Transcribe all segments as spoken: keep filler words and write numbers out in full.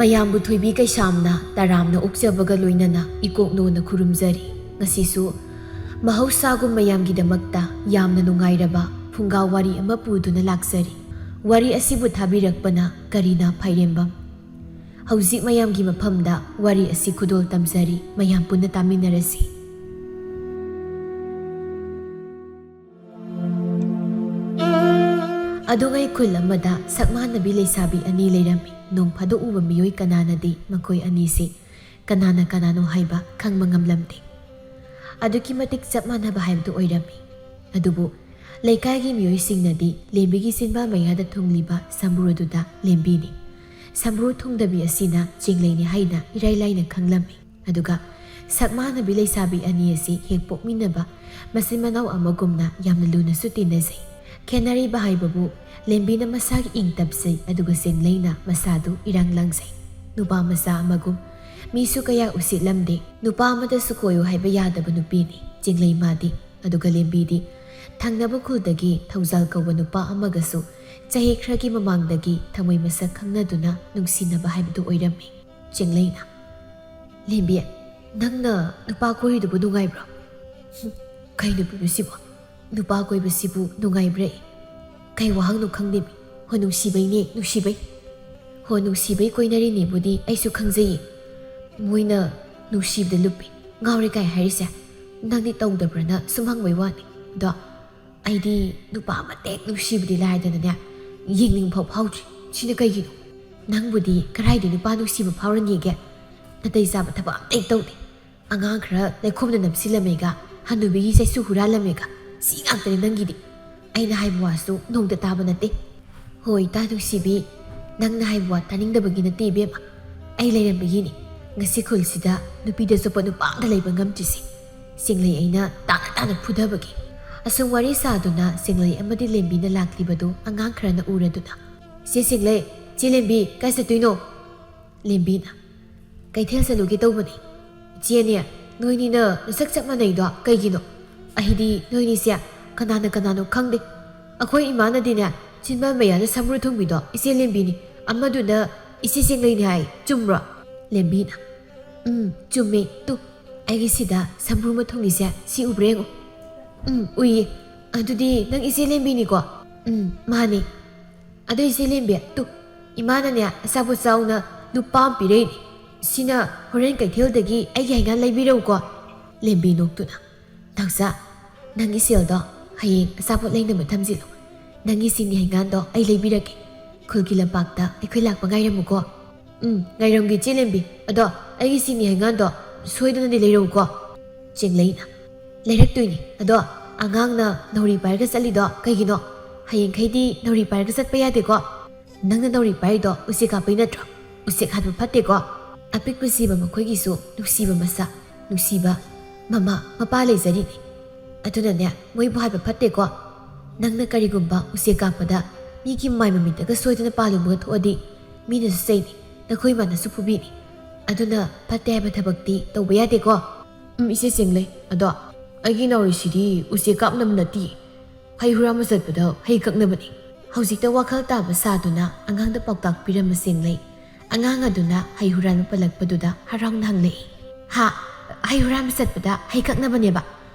ꯃꯌꯥꯝꯕꯨ ꯊꯣꯏꯕꯤ ꯀꯩꯁꯥꯝꯅ ꯇꯔꯥꯝꯅ ꯑꯣꯛꯆꯕꯒ ꯂꯣꯏꯅꯅ ꯏꯀꯣꯛꯅꯣꯅ ꯈꯨꯔꯨꯝꯖꯔꯤ꯫ ꯉꯁꯤꯁꯨ ꯃꯍꯧꯁꯥꯒꯨꯝ ꯃꯌꯥꯝꯒꯤꯗꯃꯛꯇ ꯌꯥꯝꯅ ꯅꯨꯡꯉꯥꯏꯔꯕ ꯐꯨꯡꯒꯥ ꯋꯥꯔꯤ ꯑꯃ ꯄꯨꯗꯨꯅ ꯂꯥꯛꯆꯔꯤ꯫ ꯋꯥꯔꯤ ꯑꯁꯤꯕꯨ ꯊꯥꯕꯤꯔꯛꯄꯅ ꯀꯔꯤꯅ ꯐꯥꯏꯔꯦꯝꯕꯝ꯫ ꯍꯧꯖꯤꯛ ꯃꯌꯥꯝꯒꯤ ꯃꯐꯝꯗ ꯋꯥꯔꯤ ꯑꯁꯤ ꯈꯨꯗꯣꯜ ꯇꯝꯖꯔꯤ, ꯃꯌꯥꯝ ꯄꯨꯟꯅ ꯇꯥꯃꯤꯟꯅꯔꯁꯤ꯫ ꯑꯗꯨꯉꯩ ꯈꯨꯜ ꯑꯃꯗ ꯁꯛ ꯃꯥꯟꯅꯕꯤ ꯂꯩꯁꯥꯕꯤ ꯑꯅꯤ ꯂꯩꯔꯝꯃꯤ꯫ ꯅꯣꯡ ꯐꯥꯗꯣꯛ ꯎꯕ ꯃꯤꯑꯣꯏ ꯀꯅꯥꯅꯗꯤ ꯃꯈꯣꯏ ꯑꯅꯤꯁꯤ ꯀꯅꯥꯅ ꯀꯅꯥꯅꯣ ꯍꯥꯏꯕ ꯈꯪꯕ ꯉꯝꯂꯝꯗꯦ꯫ ꯑꯗꯨꯛꯀꯤ ꯃꯇꯤꯛ ꯆꯞ ꯃꯥꯟꯅꯕ ꯍꯥꯏꯕꯗꯨ ꯑꯣꯏꯔꯝꯃꯤ꯫ ꯑꯗꯨꯕꯨ ꯂꯩꯀꯥꯏꯒꯤ ꯃꯤꯑꯣꯏꯁꯤꯡꯅꯗꯤ ꯂꯦꯝꯕꯤꯒꯤ ꯆꯤꯟꯕꯥ ꯃꯌꯥꯗ ꯊꯨꯡꯂꯤꯕ ꯁꯝꯕ꯭ꯔꯨ ꯑꯗꯨꯗ ꯂꯦꯝꯕꯤꯅꯤ, ꯁꯝꯕ꯭ꯔꯨ ꯊꯨꯡꯗꯕꯤ ꯑꯁꯤꯅ ꯆꯦꯡꯂꯩꯅꯤ ꯍꯥꯏꯅ ꯏꯔꯥꯏ ꯂꯥꯏꯅ ꯈꯪꯂꯝꯃꯤ꯫ ꯑꯗꯨꯒ ꯁꯛ ꯃꯥꯟꯅꯕꯤ ꯂꯩꯁꯥꯕꯤ ꯑꯅꯤ ꯑꯁꯤ ꯍꯦꯛ ꯄꯣꯛꯃꯤꯟꯅꯕ ꯃꯆꯤꯟ ꯃꯅꯥꯎ ꯑꯃꯒꯨꯝꯅ ꯌꯥꯝꯅ ꯂꯨꯅꯁꯨ ꯇꯤꯟꯅꯖꯩ꯫ ꯈꯦꯠꯅꯔꯤꯕ ꯍꯥꯏꯕꯕꯨ ꯂꯦꯝꯕꯤꯅ ꯃꯁꯥꯒꯤ ꯏꯪ ꯇꯞꯆꯩ, ꯑꯗꯨꯒ ꯆꯦꯡꯂꯩꯅ ꯃꯁꯥꯗꯨ ꯏꯔꯥꯡ ꯂꯥꯡꯖꯩ꯫ ꯅꯨꯄꯥ ꯃꯆꯥ ꯑꯃꯒꯨꯝ ꯃꯤꯁꯨ ꯀꯌꯥ ꯎꯁꯤꯠꯂꯝꯗꯦ꯫ ꯅꯨꯄꯥ ꯑꯃꯗꯁꯨ ꯀꯣꯏꯌꯨ ꯍꯥꯏꯕ ꯌꯥꯗꯕ ꯅꯨꯄꯤꯅꯤ ꯆꯦꯡꯂꯩ ꯃꯥꯗꯤ꯫ ꯑꯗꯨꯒ ꯂꯦꯝꯕꯤꯗꯤ ꯊꯪꯅꯕ ꯈꯨꯜꯗꯒꯤ ꯊꯧꯖꯥꯜ ꯀꯧꯕ ꯅꯨꯄꯥ ꯑꯃꯒꯁꯨ ꯆꯍꯤ ꯈꯔꯒꯤ ꯃꯃꯥꯡꯗꯒꯤ ꯊꯃꯣꯏ ꯃꯁꯛ ꯈꯪꯅꯗꯨꯅ ꯅꯨꯡꯁꯤꯅꯕ ꯍꯥꯏꯕꯗꯨ ꯑꯣꯏꯔꯝꯃꯤ꯫ ꯆꯦꯡꯂꯩꯅ, "ꯂꯦꯝꯕꯤ, ꯅꯪꯅ ꯅꯨꯄꯥ ꯀꯣꯏꯔꯤꯗꯨꯕꯨ ꯅꯨꯡꯉꯥꯏꯕ꯭ꯔꯣ?" "ꯍꯨꯝ, ꯀꯩ ꯅꯨꯄꯤꯅꯣ ꯁꯤꯕꯣ? ꯅꯨꯄꯥ ꯀꯣꯏꯕꯁꯤꯕꯨ ꯅꯨꯡꯉꯥꯏꯕ꯭ꯔꯥ? ꯀꯩ ꯋꯥꯍꯪꯅꯣ ꯈꯪꯗꯦꯃꯤ꯫ ꯍꯣ ꯅꯨꯡꯁꯤꯕꯩꯅꯦ, ꯅꯨꯡꯁꯤꯕꯩ꯫ ꯍꯣ ꯅꯨꯡꯁꯤꯕꯩ ꯀꯣꯏꯅꯔꯤꯅꯦꯕꯨꯗꯤ ꯑꯩꯁꯨ ꯈꯪꯖꯩꯌꯦ꯫ ꯃꯣꯏꯅ ꯅꯨꯡꯁꯤꯕꯗ ꯂꯨꯞꯄꯦ, ꯉꯥꯎꯔꯦ ꯀꯥꯏ ꯍꯥꯏꯔꯤꯁꯦ ꯅꯪꯗꯤ ꯇꯧꯗꯕ꯭ꯔꯅ ꯁꯨꯝ ꯍꯪꯕꯩ ꯋꯥꯅꯤ꯫ ꯑꯗꯣ ꯑꯩꯗꯤ ꯅꯨꯄꯥ ꯑꯃ ꯍꯦꯛ ꯅꯨꯡꯁꯤꯕꯗꯤ ꯂꯥꯏꯗꯅꯅꯦ, ꯌꯦꯡꯅꯤꯡꯕ ꯐꯥꯎ ꯐꯥꯎꯗ꯭ꯔꯤ꯫ ꯁꯤꯅ ꯀꯩꯒꯤꯅꯣ? ꯅꯪꯕꯨꯗꯤ ꯀꯗꯥꯏꯗꯩ ꯅꯨꯄꯥ ꯅꯨꯡꯁꯤꯕ ꯐꯥꯎꯔꯅꯤꯒꯦ? ꯅꯥꯇꯩ ꯆꯥꯕ ꯊꯕꯛ ꯑꯝꯇ ꯍꯦꯛ ꯇꯧꯗꯦ꯫ ꯑꯉꯥꯡ ꯈꯔ ꯂꯩꯈꯣꯝꯗ ꯅꯞꯁꯤꯜꯂꯝꯃꯦꯒ, ꯍꯅꯨꯕꯤꯒꯤ ꯆꯩꯁꯨ ꯍꯨꯔꯥꯜꯂꯝꯃꯦꯒ, ꯁꯤ ꯉꯥꯛꯇꯅꯤ ꯅꯪꯒꯤꯗꯤ꯫ ꯑꯩꯅ ꯍꯥꯏꯕ ꯋꯥꯁꯨ ꯅꯣꯡꯇ ꯇꯥꯕ ꯅꯠꯇꯦ꯫ ꯍꯣꯏ, ꯏꯇꯥ ꯅꯨꯡꯁꯤꯕꯤ, ꯅꯪꯅ ꯍꯥꯏꯕ ꯋꯥ ꯇꯥꯅꯤꯡꯗꯕꯒꯤ ꯅꯠꯇꯦ ꯏꯕꯦꯝꯃ꯫ ꯑꯩ ꯂꯩꯔꯝꯕꯒꯤꯅꯤ ꯉꯁꯤ ꯈꯨꯜꯁꯤꯗ ꯅꯨꯄꯤꯗ ꯆꯣꯞꯄ ꯅꯨꯄꯥ ꯑꯝꯇ ꯂꯩꯕ ꯉꯝꯗ꯭ꯔꯤꯁꯦ꯫ ꯆꯦꯡꯂꯩ ꯑꯩꯅ ꯇꯥꯅ ꯇꯥꯅ ꯐꯨꯗꯕꯒꯤ꯫ ꯑꯁꯨꯝ ꯋꯥꯔꯤ ꯁꯥꯗꯨꯅ ꯆꯦꯡꯂꯩ ꯑꯃꯗꯤ ꯂꯦꯝꯕꯤꯅ ꯂꯥꯛꯂꯤꯕꯗꯨ ꯑꯉꯥꯡ ꯈꯔꯅ ꯎꯔꯗꯨꯅ, "ꯆꯦ ꯆꯦꯡꯂꯩ, ꯆꯦ ꯂꯦꯝꯕꯤ, ꯀꯥꯏ ꯆꯠꯇꯣꯏꯅꯣ?" ꯂꯦꯝꯕꯤꯅ, "ꯀꯩꯊꯦꯜ ꯆꯠꯂꯨꯒꯦ ꯇꯧꯕꯅꯤ꯫ ꯏꯆꯦꯅꯦ, ꯅꯣꯏꯅꯤꯅ ꯅꯁꯛ ꯆꯞ ꯃꯥꯟꯅꯩꯗꯣ ꯀꯩꯒꯤꯅꯣ? ꯑꯩꯗꯤ ꯅꯣꯏꯅꯤꯁꯦ ꯀꯅꯥꯅ ꯀꯅꯥꯅꯣ ꯈꯪꯗꯦ꯫ ꯑꯩꯈꯣꯏ ꯏꯃꯥꯅꯗꯤꯅꯦ, ꯆꯤꯟꯕꯥꯟ ꯃꯌꯥꯗ ꯁꯝꯕ꯭ꯔꯨ ꯊꯨꯡꯕꯤꯗꯣ ꯏꯆꯦ ꯂꯦꯝꯕꯤꯅꯤ, ꯑꯃꯗꯨꯅ "ꯏꯆꯦ ꯁꯦꯡꯂꯩꯅꯤ ꯍꯥꯏ, ꯆꯨꯝꯕ꯭ꯔꯣ?" ꯂꯦꯝꯕꯤꯅ, "ꯎꯝ, ꯆꯨꯝꯃꯦ꯫ ꯇꯨ, ꯑꯩꯒꯤ ꯁꯤꯗ ꯁꯝꯕ꯭ꯔꯨ ꯑꯃ ꯊꯨꯡꯉꯤꯁꯦ, ꯁꯤ ꯎꯕ꯭ꯔꯥ ꯌꯦꯡꯉꯣ꯫" "ꯎꯝ, ꯎꯏꯌꯦ꯫ ꯑꯗꯨꯗꯤ ꯅꯪ ꯏꯆꯦ ꯂꯦꯝꯕꯤꯅꯤꯀꯣ?" "ꯎꯝ, ꯃꯥꯅꯦ꯫" "ꯑꯗꯣ ꯏꯆꯦ ꯂꯦꯝꯕꯤ, ꯇꯨ, ꯏꯃꯥꯅꯅꯦ ꯑꯆꯥꯄꯣꯠ ꯆꯥꯎꯅ ꯂꯨꯄꯥ ꯑꯃ ꯄꯤꯔꯛꯏꯅꯦ꯫ ꯁꯤꯅ ꯍꯣꯔꯦꯟ ꯀꯩꯊꯦꯜꯗꯒꯤ ꯑꯩꯒꯤ ꯍꯩꯉꯥꯟ ꯂꯩꯕꯤꯔꯛꯎꯀꯣ꯫" ꯂꯦꯝꯕꯤ ꯅꯣꯛꯇꯨꯅ, "ꯅꯥꯎꯆꯥ, ꯅꯪꯒꯤ ꯁꯦꯜꯗꯣ ꯍꯌꯦꯡ ꯑꯆꯥꯄꯣꯠ ꯂꯩꯅꯕ ꯊꯝꯖꯤꯜꯂꯨ꯫ ꯅꯪꯒꯤ ꯁꯤꯅꯤ ꯍꯩꯉꯥꯟꯗꯣ ꯑꯩ ꯂꯩꯕꯤꯔꯛꯀꯦ꯫ ꯈꯨꯜꯒꯤ ꯂꯝꯄꯥꯛꯇ ꯑꯩꯈꯣꯏ ꯂꯥꯛꯄ ꯉꯥꯏꯔꯝꯃꯨꯀꯣ꯫" "ꯎꯝ, ꯉꯥꯏꯔꯝꯒꯦ ꯏꯆꯦ ꯂꯦꯝꯕꯤ꯫ ꯑꯗꯣ ꯑꯩꯒꯤ ꯁꯤꯅꯤ ꯍꯩꯉꯥꯟꯗꯣ ꯁꯣꯏꯗꯅꯗꯤ ꯂꯩꯔꯛꯎꯀꯣ꯫" ꯆꯦꯡꯂꯩꯅ, "ꯂꯩꯔꯛꯇꯣꯏꯅꯤ꯫ ꯑꯗꯣ ꯑꯉꯥꯡꯅ ꯅꯥꯎꯔꯤ ꯄꯥꯏꯔꯒ ꯆꯠꯂꯤꯗꯣ ꯀꯩꯒꯤꯅꯣ? ꯍꯌꯦꯡꯈꯩꯗꯤ ꯅꯥꯎꯔꯤ ꯄꯥꯏꯔꯒ ꯆꯠꯄ ꯌꯥꯗꯦꯀꯣ꯫ ꯅꯪꯅ ꯅꯥꯎꯔꯤ ꯄꯥꯏꯔꯤꯗꯣ ꯎꯆꯦꯛ ꯀꯥꯞꯄꯩ ꯅꯠꯇ꯭ꯔꯣ? ꯎꯆꯦꯛ ꯍꯥꯠꯄ ꯐꯠꯇꯦꯀꯣ꯫ ꯑꯄꯤꯛꯄ ꯖꯤꯕ ꯃꯈꯣꯏꯒꯤꯁꯨ ꯅꯨꯡꯁꯤꯕ ꯃꯁꯛ, ꯅꯨꯡꯁꯤꯕ ꯃꯃꯥ, ꯃꯄꯥ ꯂꯩꯖꯔꯤꯅꯤ꯫ ꯑꯗꯨꯅꯅꯦ, ꯃꯣꯏꯕꯨ ꯍꯥꯠꯄ ꯐꯠꯇꯦꯀꯣ꯫ ꯅꯪꯅ ꯀꯔꯤꯒꯨꯝꯕ ꯎꯆꯦꯛ ꯀꯥꯞꯄꯗ ꯃꯤꯒꯤ ꯃꯥꯏ ꯃꯃꯤꯠꯇꯒ ꯁꯣꯏꯗꯅ ꯄꯥꯜꯂꯨꯕꯒ ꯊꯣꯛꯑꯗꯤ ꯃꯤꯅꯁꯨ ꯆꯩꯅꯤ, ꯅꯈꯣꯏ ꯏꯃꯥꯅꯁꯨ ꯐꯨꯕꯤꯅꯤ꯫ ꯑꯗꯨꯅ ꯐꯠꯇꯦ ꯍꯥꯏꯕ ꯊꯕꯛꯇꯤ ꯇꯧꯕ ꯌꯥꯗꯦꯀꯣ꯫" "ꯎꯝ, ꯏꯆꯦ ꯆꯦꯡꯂꯩ, ꯑꯗꯣ ꯑꯩꯒꯤ ꯅꯥꯎꯔꯤꯁꯤꯗꯤ ꯎꯆꯦꯛ ꯀꯥꯞꯅꯕ ꯅꯠꯇꯤꯌꯦ꯫ ꯍꯩ ꯍꯨꯔꯥꯟꯕ ꯆꯠꯄꯗ ꯍꯩ ꯀꯛꯅꯕꯅꯤ꯫" ꯍꯧꯖꯤꯛꯇ ꯋꯥꯈꯜ ꯇꯥꯕ ꯁꯥꯗꯨꯅ ꯑꯉꯥꯡꯗ ꯄꯥꯎꯇꯥꯛ ꯄꯤꯔꯝꯕ ꯆꯦꯡꯂꯩ, ꯑꯉꯥꯡ ꯑꯗꯨꯅ ꯍꯩ ꯍꯨꯔꯥꯟꯕ ꯄꯜꯂꯛꯄꯗꯨꯗ ꯍꯔꯥꯎꯅ ꯍꯪꯂꯛꯏ, "ꯍꯥ? ꯍꯩ ꯍꯨꯔꯥꯟꯕ ꯆꯠꯄꯗ ꯍꯩ ꯀꯛꯅꯕꯅꯦꯕ?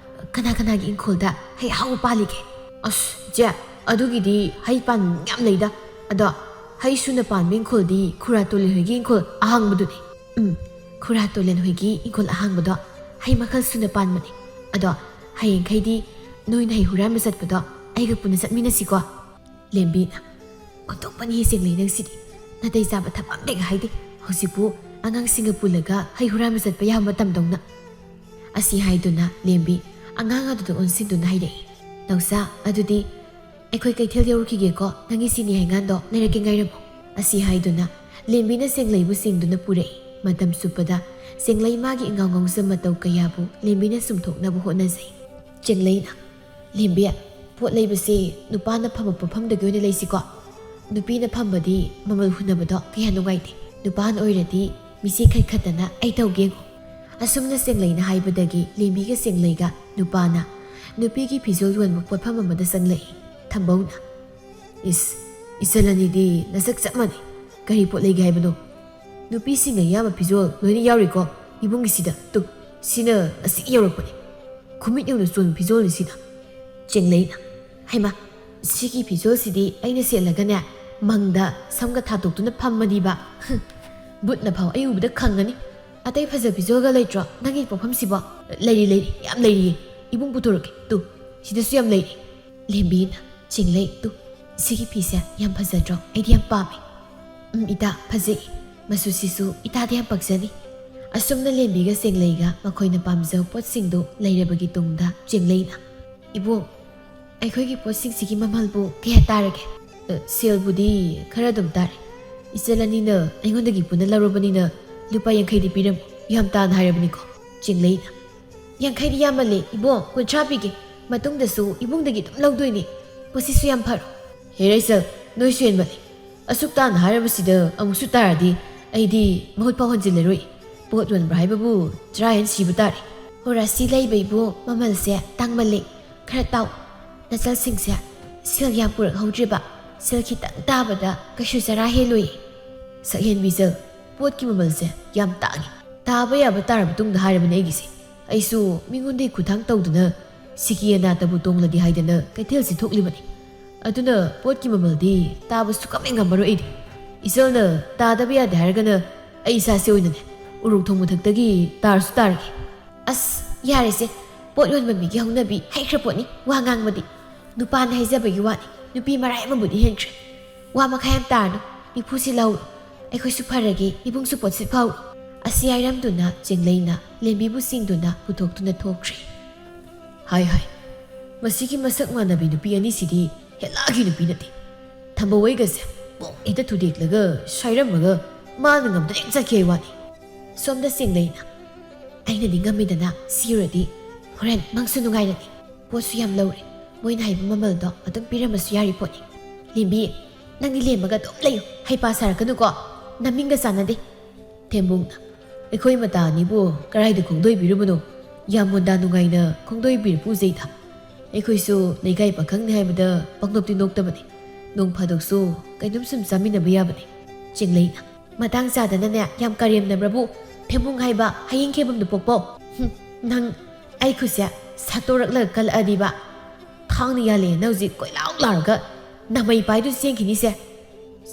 ꯀꯅꯥ ꯀꯅꯥꯒꯤ ꯏꯪꯈꯣꯜꯗ ꯍꯩ ꯑꯍꯥꯎꯕ ꯄꯥꯜꯂꯤꯒꯦ?" "ꯑꯁ, ꯏꯆꯦ, ꯑꯗꯨꯒꯤꯗꯤ ꯍꯩ ꯄꯥꯟꯕ ꯌꯥꯝ ꯂꯩꯗ꯫ ꯑꯗꯣ ꯍꯩ ꯁꯨꯅ ꯄꯥꯟꯕ ꯏꯪꯈꯣꯜꯗꯤ ꯈꯨꯔꯥ ꯇꯣꯂꯦꯟ ꯍꯣꯏꯒꯤ ꯏꯪꯈꯣꯜ ꯑꯍꯥꯡꯕꯗꯨꯅꯤ꯫" "ꯎꯝ, ꯈꯨꯔꯥ ꯇꯣꯂꯦꯟ ꯍꯣꯏꯒꯤ ꯏꯪꯈꯣꯜ ꯑꯍꯥꯡꯕꯗꯣ ꯍꯩ ꯃꯈꯜ ꯁꯨꯅ ꯄꯥꯟꯕꯅꯤ꯫ ꯑꯗꯣ ꯍꯌꯦꯡꯈꯩꯗꯤ ꯅꯣꯏꯅ ꯍꯩ ꯍꯨꯔꯥꯟꯕ ꯆꯠꯄꯗꯣ ꯑꯩꯒ ꯄꯨꯟꯅ ꯆꯠꯃꯤꯟꯅꯁꯤꯀꯣ꯫" ꯂꯦꯝꯕꯤꯅ, "ꯑꯣꯟꯊꯣꯛꯄꯅꯤ ꯆꯦꯡꯂꯩ ꯅꯪꯁꯤꯗꯤ꯫ ꯅꯥꯇꯩ ꯆꯥꯕ ꯊꯕꯛ ꯑꯝꯇ ꯍꯦꯛ ꯍꯥꯏꯗꯦ꯫ ꯍꯧꯖꯤꯛꯄꯨ ꯑꯉꯥꯡꯁꯤꯡꯒ ꯄꯨꯜꯂꯒ ꯍꯩ ꯍꯨꯔꯥꯟꯕ ꯆꯠꯄ ꯌꯥꯕ ꯃꯇꯝꯗꯧꯅ꯫" ꯑꯁꯤ ꯍꯥꯏꯗꯨꯅ ꯂꯦꯝꯕꯤ ꯑꯉꯥꯡ ꯑꯗꯨꯗ ꯑꯣꯟꯁꯤꯟꯗꯨꯅ ꯍꯥꯏꯔꯛꯏ, "ꯅꯥꯎꯆꯥ, ꯑꯗꯨꯗꯤ ꯑꯩꯈꯣꯏ ꯀꯩꯊꯦꯜ ꯌꯧꯔꯨꯈꯤꯒꯦꯀꯣ, ꯅꯪꯒꯤ ꯁꯤꯅꯤ ꯍꯩꯉꯥꯟꯗꯣ ꯂꯩꯔꯛꯀꯦ ꯉꯥꯏꯔꯝꯃꯨ꯫" ꯑꯁꯤ ꯍꯥꯏꯗꯨꯅ ꯂꯦꯝꯕꯤꯅ ꯆꯦꯡꯂꯩꯕꯨ ꯆꯤꯡꯗꯨꯅ ꯄꯨꯔꯛꯏ꯫ ꯃꯇꯝ ꯆꯨꯞꯄꯗ ꯆꯦꯡꯂꯩ ꯃꯥꯒꯤ ꯏꯉꯥꯎ ꯉꯥꯎꯖ ꯃꯇꯧ ꯀꯌꯥꯕꯨ ꯂꯦꯝꯕꯤꯅ ꯆꯨꯝꯊꯣꯛꯅꯕ ꯍꯣꯠꯅꯖꯩ꯫ ꯆꯦꯡꯂꯩꯅ, "ꯂꯦꯝꯕꯤ, ꯄꯣꯠ ꯂꯩꯕꯁꯦ ꯅꯨꯄꯥꯅ ꯐꯝꯕ ꯄꯣꯠꯐꯝꯗꯒꯤ ꯑꯣꯏꯅ ꯂꯩꯁꯤꯀꯣ꯫ ꯅꯨꯄꯤꯅ ꯐꯝꯕꯗꯤ ꯃꯃꯜ ꯍꯨꯟꯅꯕꯗꯣ ꯀꯌꯥ ꯅꯨꯡꯉꯥꯏꯇꯦ꯫ ꯅꯨꯄꯥꯅ ꯑꯣꯏꯔꯗꯤ ꯃꯤꯆꯤ ꯈꯠ ꯈꯠꯇꯅ ꯑꯩ ꯇꯧꯒꯦ ꯌꯦꯡꯉꯨ꯫" ꯑꯁꯨꯝꯅ ꯆꯦꯡꯂꯩꯅ ꯍꯥꯏꯕꯗꯒꯤ ꯂꯦꯝꯕꯤꯒ ꯆꯦꯡꯂꯩꯒ ꯅꯨꯄꯥꯅ ꯅꯨꯄꯤꯒꯤ ꯐꯤꯖꯣꯜ ꯌꯣꯟꯕ ꯄꯣꯠꯐꯝ ꯑꯃꯗ ꯆꯪꯂꯛꯏ꯫ ꯊꯝꯕꯧꯅ, "ꯏꯁ, ꯏꯆꯜ ꯑꯅꯤꯗꯤ ꯅꯁꯛ ꯆꯞ ꯃꯥꯟꯅꯩ꯫ "ꯀꯔꯤ ꯄꯣꯠ ꯂꯩꯒꯦ ꯍꯥꯏꯕꯅꯣ?" "ꯅꯨꯄꯤꯁꯤꯡꯅ ꯑꯌꯥꯝꯕ ꯐꯤꯖꯣꯜ ꯂꯣꯏꯅ ꯌꯥꯎꯔꯤꯀꯣ ꯏꯕꯨꯡꯒꯤꯁꯤꯗ꯫ ꯇꯨ, ꯁꯤꯅ ꯑꯁꯤꯒꯤ ꯌꯧꯔꯛꯄꯅꯤ꯫ ꯈꯨꯃꯤꯠ ꯌꯧꯅ ꯆꯣꯟꯕ ꯐꯤꯖꯣꯜꯅꯤ ꯁꯤꯅ꯫" ꯆꯦꯡꯂꯩꯅ, "ꯍꯩꯃꯥ, ꯁꯤꯒꯤ ꯐꯤꯖꯣꯜꯁꯤꯗꯤ ꯑꯩꯅ ꯁꯦꯠꯂꯒꯅꯦ, ꯃꯪꯗ ꯁꯝꯒ ꯊꯥꯗꯣꯛꯇꯨꯅ ꯐꯝꯃꯗꯤꯕ꯫ ꯕꯨꯠꯅ ꯐꯥꯎ ꯑꯩ ꯎꯕꯗ ꯈꯪꯒꯅꯤ꯫ ꯑꯇꯩ ꯐꯖ ꯐꯤꯖꯣꯜꯒ ꯂꯩꯇ꯭ꯔꯣ ꯅꯪꯒꯤ ꯄꯣꯠꯐꯝꯁꯤꯕꯣ?" "ꯂꯩꯔꯤ, ꯂꯩꯔꯤ, ꯌꯥꯝ ꯂꯩꯔꯤꯌꯦ꯫ ꯏꯕꯨꯡ ꯄꯨꯊꯣꯔꯛꯀꯦ꯫ ꯇꯨ, ꯁꯤꯗꯁꯨ ꯌꯥꯝ ꯂꯩꯔꯤ꯫" ꯂꯦꯝꯕꯤꯅ, "ꯆꯦꯡꯂꯩ, ꯇꯨ, ꯁꯤꯒꯤ ꯐꯤꯁꯦ ꯌꯥꯝ ꯐꯖꯗ꯭ꯔꯣ? ꯑꯩꯗꯤ ꯌꯥꯝ ꯄꯥꯝꯃꯦ꯫" "ꯎꯝ, ꯏꯇꯥ, ꯐꯖꯩ꯫ ꯃꯆꯨꯁꯤꯁꯨ ꯏꯇꯥꯗ ꯌꯥꯝ ꯄꯛꯆꯅꯤ꯫" ꯑꯁꯨꯝꯅ ꯂꯦꯝꯕꯤꯒ ꯆꯦꯡꯂꯩꯒ ꯃꯈꯣꯏꯅ ꯄꯥꯝꯖꯕ ꯄꯣꯠꯁꯤꯡꯗꯨ ꯂꯩꯔꯕꯒꯤ ꯇꯨꯡꯗ ꯆꯦꯡꯂꯩꯅ, "ꯏꯕꯨꯡ, ꯑꯩꯈꯣꯏꯒꯤ ꯄꯣꯠꯁꯤꯡꯁꯤꯒꯤ ꯃꯃꯜꯕꯨ ꯀꯌꯥ ꯇꯥꯔꯒꯦ?" "ꯑ, ꯁꯦꯜꯕꯨꯗꯤ ꯈꯔ ꯑꯗꯨꯝ ꯇꯥꯔꯦ꯫ ꯏꯆꯜ ꯑꯅꯤꯅ ꯑꯩꯉꯣꯟꯗꯒꯤ ꯄꯨꯟꯅ ꯂꯧꯔꯕꯅꯤꯅ ꯂꯨꯄꯥ ꯌꯥꯡꯈꯩꯗꯤ ꯄꯤꯔꯝꯃꯨ꯫ ꯌꯥꯝ ꯇꯥꯅ ꯍꯥꯏꯔꯕꯅꯤꯀꯣ꯫" ꯆꯦꯡꯂꯩꯅ, "ꯌꯥꯡꯈꯩꯗꯤ ꯌꯥꯝꯃꯜꯂꯦ ꯏꯕꯣ, ꯀꯨꯟꯊ꯭ꯔꯥ ꯄꯤꯒꯦ꯫ ꯃꯇꯨꯡꯗꯁꯨ ꯏꯕꯨꯡꯗꯒꯤ ꯑꯗꯨꯝ ꯂꯧꯗꯣꯏꯅꯤ꯫ ꯄꯣꯠꯁꯤꯁꯨ ꯌꯥꯝ ꯐꯔꯣ꯫" "ꯍꯦ ꯔꯥꯏꯁꯜ, ꯅꯣꯏꯁꯨ ꯍꯦꯟꯃꯜꯂꯦ꯫ ꯑꯁꯨꯛ ꯇꯥꯅ ꯍꯥꯏꯔꯕꯁꯤꯗ ꯑꯃꯨꯛꯁꯨ ꯇꯥꯔꯗꯤ ꯑꯩꯗꯤ ꯃꯍꯨꯠ ꯐꯥꯎ ꯍꯟꯖꯤꯜꯂꯔꯣꯏ꯫ ꯄꯣꯠ ꯌꯣꯟꯕ꯭ꯔꯥ ꯍꯥꯏꯕꯕꯨ ꯆꯔꯥ ꯍꯦꯟ ꯁꯤꯕ ꯇꯥꯔꯦ꯫" "ꯍꯣ, ꯔꯥꯁꯤ ꯂꯩꯕ ꯏꯕꯣ, ꯃꯃꯜꯁꯦ ꯇꯥꯡꯃꯜꯂꯦ꯫ ꯈꯔ ꯇꯥꯎ꯫ ꯅꯆꯜꯁꯤꯡꯁꯦ ꯁꯦꯜ ꯌꯥꯝ ꯄꯨꯔꯛꯍꯧꯗ꯭ꯔꯤꯕ, ꯁꯦꯜ ꯈꯤꯇꯪ ꯇꯥꯕꯗ ꯀꯩꯁꯨ ꯆꯔꯥ ꯍꯦꯜꯂꯣꯏ꯫" "ꯁꯛꯍꯦꯟꯕꯤ ꯏꯆꯜ, ꯄꯣꯠꯀꯤ ꯃꯃꯜꯁꯦ ꯌꯥꯝ ꯇꯥꯡꯉꯤ꯫ ꯇꯥꯕ ꯌꯥꯕ ꯇꯥꯔꯕ ꯇꯨꯡꯗ ꯍꯥꯏꯔꯕꯅꯦ ꯑꯩꯒꯤꯁꯦ꯫ ꯑꯩꯁꯨ ꯃꯤꯉꯣꯟꯗꯒꯤ ꯈꯨꯠꯊꯥꯡ ꯇꯧꯗꯅ ꯁꯤꯀꯤ ꯑꯅꯥꯇꯕꯨ ꯇꯣꯡꯂꯒꯦ ꯍꯥꯏꯗꯅ ꯀꯩꯊꯦꯜꯁꯤ ꯊꯣꯛꯂꯤꯕꯅꯤ꯫ ꯑꯗꯨꯅ ꯄꯣꯠꯀꯤ ꯃꯃꯜꯗꯤ ꯇꯥꯕ ꯁꯨꯛꯉꯝ ꯍꯦꯛ ꯉꯝꯃꯔꯣꯏ ꯑꯩꯗꯤ꯫ ꯏꯆꯜꯅ ꯇꯥꯗꯕ ꯌꯥꯗꯦ ꯍꯥꯏꯔꯒꯅ ꯑꯩ ꯏꯁꯥꯁꯦ ꯑꯣꯏꯅꯅꯦ ꯎꯔꯣꯛ ꯊꯣꯡ ꯃꯊꯛꯇꯒꯤ ꯇꯥꯔꯁꯨ ꯇꯥꯔꯒꯦ꯫" "ꯑꯁ, ꯌꯥꯔꯦꯁꯦ꯫ ꯄꯣꯠ ꯌꯣꯟꯕ ꯃꯤꯒꯤ ꯍꯧꯅꯕꯤ ꯍꯩꯈ꯭ꯔ ꯄꯣꯠꯅꯤ ꯋꯥ ꯉꯥꯡꯕꯗꯤ꯫ ꯅꯨꯄꯥꯅ ꯍꯥꯏꯖꯕꯒꯤ ꯋꯥꯅꯤ, ꯅꯨꯄꯤ ꯃꯔꯥꯏ ꯑꯃꯕꯨꯗꯤ ꯍꯦꯟꯈ꯭ꯔꯦ꯫ ꯋꯥ ꯃꯈꯥ ꯌꯥꯝ ꯇꯥꯔꯅꯨ, ꯅꯤꯐꯨꯁꯤ ꯂꯧꯔꯣ꯫ ꯑꯩꯈꯣꯏꯁꯨ ꯐꯔꯒꯦ, ꯏꯕꯨꯡꯁꯨ ꯄꯣꯠꯁꯤꯠ ꯐꯥꯎꯔꯣ꯫" ꯑꯁꯤ ꯍꯥꯏꯔꯝꯗꯨꯅ ꯆꯦꯡꯂꯩꯅ ꯂꯦꯝꯕꯤꯕꯨ ꯆꯤꯡꯗꯨꯅ ꯄꯨꯊꯣꯛꯇꯨꯅ ꯊꯣꯛꯈ꯭ꯔꯦ꯫ "ꯍꯥꯏ ꯍꯥꯏ, ꯃꯁꯤꯒꯤ ꯃꯁꯛ ꯃꯥꯟꯅꯕꯤ ꯅꯨꯄꯤ ꯑꯅꯤꯁꯤꯗꯤ ꯍꯦꯂꯥꯒꯤ ꯅꯨꯄꯤ ꯅꯠꯇꯦ꯫ ꯊꯝꯕꯧ ꯑꯩꯒꯁꯦ ꯄꯣꯡ ꯍꯦꯛꯇ ꯊꯨꯗꯦꯛꯂꯒ ꯁꯥꯏꯔꯝꯃꯒ ꯃꯥꯅ ꯉꯝꯗꯅ ꯍꯦꯛ ꯆꯠꯈꯤ ꯍꯥꯏ ꯋꯥꯅꯤ꯫" ꯁꯣꯝꯗ ꯆꯦꯡꯂꯩꯅ, "ꯑꯩꯅꯗꯤ ꯉꯝꯃꯤꯗꯅ, ꯁꯤ ꯌꯧꯔꯗꯤ ꯍꯣꯔꯦꯟ ꯃꯪꯁꯨ ꯅꯨꯡꯉꯥꯏꯔꯅꯤ꯫ ꯄꯣꯠꯁꯨ ꯌꯥꯝ ꯂꯧꯔꯦ꯫ ꯃꯣꯏꯅ ꯍꯥꯏꯕ ꯃꯃꯜꯗꯣ ꯑꯗꯨꯝ ꯄꯤꯔꯝꯃꯁꯨ ꯌꯥꯔꯤ ꯄꯣꯠꯅꯤ꯫ ꯂꯦꯝꯕꯤ, ꯅꯪꯗꯤ ꯂꯦꯝꯃꯒ ꯑꯗꯨꯝ ꯂꯩꯌꯨ꯫ ꯍꯩꯄꯥ ꯁꯥꯔꯛꯀꯅꯨꯀꯣ꯫ ꯅꯃꯤꯡꯒ ꯆꯥꯟꯅꯗꯦ꯫" ꯊꯦꯝꯕꯨꯡꯅ, "ꯑꯩꯈꯣꯏ ꯃꯇꯥ ꯑꯅꯤꯕꯨ ꯀꯗꯥꯏꯗ ꯈꯣꯡꯗꯣꯏꯕꯤꯔꯨꯕꯅꯣ? ꯌꯥꯝ ꯃꯨꯟꯗꯥ ꯅꯨꯡꯉꯥꯏꯅ ꯈꯣꯡꯗꯣꯏꯕꯤꯔ ꯄꯨꯖꯩꯗ꯫ ꯑꯩꯈꯣꯏꯁꯨ ꯂꯩꯀꯥꯏ ꯄꯥꯈꯪꯅꯤ ꯍꯥꯏꯕꯗ ꯄꯪꯅꯣꯞꯇꯤ ꯅꯣꯛꯇꯕꯅꯤ꯫ ꯅꯣꯡ ꯐꯥꯗꯣꯛꯁꯨ ꯀꯩꯅꯣꯝ ꯁꯨꯝ ꯆꯥꯃꯤꯟꯅꯕ ꯌꯥꯕꯅꯤ꯫" ꯆꯤꯡꯂꯩꯅ ꯃꯇꯥꯡ ꯆꯥꯗꯅꯅꯦ ꯌꯥꯝ ꯀꯔꯦꯝꯅꯕ꯭ꯔꯕꯨ, ꯊꯦꯝꯕꯨꯡ ꯍꯥꯏꯕ ꯍꯌꯤꯡ ꯈꯦꯕꯝꯗꯨ ꯄꯣꯛꯄꯧ꯫ ꯍꯨꯝ, ꯅꯪ ꯑꯩ ꯈꯨꯠꯁꯦ ꯁꯠꯇꯣꯔꯛꯂꯒ ꯀꯜꯂꯛꯑꯗꯤꯕ, ꯊꯥꯡꯅ ꯌꯥꯜꯂꯦꯅ ꯍꯧꯖꯤꯛ ꯀꯣꯏꯂꯥꯎ ꯂꯥꯎꯔꯒ ꯅꯥꯃꯩ ꯄꯥꯏꯗꯨ ꯆꯦꯟꯈꯤꯅꯤꯁꯦ꯫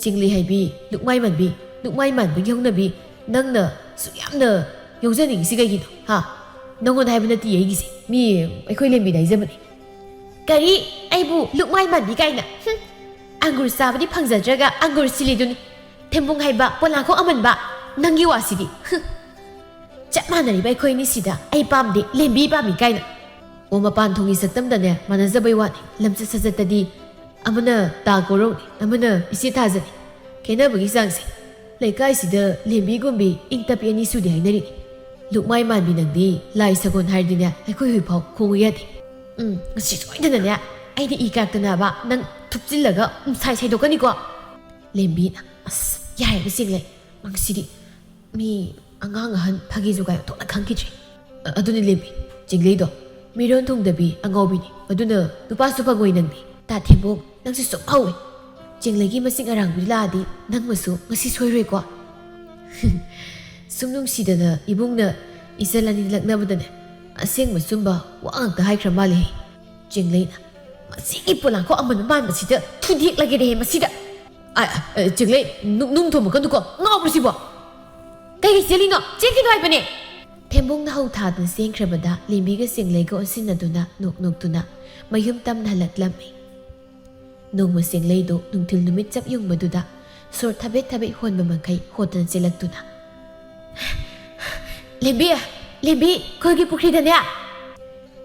ꯆꯤꯡꯂꯩ ꯍꯥꯏꯕꯤ, ꯂꯨꯛꯃꯥꯏ ꯃꯥꯟꯕꯤ, ꯂꯨꯛꯃꯥꯏ ꯃꯥꯟꯕꯒꯤ ꯍꯧꯅꯕꯤ, ꯅꯪꯅ ꯁꯨꯛ ꯌꯥꯝꯅ ꯌꯧꯖꯅꯤꯡꯉꯤꯁꯤ ꯀꯩꯒꯤꯅꯣ? ꯍꯥ? ꯅꯪꯉꯣꯟꯗ ꯍꯥꯏꯕ ꯅꯠꯇꯤꯌꯦ ꯑꯩꯒꯤꯁꯦ꯫ ꯃꯤ ꯑꯩꯈꯣꯏ ꯂꯦꯝꯕꯤꯗ ꯍꯥꯏꯖꯕꯅꯤ꯫ ꯀꯔꯤ? ꯑꯩꯕꯨ ꯂꯨꯛꯃꯥꯏ ꯃꯥꯟꯕꯤ ꯀꯥꯏꯅ? ꯍꯨꯝ! ꯑꯪꯒꯨꯔ ꯆꯥꯕꯗꯤ ꯐꯪꯖꯗ꯭ꯔꯒ ꯑꯪꯒꯨꯔ ꯁꯤꯜꯂꯤꯗꯨꯅꯤ꯫ ꯊꯦꯝꯕꯨꯡ ꯍꯥꯏꯕ ꯄꯣꯂꯥꯡꯈꯣꯛ ꯑꯃꯟꯕ, ꯅꯪꯒꯤ ꯋꯥꯁꯤꯗꯤ꯫ ꯍꯨꯝ! ꯆꯞ ꯃꯥꯟꯅꯔꯤꯕ ꯑꯩꯈꯣꯏ ꯑꯅꯤꯁꯤꯗ ꯑꯩ ꯄꯥꯝꯗꯦ, ꯂꯦꯝꯕꯤ ꯄꯥꯝꯃꯤ ꯀꯥꯏꯅ꯫ ꯑꯣ, ꯃꯄꯥꯟ ꯊꯣꯡꯒꯤ ꯁꯛꯇꯝꯗꯅꯦ ꯃꯥꯟꯅꯖꯕꯩ ꯋꯥꯅꯤ, ꯂꯝꯆꯠ ꯁꯥꯖꯠꯇꯗꯤ ꯑꯃꯅ ꯇꯥ ꯀꯣꯔꯧꯅꯤ, ꯑꯃꯅ ꯏꯆꯦ ꯊꯥꯖꯅꯤ꯫ ꯈꯦꯠꯅꯕꯒꯤ ꯆꯥꯡꯁꯦ꯫ ꯂꯩꯀꯥꯏꯁꯤꯗ ꯂꯦꯝꯕꯤꯒꯨꯝꯕꯤ ꯏꯪ ꯇꯞꯄꯤ ꯑꯅꯤ ꯁꯨꯗꯦ ꯍꯥꯏꯅꯔꯤꯅꯤ꯫ ꯂꯨꯛꯃꯥꯏ ꯃꯥꯟꯕꯤ ꯅꯪꯗꯤ ꯂꯥꯏ ꯁꯒꯣꯜ ꯍꯥꯏꯔꯗꯤꯅꯦ ꯑꯩꯈꯣꯏ ꯍꯨꯏꯐꯥꯎ ꯈꯣꯡꯉꯨ ꯌꯥꯗꯦ꯫ ꯎꯝ, ꯉꯁꯤ ꯁꯣꯏꯗꯅꯅꯦ ꯑꯩꯗꯤ ꯏ ꯀꯥꯔꯛꯇꯅꯕ ꯅꯪ ꯊꯨꯞꯆꯤꯜꯂꯒ ꯎꯝꯁꯥꯏ ꯁꯥꯏꯗꯣꯛꯀꯅꯤꯀꯣ꯫ ꯂꯦꯝꯕꯤꯅ, ꯑꯁ, ꯌꯥꯔꯦꯕ ꯆꯤꯡꯂꯩ, ꯃꯁꯤꯗꯤ ꯃꯤ ꯑꯉꯥꯡ ꯑꯍꯟ ꯐꯥꯒꯤ ꯖꯨꯒꯥꯏ ꯑꯣꯟꯊꯣꯛꯅ ꯈꯪꯈꯤꯗ꯭ꯔꯦ꯫ ꯑ-, ꯑꯗꯨꯅꯤ ꯂꯦꯝꯕꯤ, ꯆꯤꯡꯂꯩꯗꯣ ꯃꯤꯔꯣꯟ ꯊꯨꯡꯗꯕꯤ ꯑꯉꯥꯎꯕꯤꯅꯤ, ꯑꯗꯨꯅ ꯅꯨꯄꯥꯁꯨ ꯐꯪꯉꯣꯏ ꯅꯪꯗꯤ꯫ ꯇꯥ ꯊꯦꯝꯕꯣꯛ, ꯅꯪꯁꯦ ꯁꯨꯝ ꯍꯧꯋꯦ꯫ ꯆꯤꯡꯂꯩꯒꯤ ꯃꯁꯤꯡ ꯑꯔꯥꯡꯕꯤꯗꯨ ꯂꯥꯛꯑꯗꯤ ꯅꯪꯃꯁꯨ ꯉꯁꯤ ꯁꯣꯏꯔꯣꯏꯀꯣ꯫ ꯁꯨꯝ ꯅꯨꯡꯁꯤꯗꯅ ꯏꯕꯨꯡꯅ ꯏꯆꯜ ꯑꯅꯤ ꯂꯛꯅꯕꯗꯅꯦ ꯑꯁꯦꯡꯕ ꯆꯨꯝꯕ ꯋꯥ ꯉꯥꯛꯇ ꯍꯥꯏꯈ꯭ꯔ ꯃꯥꯜꯂꯦ꯫ ꯆꯤꯡꯂꯩꯅ, ꯃꯁꯤꯒꯤ ꯄꯣꯂꯥꯡꯈꯣꯛ ꯑꯃꯟꯕ ꯃꯥꯟꯕꯁꯤꯗ ꯊꯨꯗꯦꯛꯂꯒꯦꯅꯦ ꯃꯁꯤꯗ꯫ ꯑ, ꯑ, ꯆꯤꯡꯂꯩ, ꯅꯨ-, ꯅꯨꯡ ꯊꯣꯝꯃꯛꯀꯅꯨꯀꯣ, ꯉꯥꯎꯕ꯭ꯔꯣ ꯁꯤꯕꯣ? ꯀꯩꯒꯤ ꯆꯦꯜꯂꯤꯅꯣ? ꯆꯦꯟꯈꯤꯅꯨ ꯍꯥꯏꯕꯅꯦ! ꯊꯦꯝꯕꯨꯡꯅ ꯍꯧ ꯊꯥꯗꯨꯅ ꯆꯦꯟꯈ꯭ꯔꯕꯗ ꯂꯦꯝꯕꯤꯒ ꯆꯤꯡꯂꯩꯒ ꯑꯣꯟꯁꯤꯟꯅꯗꯨꯅ ꯅꯣꯛ ꯅꯣꯛꯇꯨꯅ ꯃꯌꯨꯝ ꯇꯝꯅ ꯍꯜꯂꯛꯂꯝꯃꯤ꯫ ꯅꯣꯡꯃ ꯆꯤꯡꯂꯩꯗꯨ ꯅꯨꯡꯊꯤꯜ ꯅꯨꯃꯤꯠ ꯆꯞ ꯌꯨꯡꯕꯗꯨꯗ ꯁꯣꯔ ꯊꯕꯦꯠ ꯊꯕꯦꯠ ꯍꯣꯟꯕ ꯃꯈꯩ ꯍꯣꯠꯇꯅ ꯆꯦꯜꯂꯛꯇꯨꯅ, "ꯂꯦꯝꯕꯤ! ꯂꯦꯝꯕꯤ! ꯈꯨꯜꯒꯤ ꯄꯨꯈ꯭ꯔꯤꯗꯅꯦ!"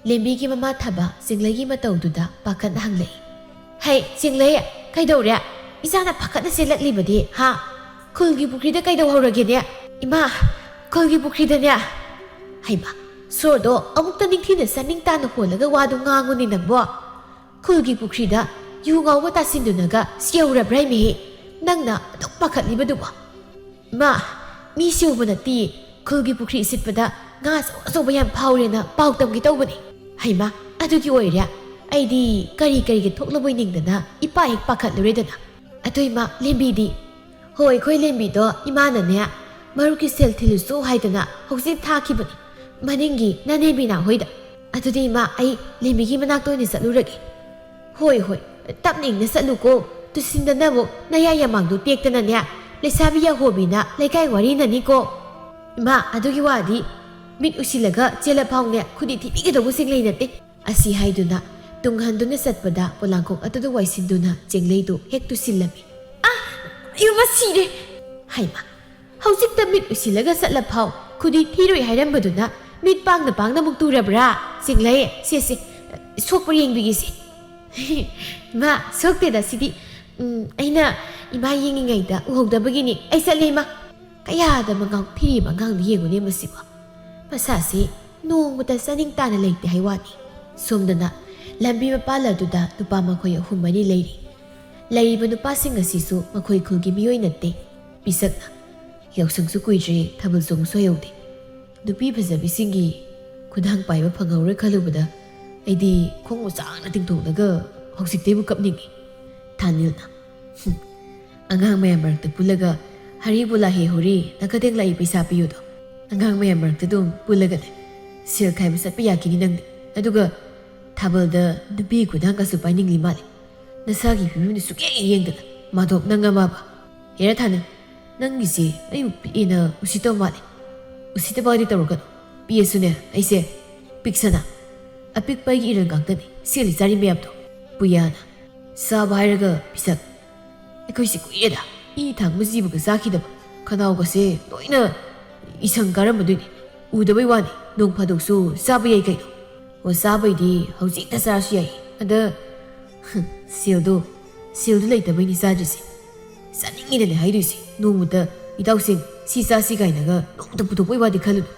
ꯂꯦꯝꯕꯤꯒꯤ ꯃꯃꯥ ꯊꯥꯕ ꯆꯤꯡꯂꯩꯒꯤ ꯃꯇꯧꯗꯨꯗ ꯄꯥꯈꯠꯅ ꯍꯪꯂꯛꯏ꯫ "ꯍꯩ, ꯆꯤꯡꯂꯩ, ꯀꯩꯗꯧꯔꯦ? ꯏꯆꯥꯅ ꯄꯥꯈꯠꯅ ꯆꯦꯜꯂꯛꯂꯤꯕꯗꯤ, ꯍꯥ? ꯈꯨꯜꯒꯤ ꯄꯨꯈ꯭ꯔꯤꯗ ꯀꯩꯗꯧꯍꯧꯔꯒꯦꯅꯦ? ꯏꯃꯥ, ꯈꯨꯜꯒꯤ ꯄꯨꯈ꯭ꯔꯤꯗꯅꯦ!" ꯍꯩꯃꯥ, ꯁꯣꯔꯗꯣ ꯑꯃꯨꯛꯇ ꯅꯤꯡꯊꯤꯅ ꯆꯥꯅꯤꯡ ꯇꯥꯅ ꯍꯣꯜꯂꯒ ꯋꯥꯗꯣ ꯉꯥꯡꯉꯨꯅꯦ ꯅꯪꯕꯣ꯫ ꯈꯨꯜꯒꯤ ꯄꯨꯈ꯭ꯔꯤꯗ ꯌꯨ ꯉꯥꯎꯕ ꯇꯥꯁꯤꯟꯗꯨꯅꯒ ꯁꯤꯍꯧꯔꯕ꯭ꯔꯥ ꯏꯃꯦꯍꯦ? ꯅꯪꯅ ꯑꯗꯨꯛ ꯄꯥꯈꯠꯂꯤꯕꯗꯨꯕꯣ? ꯏꯃꯥ, ꯃꯤ ꯁꯤꯍꯧꯕ ꯅꯠꯇꯦ, ꯈꯨꯜꯒꯤ ꯄꯨꯈ꯭ꯔꯤ ꯏꯁꯤꯠꯄꯗ ꯉꯥ ꯑꯆꯧ ꯑꯆꯧꯕ ꯌꯥꯝ ꯐꯥꯎꯔꯦꯅ ꯄꯥꯎ ꯇꯝꯒꯦ ꯇꯧꯕꯅꯦ꯫ ꯍꯩꯃꯥ, ꯑꯗꯨꯒꯤ ꯑꯣꯏꯔꯦ? ꯑꯩꯗꯤ ꯀꯔꯤ ꯀꯔꯤꯒꯤ ꯊꯣꯛꯂꯕꯣꯏ ꯅꯤꯡꯗꯅ ꯏꯄꯥ ꯍꯦꯛ ꯄꯥꯈꯠꯂꯨꯔꯦꯗꯅ꯫ ꯑꯗꯨ ꯏꯃꯥ, ꯂꯦꯝꯕꯤꯗꯤ? ꯍꯣꯏ, ꯑꯩꯈꯣꯏ ꯂꯦꯝꯕꯤꯗꯣ ꯏꯃꯥꯅꯅꯦ ꯃꯔꯨꯞꯀꯤ ꯁꯦꯜ ꯊꯤꯜꯂꯨꯁꯨ ꯍꯥꯏꯗꯅ ꯍꯧꯖꯤꯛ ꯊꯥꯈꯤꯕꯅꯤ, ꯃꯅꯤꯡꯒꯤ ꯅꯅꯦꯕꯤꯅꯥ ꯍꯣꯏꯗ꯫ ꯑꯗꯨꯗꯤ ꯏꯃꯥ, ꯑꯩ ꯂꯦꯝꯕꯤꯒꯤ ꯃꯅꯥꯛꯇ ꯑꯣꯏꯅ ꯆꯠꯂꯨꯔꯒꯦ꯫ ꯍꯣꯏ ꯍꯣꯏ, ꯇꯞꯅ ꯏꯪꯅ ꯆꯠꯂꯨꯀꯣ꯫ ꯇꯨꯁꯤꯟꯗꯅ ꯑꯃꯨꯛ ꯅꯌꯥ ꯌꯥꯃꯥꯡꯗꯣ ꯇꯦꯛꯇꯅꯅꯦ, ꯂꯩꯁꯥꯕꯤ ꯌꯥꯍꯣꯕꯤꯅ ꯂꯩꯀꯥꯏ ꯋꯥꯔꯤꯅꯅꯤꯀꯣ꯫ ꯏꯃꯥ, ꯑꯗꯨꯒꯤ ꯋꯥꯗꯤ ꯃꯤꯠ ꯎꯁꯤꯜꯂꯒ ꯆꯦꯜꯂ ꯐꯥꯎꯅꯦ ꯈꯨꯗꯤ ꯊꯤꯕꯤꯒꯗꯧꯕꯁꯤꯡ ꯂꯩꯅꯗꯦ꯫ ꯑꯁꯤ ꯍꯥꯏꯗꯨꯅ ꯇꯨꯡꯍꯟꯗꯨꯅ ꯆꯠꯄꯗ ꯄꯣꯂꯥꯡꯈꯣꯛ ꯑꯗꯨꯗ ꯋꯥꯏꯁꯤꯟꯗꯨꯅ ꯆꯦꯡꯂꯩꯗꯨ ꯍꯦꯛ ꯇꯨꯁꯤꯜꯂꯝꯃꯤ꯫ ꯑ! ꯑꯌꯣ, ꯃꯁꯤꯔꯦ! ꯍꯩꯃꯥ, ꯍꯧꯖꯤꯛꯇ ꯃꯤꯠ ꯎꯏꯁꯤꯜꯂꯒ ꯆꯠꯂ ꯐꯥꯎ ꯈꯨꯗꯤ ꯊꯤꯔꯣꯏ ꯍꯥꯏꯔꯝꯕꯗꯨꯅ ꯃꯤꯠ ꯄꯥꯡꯅ ꯄꯥꯡꯅ ꯑꯃꯨꯛ ꯇꯨꯔꯕ꯭ꯔꯥ? ꯆꯦꯡꯂꯩ, ꯁꯦ ꯁꯦ, ꯁꯣꯛꯄ꯭ꯔꯥ ꯌꯦꯡꯕꯤꯒꯦꯁꯦ꯫ ꯏꯃꯥ, ꯁꯣꯛꯇꯦꯗ ꯁꯤꯗꯤ꯫ ꯎꯝ, ꯑꯩꯅ ꯏꯃꯥ ꯌꯦꯡꯉꯤꯉꯩꯗ ꯎꯍꯧꯗꯕꯒꯤꯅꯤ꯫ ꯑꯩ ꯆꯠꯂꯦ ꯏꯃꯥ꯫ ꯀꯌꯥꯗ ꯃꯉꯥꯎ ꯊꯤꯔꯤꯕ ꯑꯉꯥꯡꯗꯨ ꯌꯦꯡꯉꯨꯅꯦ ꯃꯁꯤꯕꯨ꯫ ꯃꯁꯥꯁꯤ ꯅꯣꯡꯃꯇ ꯆꯥꯅꯤꯡ ꯇꯥꯅ ꯂꯩꯇꯦ ꯍꯥꯏ ꯋꯥꯅꯤ꯫ ꯁꯣꯝꯗꯅ ꯂꯝꯕꯤ ꯃꯄꯥꯜ ꯑꯗꯨꯗ ꯅꯨꯄꯥ ꯃꯈꯣꯏ ꯑꯍꯨꯝ ꯃꯔꯤ ꯂꯩꯔꯤ꯫ ꯂꯩꯔꯤꯕ ꯅꯨꯄꯥꯁꯤꯡ ꯑꯁꯤꯁꯨ ꯃꯈꯣꯏ ꯈꯨꯜꯒꯤ ꯃꯤꯑꯣꯏ ꯅꯠꯇꯦ꯫ ꯄꯤꯁꯛꯅ, "ꯌꯥꯎꯁꯪꯁꯨ ꯀꯨꯏꯗ꯭ꯔꯦ, ꯊꯥꯕꯜ ꯆꯣꯡꯕꯁꯨ ꯍꯩꯍꯧꯗꯦ꯫ ꯅꯨꯄꯤ ꯐꯖꯕꯤꯁꯤꯡꯒꯤ ꯈꯨꯗꯥꯡ ꯄꯥꯏꯕ ꯐꯪꯍꯧꯔꯣꯏ ꯈꯜꯂꯨꯕꯗ ꯑꯩꯗꯤ ꯈꯣꯡꯎꯞ ꯁꯥꯡꯅ ꯇꯤꯡꯊꯣꯛꯂꯒ ꯍꯧꯖꯤꯛꯇꯩꯕꯨ ꯀꯞꯅꯤꯡꯉꯤ"꯫ ꯊꯥꯅꯤꯜꯅ, "ꯍꯨꯝ, ꯑꯉꯥꯡ ꯃꯌꯥꯝ ꯃꯔꯛꯇ ꯄꯨꯜꯂꯒ ꯍꯔꯤ ꯕꯣꯂꯥ ꯍꯦ ꯍꯣꯔꯤ ꯅꯀꯗꯦꯡ ꯂꯥꯛꯏ ꯄꯩꯁꯥ ꯄꯤꯌꯨꯗꯣ꯫ ꯑꯉꯥꯡ ꯃꯌꯥꯝ ꯃꯔꯛꯇ ꯑꯗꯨꯝ ꯄꯨꯜꯂꯒꯅꯦ ꯁꯦꯜ ꯈꯥꯏꯕ ꯆꯠꯄ ꯌꯥꯈꯤꯅꯤ ꯅꯪꯗꯤ꯫ ꯑꯗꯨꯒ ꯊꯥꯕꯜꯗ ꯅꯨꯄꯤ ꯈꯨꯗꯥꯡꯒꯁꯨ ꯄꯥꯏꯅꯤꯡꯂꯤ ꯃꯥꯜꯂꯦ꯫ ꯅꯁꯥꯒꯤ ꯐꯤꯕꯝꯗꯤ ꯁꯨꯛꯌꯦꯡ ꯌꯦꯡꯗꯅ ꯃꯥꯙꯣꯞ ꯅꯪ ꯑꯃꯕ꯫ ꯍꯦꯔꯥ ꯊꯥꯅꯤꯜ, ꯅꯪꯒꯤꯁꯦ ꯑꯩꯕꯨ ꯄꯤꯛꯑꯦꯅ ꯎꯁꯤꯠꯇꯕ ꯃꯥꯜꯂꯦ꯫ ꯎꯁꯤꯠꯇꯕꯒꯗꯤ ꯇꯧꯔꯛꯀꯅꯨ꯫ ꯄꯤꯛꯑꯁꯨꯅꯦ ꯑꯩꯁꯦ ꯄꯤꯛꯁꯅ ꯑꯄꯤꯛꯄ ꯑꯩꯒꯤ ꯏꯔꯟ ꯉꯥꯛꯇꯅꯤ ꯁꯦꯜꯂꯤ ꯆꯥꯔꯤ ꯃꯌꯥꯝꯗꯣ"꯫ ꯄꯨꯌꯥꯅ, "ꯆꯥꯕ ꯍꯥꯏꯔꯒ ꯄꯤꯁꯛ, ꯑꯩꯈꯣꯏꯁꯤ ꯀꯨꯏꯔꯦꯗ ꯏ ꯊꯥꯡꯕ ꯖꯤꯕꯒ ꯆꯥꯈꯤꯗꯕ꯫ ꯈꯅꯥꯎꯒꯁꯦ ꯂꯣꯏꯅ ꯏꯁꯪ ꯀꯥꯔꯝꯃꯗꯣꯏꯅꯤ꯫ ꯎꯗꯕꯩ ꯋꯥꯅꯤ, ꯅꯣꯡ ꯐꯥꯗꯣꯛꯁꯨ ꯆꯥꯕ ꯌꯥꯏ ꯀꯩꯅꯣ"꯫ "ꯑꯣ, ꯆꯥꯕꯩꯗꯤ ꯍꯧꯖꯤꯛꯇ ꯆꯥꯔꯁꯨ ꯌꯥꯏ꯫ ꯑꯗ ꯁꯦꯜꯗꯣ, ꯁꯦꯜꯗꯣ ꯂꯩꯇꯕꯩꯅꯤ ꯆꯥꯗ꯭ꯔꯤꯁꯦ꯫ ꯆꯥꯅꯤꯡꯉꯤꯗꯅꯦ ꯍꯥꯏꯗꯣꯏꯁꯦ꯫ ꯅꯣꯡꯃꯇ ꯏꯇꯥꯎꯁꯤꯡ ꯁꯤ ꯆꯥꯁꯤ ꯀꯥꯏꯅꯒ ꯅꯣꯡꯃꯇ ꯄꯨꯊꯣꯛꯄꯩ ꯋꯥꯗꯤ ꯈꯜꯂꯨꯅꯨ꯫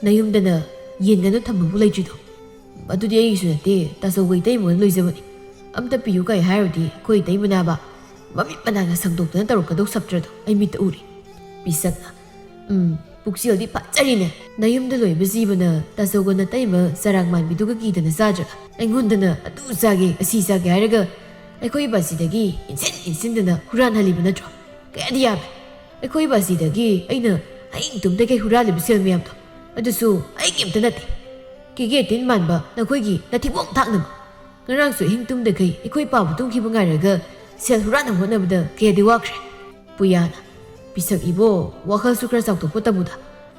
ꯅꯌꯨꯝꯗꯅ ꯌꯦꯟ ꯉꯥꯅꯨ ꯊꯝꯕꯕꯨ ꯂꯩꯇ꯭ꯔꯤꯗꯣ꯫ ꯑꯗꯨꯗꯤ ꯑꯩꯒꯤꯁꯨ ꯅꯠꯇꯦ, ꯇꯥꯆꯧꯒ ꯏꯇꯩꯃꯒꯅ ꯂꯣꯏꯖꯕꯅꯤ꯫ ꯑꯝꯇ ꯄꯤꯌꯨ ꯀꯥꯏ ꯍꯥꯏꯔꯨꯗꯤ ꯑꯩꯈꯣꯏ ꯏꯇꯩꯃꯅꯥꯕ ꯃꯃꯤꯠ ꯃꯅꯥꯒ ꯁꯪꯗꯣꯛꯇꯅ ꯇꯧꯔꯛꯀꯗꯧ ꯁꯞꯇ꯭ꯔꯗꯣ ꯑꯩ ꯃꯤꯠꯇ ꯎꯔꯦ"꯫ ꯄꯤꯁꯛꯅ, "ꯎꯝ, ꯄꯨꯛꯆꯦꯜꯗꯤ ꯐꯖꯔꯤꯅꯦ꯫ ꯅꯌꯨꯝꯗ ꯂꯣꯏꯕ ꯖꯤꯕꯅ ꯇꯥꯆꯧꯒ ꯅꯇꯩꯃ ꯆꯔꯥꯡ ꯃꯥꯟꯕꯤꯗꯨꯒ ꯀꯤꯗꯅ ꯆꯥꯗ꯭ꯔꯒ ꯑꯩꯉꯣꯟꯗꯅ ꯑꯗꯨ ꯆꯥꯒꯦ ꯑꯁꯤ ꯆꯥꯒꯦ ꯍꯥꯏꯔꯒ ꯑꯩꯈꯣꯏ ꯕꯥꯁꯤꯗꯒꯤ ꯏꯟꯁꯤꯟ ꯏꯟꯁꯤꯟꯗꯅ ꯍꯨꯔꯥꯟꯍꯜꯂꯤꯕ ꯅꯠꯇ꯭ꯔꯣ? ꯀꯌꯥꯗꯤ ꯌꯥꯝꯃꯦ꯫ ꯑꯩꯈꯣꯏ ꯕꯥꯖꯤꯗꯒꯤ ꯑꯩꯅ ꯑꯍꯤꯡ ꯇꯨꯝꯗꯈꯩ ꯍꯨꯔꯥꯜꯂꯤꯕ ꯁꯦꯜ ꯃꯌꯥꯝꯗꯣ, ꯑꯗꯨꯁꯨ ꯑꯩꯒꯤ ꯑꯝꯇ ꯅꯠꯇꯦ꯫ ꯀꯦꯒꯦ ꯇꯤꯟ ꯃꯥꯟꯕ ꯅꯈꯣꯏꯒꯤ ꯅꯊꯤꯕꯣꯡ ꯊꯥꯛꯅꯕ꯫ ꯉꯔꯥꯡꯁꯨ ꯑꯍꯤꯡ ꯇꯨꯝꯗꯈꯩ ꯑꯩꯈꯣꯏ ꯄꯥꯕ ꯇꯨꯝꯈꯤꯕ ꯉꯥꯏꯔꯒ ꯁꯦꯜ ꯍꯨꯔꯥꯟꯅꯕ ꯍꯣꯠꯅꯕꯗ ꯀꯌꯥꯗꯤ ꯋꯥꯈ꯭ꯔꯦ꯫ ꯄꯨꯌꯥꯅ, "ꯄꯤꯁꯛ ꯏꯕꯣ, ꯋꯥꯈꯜꯁꯨ ꯈꯔ ꯆꯥꯎꯊꯣꯛꯄ ꯇꯝꯃꯨꯗ꯫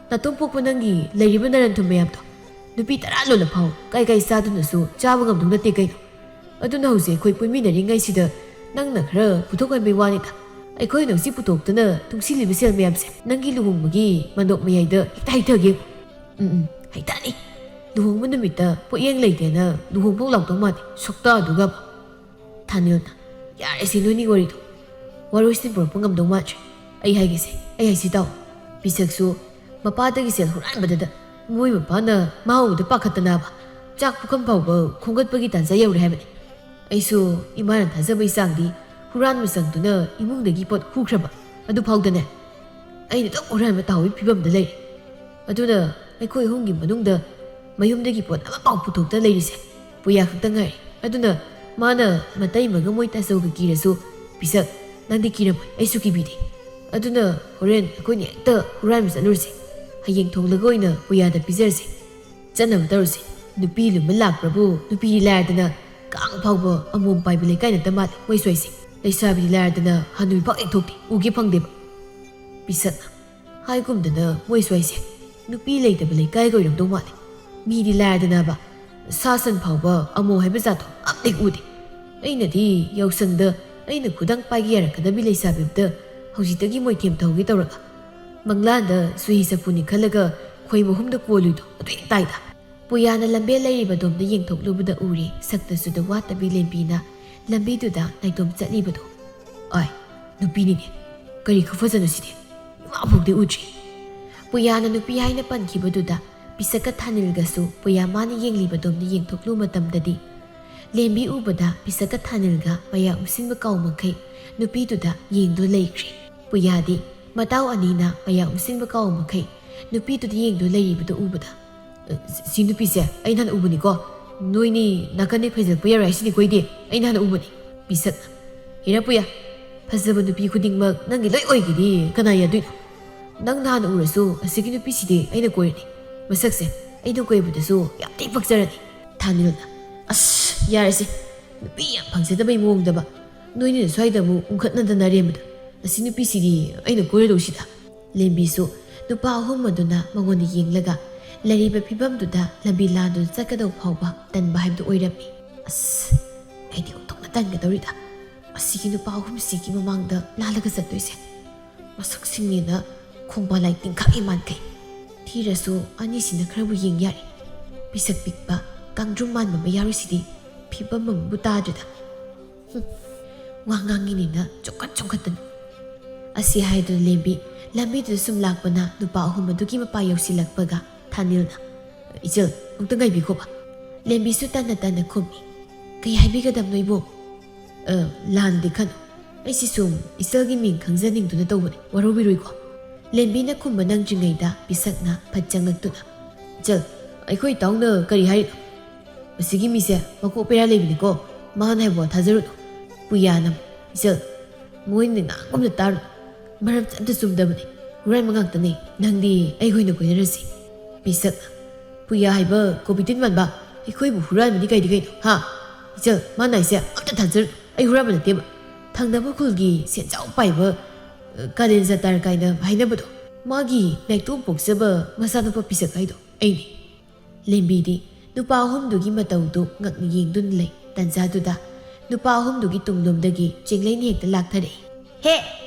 ꯅꯇꯣꯝ ꯄꯣꯛꯄ ꯅꯪꯒꯤ ꯂꯩꯔꯤꯕ ꯅꯔꯟ ꯊꯨꯝ ꯃꯌꯥꯝꯗꯣ ꯅꯨꯄꯤ ꯇꯔꯥ ꯂꯣꯜꯂ ꯐꯥꯎ ꯀꯥꯏ ꯀꯥꯏ ꯆꯥꯗꯨꯅꯁꯨ ꯆꯥꯕ ꯉꯝꯗꯧ ꯅꯠꯇꯦ ꯀꯩꯅꯣ꯫ ꯑꯗꯨꯅ ꯍꯧꯖꯤꯛ ꯑꯩꯈꯣꯏ ꯄꯨꯟꯃꯤꯟꯅꯔꯤꯉꯩꯁꯤꯗ ꯅꯪꯅ ꯈꯔ ꯄꯨꯊꯣꯛꯍꯟꯕꯩ ꯋꯥꯅꯤꯗ꯫ ꯑꯩꯈꯣꯏꯅ ꯍꯧꯖꯤꯛ ꯄꯨꯊꯣꯛꯇꯅ ꯇꯨꯡꯁꯤꯜꯂꯤꯕ ꯁꯦꯜ ꯃꯌꯥꯝꯁꯦ ꯅꯪꯒꯤ ꯂꯨꯍꯣꯡꯕꯒꯤ ꯃꯟꯗꯣꯞ ꯃꯌꯥꯏꯗ ꯍꯦꯛꯇ ꯍꯩꯊꯒꯦ꯫ ꯎꯝ, ꯎꯝ, ꯍꯩꯇꯥꯅꯤ꯫ ꯂꯨꯍꯣꯡꯕ ꯅꯨꯃꯤꯠꯇ ꯄꯣꯠꯌꯦꯡ ꯂꯩꯇꯦꯅ ꯂꯨꯍꯣꯡꯐꯧ ꯂꯥꯎꯗꯧ ꯃꯥꯜꯂꯦ꯫ ꯁꯛꯇꯥꯗꯨꯒ꯫ ꯊꯥꯅꯤꯜꯅ, "ꯌꯥꯔꯦꯁꯦ ꯅꯣꯏꯅꯤ ꯋꯥꯔꯤꯗꯣ꯫ ꯋꯥꯔꯣꯏꯁꯤꯟ ꯄꯨꯔꯛꯄ ꯉꯝꯗꯧ ꯃꯥꯟꯗ꯭ꯔꯦ꯫ ꯑꯩ ꯍꯥꯏꯒꯦꯁꯦ, ꯑꯩ ꯍꯥꯏꯁꯤ ꯇꯥꯎ꯫ ꯄꯤꯁꯛꯁꯨ ꯃꯄꯥꯗꯒꯤ ꯁꯦꯜ ꯍꯨꯔꯥꯟꯕꯗꯨꯗ ꯃꯣꯏ ꯃꯄꯥꯅ ꯃꯥ ꯎꯕꯗ ꯄꯥꯈꯠꯇꯅꯕ ꯆꯥꯛ ꯄꯨꯈꯝ ꯐꯥꯎꯕ ꯈꯣꯝꯒꯠꯄꯒꯤ ꯇꯥꯟꯖꯥ ꯌꯧꯔꯦ ꯍꯥꯏꯕꯅꯤ꯫ ꯑꯩꯁꯨ ꯏꯃꯥꯅ ꯊꯥꯖꯕꯒꯤ ꯆꯥꯡꯗꯤ ꯍꯨꯔꯥꯟꯕ ꯆꯪꯗꯨꯅ ꯏꯃꯨꯡꯗꯒꯤ ꯄꯣꯠ ꯍꯨꯈ꯭ꯔꯕ ꯑꯗꯨ ꯐꯥꯎꯗꯅꯦ꯫ ꯑꯩꯅ ꯑꯗꯨꯝ ꯍꯨꯔꯥꯟꯕ ꯇꯥꯍꯧꯕꯒꯤ ꯐꯤꯕꯝꯗ ꯂꯩꯔꯦ꯫ ꯑꯗꯨꯅ ꯑꯩꯈꯣꯏ ꯑꯍꯨꯝꯒꯤ ꯃꯅꯨꯡꯗ ꯃꯌꯨꯝꯗꯒꯤ ꯄꯣꯠ ꯑꯃꯐꯥꯎ ꯄꯨꯊꯣꯛꯇ ꯂꯩꯔꯤꯁꯦ ꯄꯨꯌꯥ ꯈꯛꯇ ꯉꯥꯏꯔꯦ꯫ ꯑꯗꯨꯅ ꯃꯥꯅ ꯃꯇꯩꯃꯒ ꯃꯣꯏ ꯇꯥꯆꯧꯒ ꯀꯤꯔꯁꯨ, ꯄꯤꯁꯛ, ꯅꯪꯗꯤ ꯀꯤꯔꯝꯃꯣꯏ, ꯑꯩꯁꯨ ꯀꯤꯕꯤꯗꯦ꯫ ꯑꯗꯨꯅ ꯍꯣꯔꯦꯟ ꯑꯩꯈꯣꯏꯅꯤ ꯍꯦꯛꯇ ꯍꯨꯔꯥꯟꯕ ꯆꯠꯂꯨꯔꯁꯦ꯫ ꯍꯌꯦꯡ ꯊꯣꯡꯂꯒ ꯑꯣꯏꯅ ꯄꯨꯌꯥꯗ ꯄꯤꯖꯔꯁꯦ꯫ ꯆꯠꯅꯕ ꯇꯧꯔꯁꯦ꯫ ꯅꯨꯄꯤ ꯂꯨꯝꯕ ꯂꯥꯛꯄ꯭ꯔꯕꯨ ꯅꯨꯄꯤꯗꯤ ꯂꯥꯏꯔꯗꯅ ꯀꯥꯡ ꯐꯥꯎꯕ ꯑꯃꯣꯝ ꯄꯥꯏꯕ ꯂꯩꯀꯥꯏ ꯅꯠꯇ ꯃꯥꯜꯂꯦ ꯃꯣꯏ ꯁ꯭ꯋꯥꯏꯁꯦ꯫ ꯂꯩꯁꯥꯕꯤꯗꯤ ꯂꯥꯏꯔꯗꯅ ꯍꯅꯨꯕꯤ ꯐꯥꯎ ꯍꯦꯛ ꯊꯣꯛꯇꯦ, ꯎꯒꯦ ꯐꯪꯗꯦꯕ꯫" ꯄꯤꯁꯛꯅ, "ꯍꯥꯏꯒꯨꯝꯗꯅ ꯃꯣꯏ ꯁ꯭ꯋꯥꯏꯁꯦ ꯅꯨꯄꯤ ꯂꯩꯇꯕ ꯂꯩꯀꯥꯏꯒ ꯑꯣꯏꯔꯝꯗꯧ ꯃꯥꯜꯂꯦ꯫ ꯃꯤꯗꯤ ꯂꯥꯏꯔꯗꯅꯕ ꯁꯥ ꯁꯟ ꯐꯥꯎꯕ ꯑꯃꯣ ꯍꯥꯏꯕ ꯖꯥꯠꯇꯣ ꯑꯝꯇ ꯍꯦꯛ ꯎꯗꯦ꯫ ꯑꯩꯅꯗꯤ ꯌꯥꯎꯁꯪꯗ ꯑꯩꯅ ꯈꯨꯗꯥꯡ ꯄꯥꯏꯒꯦ ꯌꯥꯔꯛꯀꯗꯕꯤ ꯂꯩꯁꯥꯕꯤ ꯑꯝꯇ ꯍꯧꯖꯤꯛꯇꯒꯤ ꯃꯣꯏꯊꯦꯝ ꯇꯧꯍꯧꯒꯦ ꯇꯧꯔꯒ꯫ ꯃꯪꯂꯥꯟꯗ ꯆꯨꯍꯤ ꯆꯐꯨꯅꯤ ꯈꯜꯂꯒ ꯈꯣꯏ ꯃꯍꯨꯝꯗ ꯀꯣꯜꯂꯨꯏꯗꯣ ꯑꯗꯨ ꯍꯦꯛ ꯇꯥꯏꯗ꯫" ꯄꯨꯌꯥꯅ ꯂꯝꯕꯦꯜ ꯂꯩꯔꯤꯕ ꯑꯗꯣꯝꯗ ꯌꯦꯡꯊꯣꯛꯂꯨꯕꯗ ꯎꯔꯦ ꯁꯛꯇ ꯆꯨꯗ ꯋꯥꯠꯇꯕꯤ ꯂꯦꯝꯕꯤꯅ ꯂꯝꯕꯤꯗꯨꯗ ꯅꯥꯏꯇꯣꯝ ꯆꯠꯂꯤꯕꯗꯣ꯫ "ꯑꯥꯏ, ꯅꯨꯄꯤꯅꯤꯅꯦ꯫ ꯀꯔꯤ ꯈꯨꯐꯖꯅꯣ ꯁꯤꯗꯤ? ꯏꯃꯥ ꯐꯥꯎꯗꯤ ꯎꯗ꯭ꯔꯤ꯫" ꯄꯨꯌꯥꯅ ꯅꯨꯄꯤ ꯍꯥꯏꯅ ꯄꯟꯈꯤꯕꯗꯨꯗ ꯄꯤꯁꯛꯀ ꯊꯥꯅꯤꯜꯒꯁꯨ ꯄꯨꯌꯥ ꯃꯥꯅ ꯌꯦꯡꯂꯤꯕꯗꯣꯝꯗ ꯌꯦꯡꯊꯣꯛꯂꯨ ꯃꯇꯝꯗꯗꯤ ꯂꯦꯝꯕꯤ ꯎꯕꯗ ꯄꯤꯁꯛꯀ ꯊꯥꯅꯤꯜꯒ ꯃꯌꯥ ꯎꯝꯁꯤꯟꯕ ꯀꯥꯎ ꯃꯈꯩ ꯅꯨꯄꯤꯗꯨꯗ ꯌꯦꯡꯗꯨ ꯂꯩꯈ꯭ꯔꯦ꯫ ꯄꯨꯌꯥꯗꯤ ꯃꯇꯥꯎ ꯑꯅꯤꯅ ꯃꯌꯥ ꯎꯝꯁꯤꯟꯕ ꯀꯥꯎ ꯃꯈꯩ ꯅꯨꯄꯤꯗꯨꯗ ꯌꯦꯡꯗꯨ ꯂꯩꯔꯤꯕꯗꯨ ꯎꯕꯗ, "ꯑ, ꯁꯤ ꯅꯨꯄꯤꯁꯦ ꯑꯩ ꯅꯍꯥꯟ ꯎꯕꯅꯤꯀꯣ꯫ ꯅꯣꯏꯅꯤ ꯅꯥꯀꯟꯗꯩ ꯐꯩꯖꯜꯂꯛꯄ ꯌꯥꯔꯣꯏ ꯍꯥꯏꯁꯤꯅꯤꯀꯣ ꯑꯩꯗꯤ꯫ ꯑꯩ ꯅꯍꯥꯟ ꯎꯕꯅꯤ꯫" ꯄꯤꯁꯛꯅ, "ꯍꯦꯔꯥ ꯄꯨꯌꯥ, "ꯐꯖꯕ ꯅꯨꯄꯤ ꯈꯨꯗꯤꯡꯃꯛ ꯅꯪꯒꯤ ꯂꯣꯏ ꯑꯣꯏꯒꯅꯤ, ꯀꯅꯥ ꯌꯥꯗꯣꯏꯅꯣ? ꯅꯪ ꯅꯍꯥꯟ ꯎꯔꯁꯨ ꯑꯁꯤꯒꯤ ꯅꯨꯄꯤꯁꯤꯗꯤ ꯑꯩꯅ ꯀꯣꯏꯔꯅꯤ꯫ ꯃꯁꯛꯁꯦ ꯑꯩꯅ ꯀꯣꯏꯕꯗꯁꯨ ꯌꯥꯝ ꯊꯤ ꯄꯛꯆꯔꯅꯤ"꯫ ꯊꯥꯅꯤꯜꯅ, "ꯑꯁ, ꯌꯥꯔꯦꯁꯦ, ꯅꯨꯄꯤ ꯌꯥꯝ ꯐꯪꯖꯗꯕꯩ ꯃꯑꯣꯡꯗꯕ꯫ ꯅꯣꯏꯅꯤꯅ ꯁ꯭ꯋꯥꯏꯗ ꯑꯃꯨꯛ ꯎꯪꯈꯠꯅꯗꯅ ꯔꯦꯝꯕꯗ꯫ ꯑꯁꯤ ꯅꯨꯄꯤꯁꯤꯗꯤ ꯑꯩꯅ ꯀꯣꯏꯔꯗꯧꯁꯤꯗ"꯫ ꯂꯦꯝꯕꯤꯁꯨ ꯅꯨꯄꯥ ꯑꯍꯨꯝ ꯑꯗꯨꯅ ꯃꯉꯣꯟꯗ ꯌꯦꯡꯂꯒ ꯂꯩꯔꯤꯕ ꯐꯤꯕꯝꯗꯨꯗ ꯂꯝꯕꯤ ꯂꯥꯟꯗꯨꯅ ꯆꯠꯀꯗꯧ ꯐꯥꯎꯕ ꯇꯟꯕ ꯍꯥꯏꯕꯗꯨ ꯑꯣꯏꯔꯝꯃꯤ꯫ "ꯑꯁ, ꯑꯩꯗꯤ ꯑꯣꯟꯊꯣꯛꯅ ꯇꯟꯒꯗꯧꯔꯤꯗ꯫ ꯑꯁꯤꯒꯤ ꯅꯨꯄꯥ ꯑꯍꯨꯝꯁꯤꯒꯤ ꯃꯃꯥꯡꯗ ꯂꯥꯜꯂꯒ ꯆꯠꯇꯣꯏꯁꯦ꯫ ꯃꯁꯛꯁꯤꯡꯅꯦꯅ ꯈꯣꯡꯕꯥꯟ ꯂꯥꯏ ꯇꯤꯡꯈꯥꯛ ꯍꯦꯛ ꯃꯥꯟꯈꯩ꯫ ꯊꯤꯔꯁꯨ ꯑꯅꯤꯁꯤꯅ ꯈꯔꯕꯨ ꯌꯦꯡ ꯌꯥꯔꯦ꯫ ꯄꯤꯁꯛ ꯄꯤꯛꯄ, ꯀꯥꯡꯗ꯭ꯔꯨꯝ ꯃꯥꯟꯕ ꯃꯌꯥꯔꯣꯏꯁꯤꯗꯤ ꯐꯤꯕꯝ ꯑꯃꯕꯨ ꯇꯥꯗ꯭ꯔꯦꯗ꯫ ꯍꯨꯝ, ꯋꯥ ꯉꯥꯡꯉꯤꯅꯦꯅ ꯆꯣꯡꯈꯠ ꯆꯣꯡꯈꯠꯇꯅ"꯫ ꯑꯁꯤ ꯍꯥꯏꯗꯨꯅ ꯂꯦꯝꯕꯤ ꯂꯝꯕꯤꯗꯨꯗ ꯁꯨꯝ ꯂꯥꯛꯄꯅ ꯅꯨꯄꯥ ꯑꯍꯨꯝ ꯑꯗꯨꯒꯤ ꯃꯄꯥ ꯌꯧꯁꯤꯜꯂꯛꯄꯒ ꯊꯥꯅꯤꯜꯅ, "ꯏꯆꯜ, ꯑꯃꯨꯛꯇ ꯉꯥꯏꯕꯤꯈꯣꯕ"꯫ ꯂꯦꯝꯕꯤꯁꯨ ꯇꯟꯅ ꯇꯟꯅ ꯈꯨꯝꯃꯤ, "ꯀꯩ ꯍꯥꯏꯕꯤꯒꯗꯕꯅꯣ ꯏꯕꯣ?" "ꯑ, ꯂꯥꯟꯗꯤ ꯈꯟ-, ꯑꯩꯁꯤ ꯁꯨꯝ ꯏꯆꯜꯒꯤ ꯃꯤꯡ ꯈꯪꯖꯅꯤꯡꯗꯨꯅ ꯇꯧꯕꯅꯤ, ꯋꯥꯔꯧꯕꯤꯔꯣꯏꯀꯣ"꯫ ꯂꯦꯝꯕꯤꯅ ꯈꯨꯝꯕ ꯅꯪꯗ꯭ꯔꯤꯉꯩꯗ ꯄꯤꯁꯛꯅ ꯐꯠ ꯆꯪꯂꯛꯇꯨꯅ, "ꯏꯆꯜ, ꯑꯩꯈꯣꯏ ꯏꯇꯥꯎꯅ ꯀꯔꯤ ꯍꯥꯏꯔꯤꯅꯣ? ꯃꯁꯤꯒꯤ ꯃꯤꯁꯦ ꯃꯀꯣꯛ ꯕꯦꯔꯥ ꯂꯩꯕꯅꯤꯀꯣ, ꯃꯥꯅ ꯍꯥꯏꯕ ꯋꯥ ꯊꯥꯖꯔꯨꯅꯨ"꯫ ꯄꯨꯌꯥꯅ, "ꯏꯆꯜ, ꯃꯣꯏꯅ ꯉꯥꯡꯒꯨꯝꯅ ꯇꯥꯔꯨꯅꯨ, ꯃꯔꯝ ꯑꯝꯇ ꯆꯨꯝꯗꯕꯅꯤ, ꯍꯨꯔꯥꯟꯕ ꯉꯥꯛꯇꯅꯤ, ꯅꯪꯗꯤ ꯑꯩꯒ ꯑꯣꯏꯅ ꯀꯣꯏꯅꯔꯁꯤ"꯫ ꯄꯤꯁꯛꯅ, "ꯄꯨꯌꯥ ꯍꯥꯏꯕ ꯀꯣꯕꯤ ꯇꯤꯟ ꯃꯥꯟꯕ, ꯑꯩꯈꯣꯏꯕꯨ ꯍꯨꯔꯥꯟꯕꯅꯤ ꯀꯥꯏꯗꯤ ꯀꯩꯅꯣ, ꯍꯥ? ꯏꯆꯜ, ꯃꯥꯅ ꯍꯥꯏꯁꯦ ꯑꯝꯇ ꯊꯥꯖꯔꯨꯅꯨ, ꯑꯩ ꯍꯨꯔꯥꯟꯕ ꯅꯠꯇꯦꯕ꯫ ꯊꯪꯅꯕ ꯈꯨꯜꯒꯤ ꯁꯦꯟꯖꯥꯎ ꯄꯥꯏꯕ, ꯑ, ꯀꯥꯂꯦꯟ ꯖꯥꯇꯥꯔ ꯀꯥꯏꯅ ꯍꯥꯏꯅꯕꯗꯣ, ꯃꯥꯒꯤ ꯅꯥꯏꯇꯣꯝ ꯄꯣꯛꯆꯕ ꯃꯆꯥꯅꯨꯄꯥ ꯄꯤꯁꯛ ꯍꯥꯏꯗꯣ ꯑꯩꯅꯤ"꯫ ꯂꯦꯝꯕꯤꯗꯤ ꯅꯨꯄꯥ ꯑꯍꯨꯝꯗꯨꯒꯤ ꯃꯇꯧꯗꯨ ꯉꯛꯅ ꯌꯦꯡꯗꯨꯅ ꯂꯩ꯫ ꯇꯟꯖꯥꯗꯨꯗ ꯅꯨꯄꯥ ꯑꯍꯨꯝꯗꯨꯒꯤ ꯇꯨꯡꯂꯣꯝꯗꯒꯤ ꯆꯦꯡꯂꯩꯅ ꯍꯦꯛꯇ ꯂꯥꯛꯊꯔꯛꯏ꯫ "ꯍꯦ,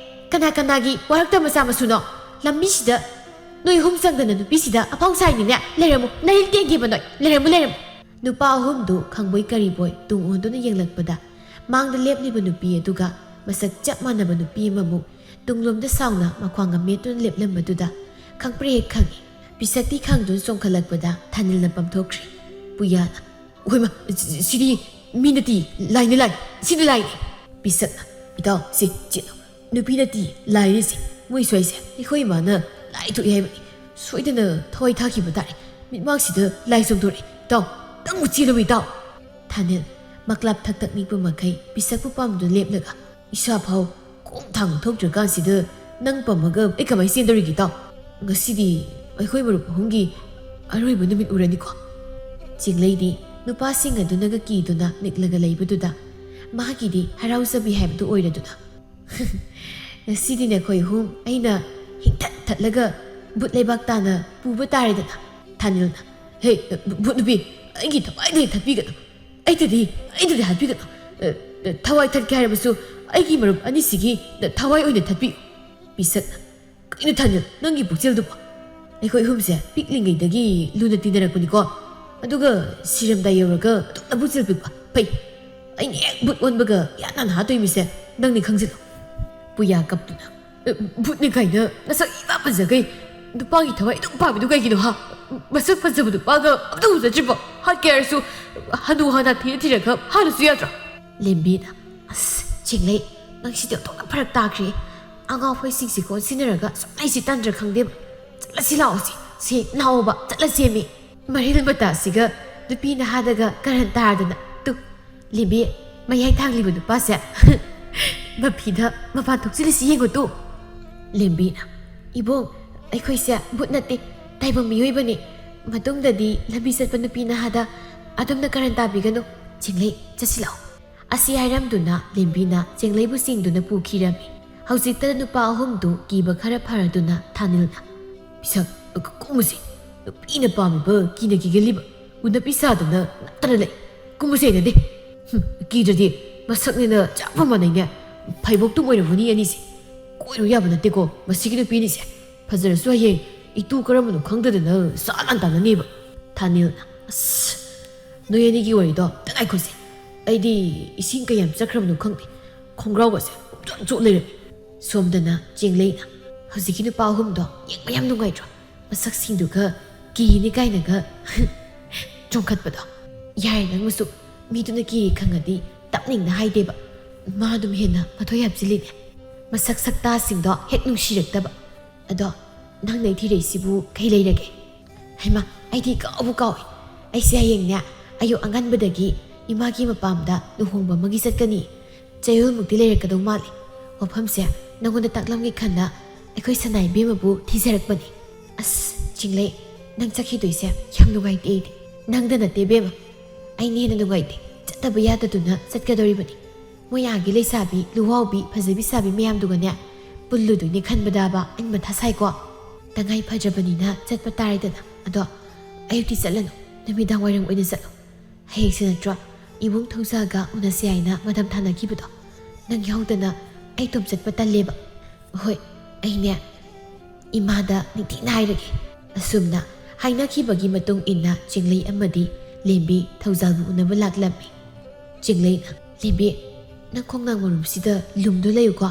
ꯀꯅꯥ ꯀꯅꯥꯒꯤ ꯋꯥꯔꯛꯇ ꯃꯆꯥ ꯃꯁꯨꯅꯣ? ꯂꯝꯕꯤꯁꯤꯗ ꯅꯣꯏ ꯑꯍꯨꯝ ꯆꯪꯗꯅ ꯅꯨꯄꯤꯁꯤꯗ ꯑꯐꯥꯎ ꯁꯥꯏꯅꯤꯅꯦ꯫ ꯂꯩꯔꯝꯃꯨ, ꯅꯔꯤꯜ ꯇꯦꯡꯈꯤꯕ ꯅꯣꯏ, ꯂꯩꯔꯝꯃꯨ, ꯂꯩꯔꯝꯃꯨ"꯫ ꯅꯨꯄꯥ ꯑꯍꯨꯝꯗꯨ ꯈꯪꯕꯣꯏ ꯀꯔꯤꯕꯣꯏ ꯇꯨꯡ ꯑꯣꯟꯗꯨꯅ ꯌꯦꯡꯂꯛꯄꯗ ꯃꯥꯡꯗ ꯂꯦꯞꯂꯤꯕ ꯅꯨꯄꯤ ꯑꯗꯨꯒ ꯃꯁꯛ ꯆꯞ ꯃꯥꯟꯅꯕ ꯅꯨꯄꯤ ꯑꯃꯃꯨꯛ ꯇꯨꯡꯂꯣꯝꯗ ꯁꯥꯎꯅ ꯃꯈ꯭ꯋꯥꯡꯒ ꯃꯦꯠꯇꯨꯅ ꯂꯦꯞꯂꯝꯕꯗꯨꯗ ꯈꯪꯄ꯭ꯔꯦꯛ ꯍꯦꯛ ꯈꯪꯉꯤ꯫ ꯄꯤꯁꯛꯇꯤ ꯈꯪꯗꯨꯅ ꯆꯣꯡꯈꯠꯂꯛꯄꯗ ꯊꯥꯅꯤꯜꯅ ꯄꯝꯊꯣꯛꯈ꯭ꯔꯤ꯫ ꯄꯨꯌꯥꯅ, "ꯑꯣꯏꯃ, ꯁꯤ-, ꯁꯤꯗꯤ ꯃꯤ ꯅꯠꯇꯦ, ꯂꯥꯏꯅꯤ, ꯂꯥꯏ, ꯁꯤꯗꯤ ꯂꯥꯏꯅꯤ"꯫ ꯄꯤꯁꯛꯅ, "ꯏꯇꯥꯎ, ꯁꯤ ꯆꯦꯜꯂꯣ꯫ ꯅꯨꯄꯤ ꯅꯠꯇꯦ, ꯂꯥꯏꯅꯤ ꯁꯤ꯫ ꯃꯣꯏ ꯁ꯭ꯋꯥꯏꯁꯦ ꯑꯩꯈꯣꯏ ꯏꯃꯥꯅ ꯂꯥꯏ ꯊꯣꯛꯏ ꯍꯥꯏꯕꯅꯤ꯫ ꯁꯣꯏꯗꯅ ꯊꯋꯥꯏ ꯊꯥꯈꯤꯕ ꯇꯥꯔꯦ꯫ ꯃꯤꯠꯃꯥꯡꯁꯤꯗ ꯂꯥꯏ ꯆꯣꯡꯊꯣꯔꯛꯏ꯫ ꯏꯇꯥꯎ, ꯅꯪꯕꯨ ꯆꯦꯜꯂꯨ, ꯏꯇꯥꯎ"꯫ ꯊꯥꯅꯤꯜ ꯃꯀ꯭ꯂꯥꯞ ꯊꯛ ꯊꯛ ꯅꯤꯛꯄ ꯃꯈꯩ ꯄꯤꯁꯛꯄꯨ ꯄꯥꯝꯗꯨꯅ ꯂꯦꯞꯂꯒ, "ꯏꯁꯥ ꯐꯥꯎ ꯈꯣꯡ ꯊꯥꯡ ꯊꯣꯛꯇ꯭ꯔꯀꯥꯟꯁꯤꯗ ꯅꯪ ꯄꯝꯃꯒ ꯑꯩ ꯀꯃꯥꯏꯅ ꯆꯦꯟꯗꯧꯔꯤꯒꯦ ꯏꯇꯥꯎ? ꯉꯁꯤꯗꯤ ꯑꯩꯈꯣꯏ ꯃꯔꯨꯞ ꯑꯍꯨꯝꯒꯤ ꯑꯔꯣꯏꯕ ꯅꯨꯃꯤꯠ ꯑꯣꯏꯔꯅꯤꯀꯣ꯫ ꯆꯤꯡꯂꯩꯗꯤ ꯅꯨꯄꯥꯁꯤꯡ ꯑꯗꯨꯅꯒ ꯀꯤꯗꯨꯅ ꯅꯤꯛꯂꯒ ꯂꯩꯕꯗꯨꯗ ꯃꯍꯥꯛꯀꯤꯗꯤ ꯍꯔꯥꯎꯖꯕꯤ ꯍꯥꯏꯕꯗꯨ ꯑꯣꯏꯔꯗꯨꯅ꯫ "ꯉꯁꯤꯗꯤ ꯅꯈꯣꯏ ꯑꯍꯨꯝ ꯑꯩꯅ ꯍꯤꯡꯊꯠ ꯊꯠꯂꯒ ꯚꯨꯠ ꯂꯩꯕꯥꯛ ꯇꯥꯅ ꯄꯨꯕ ꯇꯥꯔꯦꯗꯅ"꯫ ꯊꯥꯅꯤꯜꯅ, "ꯍꯦ, ꯚꯨꯠ ꯅꯨꯄꯤ, ꯑꯩꯒꯤ ꯊꯋꯥꯏꯗ ꯍꯦꯛ ꯊꯠꯄꯤꯒꯅꯨ꯫ ꯑꯩꯗꯗꯤ, ꯑꯩꯗꯗꯤ ꯍꯥꯠꯄꯤꯒꯅꯨ꯫ ꯑ, ꯑ, ꯊꯋꯥꯏ ꯊꯠꯀꯦ ꯍꯥꯏꯔꯕꯁꯨ ꯑꯩꯒꯤ ꯃꯔꯨꯞ ꯑꯅꯤꯁꯤꯒꯤ ꯊꯋꯥꯏ ꯑꯣꯏꯅ ꯊꯠꯄꯤꯌꯨ"꯫ ꯄꯤꯁꯛꯅ, "ꯀꯩꯅꯣ ꯊꯥꯅꯤꯜ, ꯅꯪꯒꯤ ꯄꯨꯛꯆꯦꯜꯗꯨꯕꯣ? ꯑꯩꯈꯣꯏ ꯑꯍꯨꯝꯁꯦ ꯄꯤꯛꯂꯤꯉꯩꯗꯒꯤ ꯂꯨꯅ ꯇꯤꯟꯅꯔꯛꯄꯅꯤꯀꯣ꯫ ꯑꯗꯨꯒ ꯁꯤꯔꯝꯗꯥꯏ ꯌꯧꯔꯒ ꯑꯗꯨꯝ ꯅꯕꯨꯛꯆꯦꯜ ꯄꯤꯛꯄ꯫ ꯐꯩ, ꯑꯩꯅ ꯍꯦꯛ ꯚꯨꯠ ꯑꯣꯟꯕꯒ ꯏꯍꯥꯟ ꯍꯥꯟꯅ ꯍꯥꯠꯇꯣꯏ ꯃꯤꯁꯦ ꯅꯪꯅꯤ ꯈꯪꯖꯤꯜꯂꯣ"꯫ ꯄꯨꯌꯥ ꯀꯞꯇꯨꯅ, "ꯑ, ꯚꯨꯠꯅꯤ ꯀꯥꯏꯅ ꯅꯁꯛ ꯏꯃꯥ ꯐꯖꯈꯩ ꯅꯨꯄꯥꯒꯤ ꯊꯋꯥꯏ ꯑꯗꯨꯝ ꯄꯥꯝꯃꯤꯗꯨ ꯀꯩꯒꯤꯅꯣ ꯍꯥ? ꯃꯁꯛ ꯐꯖꯕ ꯅꯨꯄꯥꯒ ꯑꯝꯇ ꯎꯖꯗ꯭ꯔꯤꯕꯣ? ꯍꯥꯠꯀꯦ ꯍꯥꯏꯔꯁꯨ ꯍꯅꯨ ꯍꯅꯥ ꯊꯤꯔ ꯊꯤꯔꯒ ꯍꯥꯠꯂꯁꯨ ꯌꯥꯗ꯭ꯔꯣ?" ꯂꯦꯝꯕꯤꯅ, "ꯑꯁ, ꯆꯤꯡꯂꯩ, ꯅꯪꯁꯤꯗꯤ ꯑꯣꯟꯊꯣꯛꯅ ꯐꯔꯛ ꯇꯥꯈ꯭ꯔꯦ꯫ ꯑꯉꯥꯎꯈꯩꯁꯤꯡꯁꯤ ꯀꯣꯟꯁꯤꯟꯅꯔꯒ ꯁꯨꯝ ꯂꯩꯁꯤ ꯇꯟꯗ꯭ꯔꯥ ꯈꯪꯗꯦꯕ꯫ ꯆꯠꯂꯁꯤ ꯂꯥꯛꯑꯣꯁꯤ, ꯁꯤ ꯂꯥꯛꯑꯣꯕ, ꯆꯠꯂꯁꯦꯃꯤ꯫ ꯃꯔꯤꯜ ꯃꯇꯥꯁꯤꯒ ꯅꯨꯄꯤ ꯅꯍꯥꯗꯒ ꯀꯔꯟ ꯇꯥꯔꯗꯅ꯫ ꯇꯨ, ꯂꯦꯝꯕꯤ, ꯃꯌꯥꯏ ꯊꯥꯡꯂꯤꯕ ꯅꯨꯄꯥꯁꯦ ꯃꯐꯤꯗ ꯃꯄꯥꯟ ꯊꯣꯛꯆꯤꯜꯂꯤꯁꯤ ꯌꯦꯡꯉꯨ ꯇꯨ"꯫ ꯂꯦꯝꯕꯤꯅ, "ꯏꯕꯨꯡ, ꯑꯩꯈꯣꯏꯁꯦ ꯚꯨꯠ ꯅꯠꯇꯦ, ꯇꯥꯏꯕꯪ ꯃꯤꯑꯣꯏꯕꯅꯤ꯫ ꯃꯇꯨꯡꯗꯗꯤ ꯂꯝꯕꯤ ꯆꯠꯄ ꯅꯨꯄꯤ ꯅꯍꯥꯗ ꯑꯗꯨꯝꯅ ꯀꯔꯟ ꯇꯥꯕꯤꯒꯅꯨ꯫ ꯆꯤꯡꯂꯩ, ꯆꯠꯁꯤ ꯂꯥꯛꯑꯣ"꯫ ꯑꯁꯤ ꯍꯥꯏꯔꯝꯗꯨꯅ ꯂꯦꯝꯕꯤꯅ ꯆꯦꯡꯂꯩꯕꯨ ꯆꯤꯡꯗꯨꯅ ꯄꯨꯈꯤꯔꯝꯃꯤ꯫ ꯍꯧꯖꯤꯛꯇ ꯅꯨꯄꯥ ꯑꯍꯨꯝꯗꯨ ꯀꯤꯕ ꯈꯔ ꯐꯔꯗꯨꯅ ꯊꯥꯅꯤꯜꯅ, "ꯄꯤꯁꯛ, ꯀꯨꯝꯃꯨꯁꯤ꯫ ꯅꯨꯄꯤꯅ ꯄꯥꯝꯃꯤꯕ ꯀꯤꯅ ꯀꯤꯒꯜꯂꯤꯕ ꯎꯅꯄꯤ ꯁꯥꯗꯨꯅ ꯅꯞꯇꯅ ꯂꯩ꯫ ꯀꯨꯝꯃꯨꯁꯦ ꯍꯥꯏꯅꯗꯦ꯫ ꯍꯨꯝ, ꯀꯤꯗ꯭ꯔꯗꯤ ꯃꯁꯛꯅꯦꯅ ꯆꯞ ꯃꯥꯟꯅꯩꯅꯦ꯫ ꯐꯩꯕꯣꯛꯇꯨꯝ ꯑꯣꯏꯔꯝꯃꯅꯤ ꯑꯅꯤꯁꯦ꯫ ꯀꯣꯏꯔꯨ ꯌꯥꯕ ꯅꯠꯇꯦꯀꯣ ꯃꯁꯤꯒꯤ ꯅꯨꯄꯤ ꯑꯅꯤꯁꯦ꯫ ꯐꯖꯔꯁꯨ ꯍꯌꯦꯡ ꯏꯇꯨ ꯀꯔꯝꯕꯅꯣ ꯈꯪꯗꯗꯅ ꯆꯥ ꯂꯥꯟ ꯇꯥꯅꯅꯦꯕ"꯫ ꯊꯥꯅꯤꯜꯅ, "ꯑꯁ, ꯅꯣꯏ ꯑꯅꯤꯒꯤ ꯋꯥꯔꯤꯗꯣ ꯑꯝꯇ ꯉꯥꯏꯈꯣꯁꯦ꯫ ꯑꯩꯗꯤ ꯏꯁꯤꯡ ꯀꯌꯥꯝ ꯆꯠꯈ꯭ꯔꯕꯅꯣ ꯈꯪꯗꯦ꯫ ꯈꯣꯡꯒ꯭ꯔꯥꯎꯒꯁꯦ ꯄꯨꯝꯆꯣꯠ ꯆꯣꯠ ꯂꯩꯔꯝꯃꯤ"꯫ ꯁꯣꯝꯗꯅ ꯆꯦꯡꯂꯩꯅ, "ꯍꯧꯖꯤꯛꯀꯤ ꯅꯨꯄꯥ ꯑꯍꯨꯝꯗꯣ ꯌꯦꯡꯕ ꯌꯥꯝ ꯅꯨꯡꯉꯥꯏꯇ꯭ꯔꯣ? ꯃꯁꯛꯁꯤꯡꯗꯨꯒ ꯀꯤꯅꯤ ꯀꯥꯏꯅꯒ ꯆꯣꯡꯈꯠꯄꯗꯣ꯫ ꯌꯥꯔꯦ ꯅꯪꯕꯨꯁꯨ, ꯃꯤꯗꯨꯅ ꯀꯤ ꯈꯪꯉꯗꯤ ꯇꯞꯅꯤꯡꯅ ꯍꯥꯏꯗꯦꯕ꯫ ꯃꯥ ꯑꯗꯨꯝ ꯍꯦꯟꯅ ꯃꯊꯣꯏ ꯍꯥꯞꯆꯤꯜꯂꯤꯅꯦ꯫ ꯃꯁꯛ ꯁꯛꯇꯥꯁꯤꯡꯗꯣ ꯍꯦꯛ ꯅꯨꯡꯁꯤꯔꯛꯇꯕ꯫ ꯑꯗꯣ ꯅꯪ ꯅꯩꯊꯤꯔꯛꯏꯁꯤꯕꯨ ꯀꯩ ꯂꯩꯔꯒꯦ? ꯍꯩꯃꯥ, ꯑꯩꯗꯤ ꯀꯥꯎꯕꯨ ꯀꯥꯎꯏ꯫ ꯑꯩꯁꯦ ꯍꯌꯦꯡꯅꯦ ꯑꯌꯨꯛ ꯑꯉꯟꯕꯗꯒꯤ ꯏꯃꯥꯒꯤ ꯃꯄꯥꯝꯗ ꯂꯨꯍꯣꯡꯕ ꯑꯃꯒꯤ ꯆꯠꯀꯅꯤ꯫ ꯆꯌꯣꯜꯃꯨꯛꯇꯤ ꯂꯩꯔꯛꯀꯗꯧ ꯃꯥꯜꯂꯤ꯫ ꯃꯐꯝꯁꯦ ꯅꯪꯉꯣꯟꯗ ꯇꯥꯛꯂꯝꯒꯦ ꯈꯟꯅ ꯑꯩꯈꯣꯏ ꯁꯅꯥ ꯏꯕꯦꯝꯃꯕꯨ ꯊꯤꯖꯔꯛꯄꯅꯤ꯫ ꯑꯁ, ꯆꯤꯡꯂꯩ, ꯅꯪ ꯆꯠꯈꯤꯗꯣꯏꯁꯦ ꯌꯥꯝ ꯅꯨꯡꯉꯥꯏꯇꯦ꯫ ꯑꯩꯗꯤ ꯅꯪꯗ ꯅꯠꯇꯦ ꯏꯕꯦꯝꯃ, ꯑꯩꯅ ꯍꯦꯟꯅ ꯅꯨꯡꯉꯥꯏꯇꯦ꯫ ꯆꯠꯇꯕ ꯌꯥꯗꯗꯨꯅ ꯆꯠꯀꯗꯧꯔꯤꯕꯅꯤ꯫ ꯃꯣꯏ ꯑꯥꯒꯤ ꯂꯩꯁꯥꯕꯤ ꯂꯨꯍꯥꯎꯕꯤ ꯐꯖꯕꯤ ꯁꯥꯕꯤ ꯃꯌꯥꯝꯗꯨꯒꯅꯦ ꯄꯨꯜꯂꯨꯗꯣꯏꯅꯦ ꯈꯟꯕꯗꯕ ꯑꯩ ꯃꯊꯥ ꯁꯥꯏꯀꯣ꯫ ꯇꯉꯥꯏ ꯐꯗ꯭ꯔꯕꯅꯤꯅ ꯆꯠꯄ ꯇꯥꯔꯦꯗꯅ꯫ ꯑꯗꯣ ꯑꯌꯨꯛꯇꯤ ꯆꯠꯂꯅꯨ, ꯅꯨꯃꯤꯗꯥꯡ ꯋꯥꯏꯔꯝ ꯑꯣꯏꯅ ꯆꯠꯂꯣ꯫ ꯍꯌꯦꯡꯁꯦ ꯅꯠꯇ꯭ꯔꯣ ꯏꯕꯨꯡ ꯊꯧꯖꯥꯜꯒ ꯎꯅꯁꯦ ꯍꯥꯏꯅ ꯃꯇꯝ ꯊꯥꯅꯈꯤꯕꯗꯣ? ꯅꯪ ꯌꯥꯎꯗꯅ ꯑꯩ ꯏꯇꯣꯝ ꯆꯠꯄ ꯇꯜꯂꯦꯕ꯫ ꯍꯣꯏ, ꯑꯩꯅꯦ ꯏꯃꯥꯗ ꯅꯤꯡꯊꯤꯅ ꯍꯥꯏꯔꯒꯦ꯫ ꯑꯁꯨꯝꯅ ꯍꯥꯏꯅꯈꯤꯕꯒꯤ ꯃꯇꯨꯡ ꯏꯟꯅ ꯆꯤꯡꯂꯩ ꯑꯃꯗꯤ ꯂꯦꯝꯕꯤ ꯊꯧꯖꯥꯜꯕꯨ ꯎꯅꯕ ꯂꯥꯛꯂꯝꯃꯤ꯫ ꯆꯤꯡꯂꯩꯅ, "ꯂꯦꯝꯕꯤ, ꯅꯪ ꯈꯣꯡꯅꯥꯡ ꯃꯔꯨꯝꯁꯤꯗ ꯂꯨꯝꯗꯨ ꯂꯩꯌꯨꯀꯣ꯫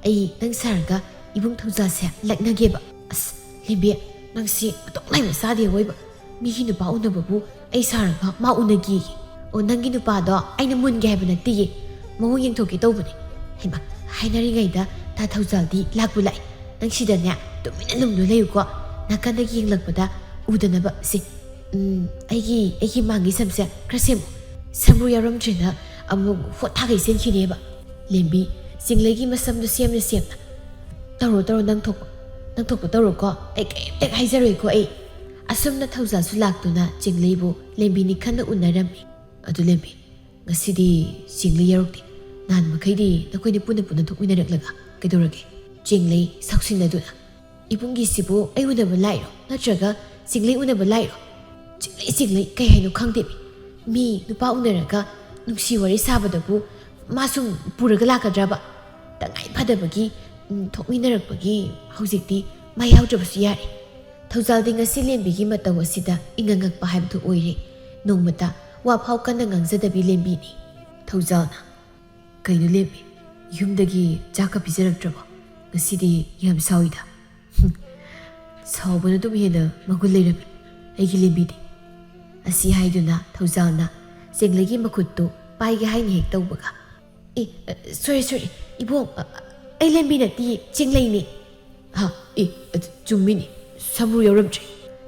ꯑꯩ ꯅꯪ ꯁꯥꯔꯒ ꯏꯕꯨꯡ ꯊꯧꯖꯥꯜꯁꯦ ꯂꯛꯅꯒꯦꯕ꯫" "ꯑꯁ, ꯂꯦꯝꯕꯤ, ꯅꯪꯁꯤ ꯃꯇꯣꯛ ꯂꯥꯏꯕ ꯆꯥꯗꯦ ꯑꯣꯏꯕ꯫ ꯃꯤꯒꯤ ꯅꯨꯄꯥ ꯎꯅꯕꯕꯨ ꯑꯩ ꯁꯥꯔꯒ ꯃꯥ ꯎꯅꯒꯦꯌꯦ꯫ ꯑꯣ, ꯅꯪꯒꯤ ꯅꯨꯄꯥꯗꯣ ꯑꯩꯅ ꯃꯨꯟꯒꯦ ꯍꯥꯏꯕ ꯅꯠꯇꯦꯌꯦ, ꯃꯑꯣꯡ ꯌꯦꯡꯊꯣꯛꯀꯦ ꯇꯧꯕꯅꯦ꯫" ꯍꯩꯃꯥ, ꯍꯥꯏꯅꯔꯤꯉꯩꯗ ꯇꯥ ꯊꯧꯖꯥꯜꯗꯤ ꯂꯥꯛꯄꯨ ꯂꯥꯛꯑꯦ꯫ "ꯅꯪ ꯁꯤꯗꯅꯦ ꯇꯨꯃꯤꯟꯅ ꯂꯨꯝꯗꯨ ꯂꯩꯌꯨꯀꯣ, ꯅꯥꯀꯟꯗꯒꯤ ꯌꯦꯡꯂꯛꯄꯗ ꯎꯗꯅꯕ꯫ ꯁꯤ, ꯎꯝ, ꯑꯩꯒꯤ, ꯑꯩꯒꯤ ꯃꯥꯡꯒꯤ ꯁꯝꯁꯦ ꯈꯔ ꯁꯦꯝꯃꯨ꯫ ꯁꯝꯕ꯭ꯔꯨ ꯌꯥꯎꯔꯝꯗ꯭ꯔꯦꯅ ꯑꯃꯨꯛ ꯍꯣꯠ ꯊꯥꯒꯩ ꯆꯦꯟꯈꯤꯅꯦꯕ꯫" ꯂꯦꯝꯕꯤ, ꯆꯤꯡꯂꯩꯒꯤ ꯃꯁꯝꯗꯨ ꯁꯦꯝꯅ ꯁꯦꯝꯅ, "ꯇꯧꯔꯣ, ꯇꯧꯔꯣ, ꯅꯪ ꯊꯣꯛꯄ, ꯅꯪ ꯊꯣꯛꯄ ꯇꯧꯔꯣꯀꯣ, ꯑꯩ ꯀꯩꯝꯇ ꯍꯥꯏꯖꯔꯣꯏꯀꯣ ꯑꯩ꯫" ꯑꯁꯨꯝꯅ ꯊꯧꯖꯥꯜꯁꯨ ꯂꯥꯛꯇꯨꯅ ꯆꯤꯡꯂꯩꯕꯨ ꯂꯦꯝꯕꯤꯅꯤ ꯈꯟꯅ ꯎꯅꯔꯝꯃꯤ꯫ "ꯑꯗꯨ ꯂꯦꯝꯕꯤ, ꯉꯁꯤꯗꯤ ꯆꯤꯡꯂꯩ ꯌꯥꯎꯔꯛꯇꯦ꯫ ꯅꯍꯥꯟ ꯃꯈꯩꯗꯤ ꯅꯈꯣꯏꯅ ꯄꯨꯟꯅ ꯄꯨꯟꯅ ꯊꯣꯛꯃꯤꯟꯅꯔꯛꯂꯒ ꯀꯩꯗꯧꯔꯒꯦ?" ꯆꯤꯡꯂꯩ ꯁꯥꯎꯁꯤꯟꯅꯗꯨꯅ, "ꯏꯕꯨꯡꯒꯤꯁꯤꯕꯨ ꯑꯩ ꯎꯅꯕ ꯂꯥꯛꯏꯔꯣ, ꯅꯠꯇ꯭ꯔꯒ ꯆꯤꯡꯂꯩ ꯎꯅꯕ ꯂꯥꯛꯏꯔꯣ? ꯆꯤꯡꯂꯩ, ꯆꯤꯡꯂꯩ, ꯀꯩ ꯍꯥꯏꯅꯣ ꯈꯪꯗꯦꯃꯤ꯫ ꯃꯤ ꯅꯨꯄꯥ ꯎꯅꯔꯒ ꯅꯨꯡꯁꯤ ꯋꯥꯔꯤ ꯁꯥꯕꯗꯕꯨ ꯃꯥ ꯁꯨꯝ ꯄꯨꯔꯒ ꯂꯥꯛꯀꯗ꯭ꯔꯕ? ꯇꯉꯥꯏ ꯐꯗꯕꯒꯤ, ꯎꯝ, ꯊꯣꯛꯃꯤꯟꯅꯔꯛꯄꯒꯤ ꯍꯧꯖꯤꯛꯇꯤ ꯃꯥ ꯌꯥꯎꯗ꯭ꯔꯕꯁꯨ ꯌꯥꯔꯦ꯫" ꯊꯧꯖꯥꯜꯗꯤ ꯉꯁꯤ ꯂꯦꯝꯕꯤꯒꯤ ꯃꯇꯧ ꯑꯁꯤꯗ ꯏꯉꯛꯉꯛꯄ ꯍꯥꯏꯕꯗꯨ ꯑꯣꯏꯔꯦ꯫ ꯅꯣꯡꯃꯇ ꯋꯥꯐꯥꯎ ꯀꯟꯅ ꯉꯥꯡꯖꯗꯕꯤ ꯂꯦꯝꯕꯤꯅꯤ꯫ ꯊꯧꯖꯥꯜꯅ, "ꯀꯩꯅꯣ ꯂꯦꯝꯕꯤ, ꯌꯨꯝꯗꯒꯤ ꯆꯥꯛꯀ ꯄꯤꯖꯔꯛꯇ꯭ꯔꯕꯣ? ꯉꯁꯤꯗꯤ ꯌꯥꯝ ꯁꯥꯎꯏꯗ꯫" "ꯍꯨꯝ, ꯁꯥꯎꯕꯅ ꯑꯗꯨꯝ ꯍꯦꯟꯅ ꯃꯒꯨꯟ ꯂꯩꯔꯝꯃꯤ ꯑꯩꯒꯤ ꯂꯦꯝꯕꯤꯗꯤ꯫" ꯑꯁꯤ ꯍꯥꯏꯗꯨꯅ ꯊꯧꯖꯥꯜꯅ ꯆꯦꯡꯂꯩꯒꯤ ꯃꯈꯨꯠꯇꯨ ꯄꯥꯏꯒꯦ ꯍꯥꯏꯅ ꯍꯦꯛ ꯇꯧꯕꯒ, "ꯑꯦ, ꯑ, ꯁꯣꯔꯤ, ꯁꯣꯔꯤ, ꯏꯕꯣꯛ, ꯑ, ꯑ, ꯑꯩ ꯂꯦꯝꯕꯤ ꯅꯠꯇꯤꯌꯦ, ꯆꯦꯡꯂꯩꯅꯤ꯫" "ꯍꯥ? ꯑꯦ, ꯑꯗꯨ ꯆꯨꯝꯃꯤꯅꯤ, ꯁꯝꯕ꯭ꯔꯨ ꯌꯥꯎꯔꯝꯗ꯭ꯔꯦ꯫"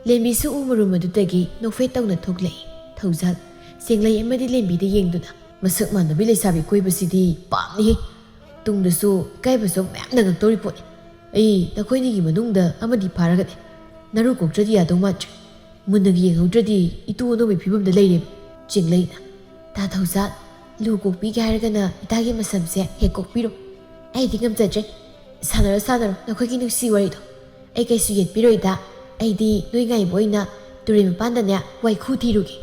ꯂꯦꯝꯕꯤꯁꯨ ꯎ ꯃꯔꯨꯝ ꯑꯗꯨꯗꯒꯤ ꯅꯣꯛꯐꯦꯠ ꯇꯧꯅ ꯊꯣꯛꯂꯛꯏ꯫ ꯊꯧꯖꯥꯜ ꯆꯦꯡꯂꯩ ꯑꯃꯗꯤ ꯂꯦꯝꯕꯤꯗ ꯌꯦꯡꯗꯨꯅ, "ꯃꯁꯛ ꯃꯥꯟꯅꯕꯤ ꯂꯩꯁꯥꯕꯤ ꯀꯣꯏꯕꯁꯤꯗꯤ ꯄꯥꯞꯅꯤꯍꯦ꯫ ꯇꯨꯡꯗꯁꯨ ꯏꯀꯥꯏꯕꯁꯨ ꯃꯌꯥꯝ ꯅꯪꯉꯛꯇꯧꯔꯤ ꯄꯣꯠꯅꯤ꯫ ꯑꯩ ꯅꯈꯣꯏꯅꯤꯒꯤ ꯃꯅꯨꯡꯗ ꯑꯃꯗꯤ ꯐꯥꯔꯒꯅꯦ ꯅꯔꯨ ꯀꯣꯛꯇ꯭ꯔꯗꯤ ꯌꯥꯗꯧ ꯃꯥꯟꯗ꯭ꯔꯦ꯫ ꯃꯨꯟꯅꯒ ꯌꯦꯡꯍꯧꯗ꯭ꯔꯗꯤ ꯏꯇꯨ ꯑꯅꯧꯕꯒꯤ ꯐꯤꯕꯝꯗ ꯂꯩꯔꯦꯕ꯫ ꯆꯤꯡꯂꯩꯅ, "ꯇꯥ ꯊꯧꯖꯥꯜ, ꯂꯨ ꯀꯣꯛꯄꯤꯒꯦ ꯍꯥꯏꯔꯒꯅ ꯏꯇꯥꯒꯤ ꯃꯁꯝꯁꯦ ꯍꯦꯛ ꯀꯣꯛꯄꯤꯔꯣ꯫ ꯑꯩꯗꯤ ꯉꯝꯖꯗ꯭ꯔꯦ꯫ ꯁꯥꯟꯅꯔꯣ, ꯁꯥꯟꯅꯔꯣ, ꯅꯈꯣꯏꯒꯤ ꯅꯨꯡꯁꯤ ꯋꯥꯔꯤꯗꯣ꯫ ꯑꯩ ꯀꯩꯁꯨ ꯌꯦꯠꯄꯤꯔꯣꯏꯗ꯫ ꯑꯩꯗꯤ ꯅꯣꯏ ꯉꯥꯏꯕ ꯑꯣꯏꯅ ꯇꯨꯔꯦꯜ ꯃꯄꯥꯟꯗꯅꯦ ꯋꯥꯏꯈꯨ ꯊꯤꯔꯨꯒꯦ"꯫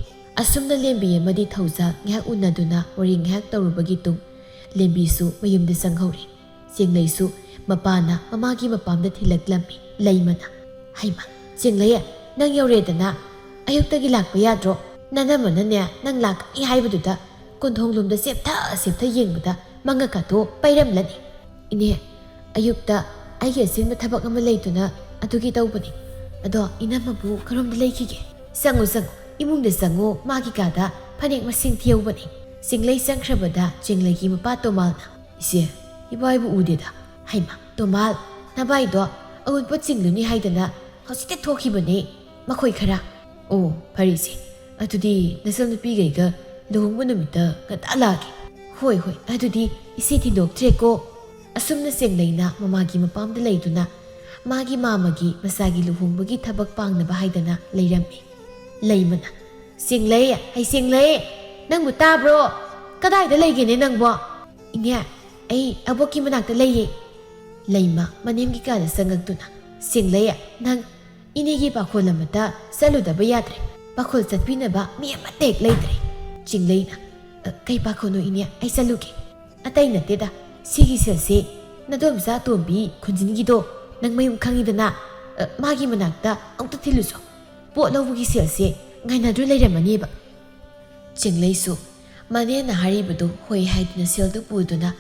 ꯑꯁꯨꯝꯅ ꯂꯦꯝꯕꯤ ꯑꯃꯗꯤ ꯊꯧꯖꯥꯜ ꯉꯥꯏꯍꯥꯛ ꯎꯅꯗꯨꯅ ꯋꯥꯔꯤ ꯉꯥꯏꯍꯥꯛ ꯇꯧꯔꯨꯕꯒꯤ ꯇꯨꯡ ꯂꯦꯝꯕꯤꯁꯨ ꯃꯌꯨꯝꯗ ꯆꯪꯍꯧꯔꯦ꯫ ꯆꯦꯡꯂꯩꯁꯨ ꯃꯄꯥꯅ ꯃꯃꯥꯒꯤ ꯃꯄꯥꯝꯗ ꯊꯤꯜꯂꯛꯂꯝꯃꯤ꯫ ꯂꯩꯃꯅ, "ꯍꯩꯃ, ꯆꯦꯡꯂꯩ, ꯅꯪ ꯌꯧꯔꯦꯗꯅ꯫ ꯑꯌꯨꯛꯇꯒꯤ ꯂꯥꯛꯄ ꯌꯥꯗ꯭ꯔꯣ? ꯅꯅꯝꯃꯅꯅꯦ ꯅꯪ ꯂꯥꯛꯀꯅꯤ ꯍꯥꯏꯕꯗꯨꯗ ꯀꯣꯟꯊꯣꯡꯂꯣꯝꯗ ꯆꯦꯞꯊ ꯆꯦꯞꯊ ꯌꯦꯡꯕꯗ ꯃꯉꯛꯀꯗꯣ ꯄꯩꯔꯝꯂꯅꯤ"꯫ "ꯏꯅꯦ, ꯑꯌꯨꯛꯇ ꯑꯩꯒꯤ ꯑꯆꯤꯟꯕ ꯊꯕꯛ ꯑꯃ ꯂꯩꯗꯨꯅ ꯑꯗꯨꯒꯤ ꯇꯧꯕꯅꯤ꯫ ꯑꯗꯣ ꯏꯅꯝꯃꯕꯨ ꯀꯔꯣꯝꯗ ꯂꯩꯈꯤꯒꯦ? ꯆꯪꯉꯨ, ꯆꯪꯉꯨ, ꯏꯃꯨꯡꯗ ꯆꯪꯉꯨ, ꯃꯥꯒꯤ ꯀꯥꯗ ꯐꯅꯦꯛ ꯃꯁꯤꯡ ꯊꯤꯍꯧꯕꯅꯤ"꯫ ꯆꯤꯡꯂꯩ ꯆꯪꯈ꯭ꯔꯕꯗ ꯆꯤꯡꯂꯩꯒꯤ ꯃꯄꯥ ꯇꯣꯃꯥꯜꯅ, "ꯏꯆꯦ, ꯏꯕꯥꯏꯕꯨ ꯎꯗꯦꯗ"꯫ "ꯍꯩꯃ, ꯇꯣꯃꯥꯜ, ꯅꯕꯥꯏꯗꯣ ꯑꯎꯟꯄꯣꯠ ꯆꯤꯡꯂꯨꯅꯤ ꯍꯥꯏꯗꯅ ꯍꯧꯖꯤꯛꯇ ꯊꯣꯛꯈꯤꯕꯅꯦ ꯃꯈꯣꯏ ꯈꯔ"꯫ "ꯑꯣ, ꯐꯔꯦ ꯏꯆꯦ, ꯑꯗꯨꯗꯤ ꯅꯆꯟꯅꯨꯄꯤꯈꯩꯒ ꯂꯨꯍꯣꯡꯕ ꯅꯨꯃꯤꯠꯇ ꯉꯟꯇꯥ ꯂꯥꯛꯑꯒꯦ"꯫ "ꯍꯣꯏ, ꯍꯣꯏ, ꯑꯗꯨꯗꯤ ꯏꯆꯦ ꯊꯤꯟꯗꯣꯛꯇ꯭ꯔꯦꯀꯣ"꯫ ꯑꯁꯨꯝꯅ ꯆꯦꯡꯂꯩꯅ ꯃꯃꯥꯒꯤ ꯃꯄꯥꯝꯗ ꯂꯩꯗꯨꯅ ꯃꯥꯒꯤ ꯃꯥꯃꯒꯤ ꯃꯆꯥꯒꯤ ꯂꯨꯍꯣꯡꯕꯒꯤ ꯊꯕꯛ ꯄꯥꯡꯅꯕ ꯍꯥꯏꯗꯅ ꯂꯩꯔꯝꯃꯤ꯫ ꯂꯩꯃꯅ, "ꯆꯦꯡꯂꯩ, ꯍꯩ ꯆꯦꯡꯂꯩ, ꯅꯪꯕꯨ ꯇꯥꯕ꯭ꯔꯣ? ꯀꯗꯥꯏꯗ ꯂꯩꯒꯦꯅꯦ ꯅꯪꯕꯣ?" "ꯏꯅꯦ, ꯑꯩ ꯑꯕꯣꯛꯀꯤ ꯃꯅꯥꯛꯇ ꯂꯩꯌꯦ"꯫ ꯂꯩꯃ ꯃꯅꯦꯝꯒꯤ ꯀꯥꯗ ꯆꯪꯉꯛꯇꯨꯅ, "ꯆꯦꯡꯂꯩ, ꯅꯪ ꯏꯅꯦꯒꯤ ꯄꯥꯈꯣꯜ ꯑꯃꯠꯇ ꯆꯠꯂꯨꯗꯕ ꯌꯥꯗ꯭ꯔꯦ꯫ ꯄꯥꯈꯣꯜ ꯆꯠꯄꯤꯅꯕ ꯃꯤ ꯑꯃꯠꯇ ꯍꯦꯛ ꯂꯩꯇ꯭ꯔꯦ"꯫ ꯆꯤꯡꯂꯩꯅ, "ꯑ, ꯀꯩ ꯄꯥꯈꯣꯜꯅꯣ ꯏꯅꯦ? ꯑꯩ ꯆꯠꯂꯨꯒꯦ"꯫ "ꯑꯇꯩ ꯅꯠꯇꯦꯗ, ꯁꯤꯒꯤ ꯁꯦꯜꯁꯦ ꯅꯗꯣꯝꯆꯥ ꯑꯇꯣꯝꯕꯤ ꯈꯨꯟꯖꯤꯟꯒꯤꯗꯣ, ꯅꯪ ꯃꯌꯨꯝ ꯈꯪꯉꯤꯗꯅ, ꯑ, ꯃꯥꯒꯤ ꯃꯅꯥꯛꯇ ꯑꯃꯨꯛꯇ ꯊꯤꯜꯂꯨꯆꯣ꯫ ꯄꯣꯠ ꯂꯧꯕꯒꯤ ꯁꯦꯜꯁꯦ ꯉꯥꯏꯅꯗꯨꯅ ꯂꯩꯔꯝꯃꯅꯦꯕ"꯫ ꯆꯤꯡꯂꯩꯁꯨ ꯃꯅꯦꯅ ꯍꯥꯏꯔꯤꯕꯗꯨ ꯍꯣꯏ ꯍꯥꯏꯗꯨꯅ ꯁꯦꯜꯗꯨ ꯄꯨꯗꯨꯅ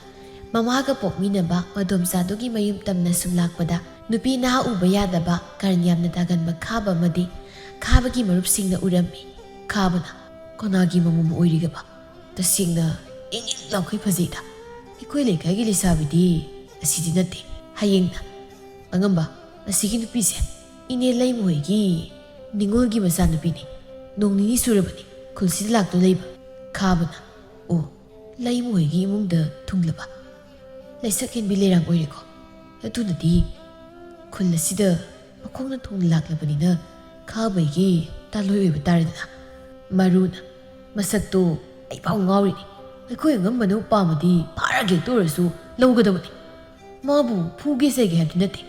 ꯃꯃꯥꯒ ꯄꯣꯛꯃꯤꯟꯅꯕ ꯃꯗꯣꯝꯆꯥꯗꯨꯒꯤ ꯃꯌꯨꯝ ꯇꯝꯅ ꯁꯨꯝ ꯂꯥꯛꯄꯗ, ꯅꯨꯄꯤ ꯅꯍꯥ ꯎꯕ ꯌꯥꯗꯕ ꯀꯔꯟ ꯌꯥꯝꯅ ꯇꯥꯒꯟꯕ ꯈꯥꯕ ꯑꯃꯗꯤ ꯈꯥꯕꯒꯤ ꯃꯔꯨꯞꯁꯤꯡꯅ ꯎꯔꯝꯃꯤ꯫ ꯈꯥꯕꯅ, "ꯀꯅꯥꯒꯤ ꯃꯃꯧ ꯑꯣꯏꯔꯤꯒꯕ? ꯇꯁꯦꯡꯅ ꯏꯪ ꯏꯪ ꯂꯥꯎꯈꯩ ꯐꯖꯩꯗ꯫ ꯑꯩꯈꯣꯏ ꯂꯩꯀꯥꯏꯒꯤ ꯂꯩꯁꯥꯕꯤꯗꯤ ꯑꯁꯤꯗꯤ ꯅꯠꯇꯦ"꯫ ꯍꯌꯦꯡꯅ, "ꯑꯉꯝꯕ, ꯑꯁꯤꯒꯤ ꯅꯨꯄꯤꯁꯦ ꯏꯅꯦ ꯂꯩꯃꯍꯣꯏꯒꯤ ꯅꯤꯉꯣꯜꯒꯤ ꯃꯆꯥꯅꯨꯄꯤꯅꯤ꯫ ꯅꯣꯡ ꯅꯤꯅꯤ ꯁꯨꯔꯕꯅꯤ ꯈꯨꯜꯁꯤꯗ ꯂꯥꯛꯇꯨꯅ ꯂꯩꯕ"꯫ ꯈꯥꯕꯅ, "ꯑꯣ, ꯂꯩꯃꯍꯣꯏꯒꯤ ꯏꯃꯨꯡꯗ ꯊꯨꯡꯂꯕ?" ꯂꯥꯏꯁꯛ ꯍꯦꯟꯕꯤ ꯂꯩꯔꯥꯡ ꯑꯣꯏꯔꯦꯀꯣ꯫ ꯑꯗꯨꯅꯗꯤ ꯈꯨꯜ ꯑꯁꯤꯗ ꯃꯈꯣꯡꯅ ꯊꯣꯡꯅ ꯂꯥꯛꯂꯕꯅꯤꯅ ꯈꯥꯕꯩꯒꯤ ꯇꯥꯂꯣꯏ ꯑꯣꯏꯕ ꯇꯥꯔꯦꯗꯅ꯫ ꯃꯔꯨꯅ ꯃꯁꯛꯇꯣ ꯑꯩ ꯐꯥꯎ ꯉꯥꯎꯔꯤꯅꯤ꯫ ꯑꯩꯈꯣꯏ ꯑꯉꯝꯕꯅ ꯄꯥꯝꯃꯗꯤ ꯐꯥꯔꯒ ꯍꯦꯛꯇ ꯑꯣꯏꯔꯁꯨ ꯂꯧꯒꯗꯕꯅꯤ꯫ ꯃꯥꯕꯨ ꯐꯨꯒꯦ ꯆꯩꯒꯦ ꯍꯥꯏꯕꯗꯤ ꯅꯠꯇꯦ꯫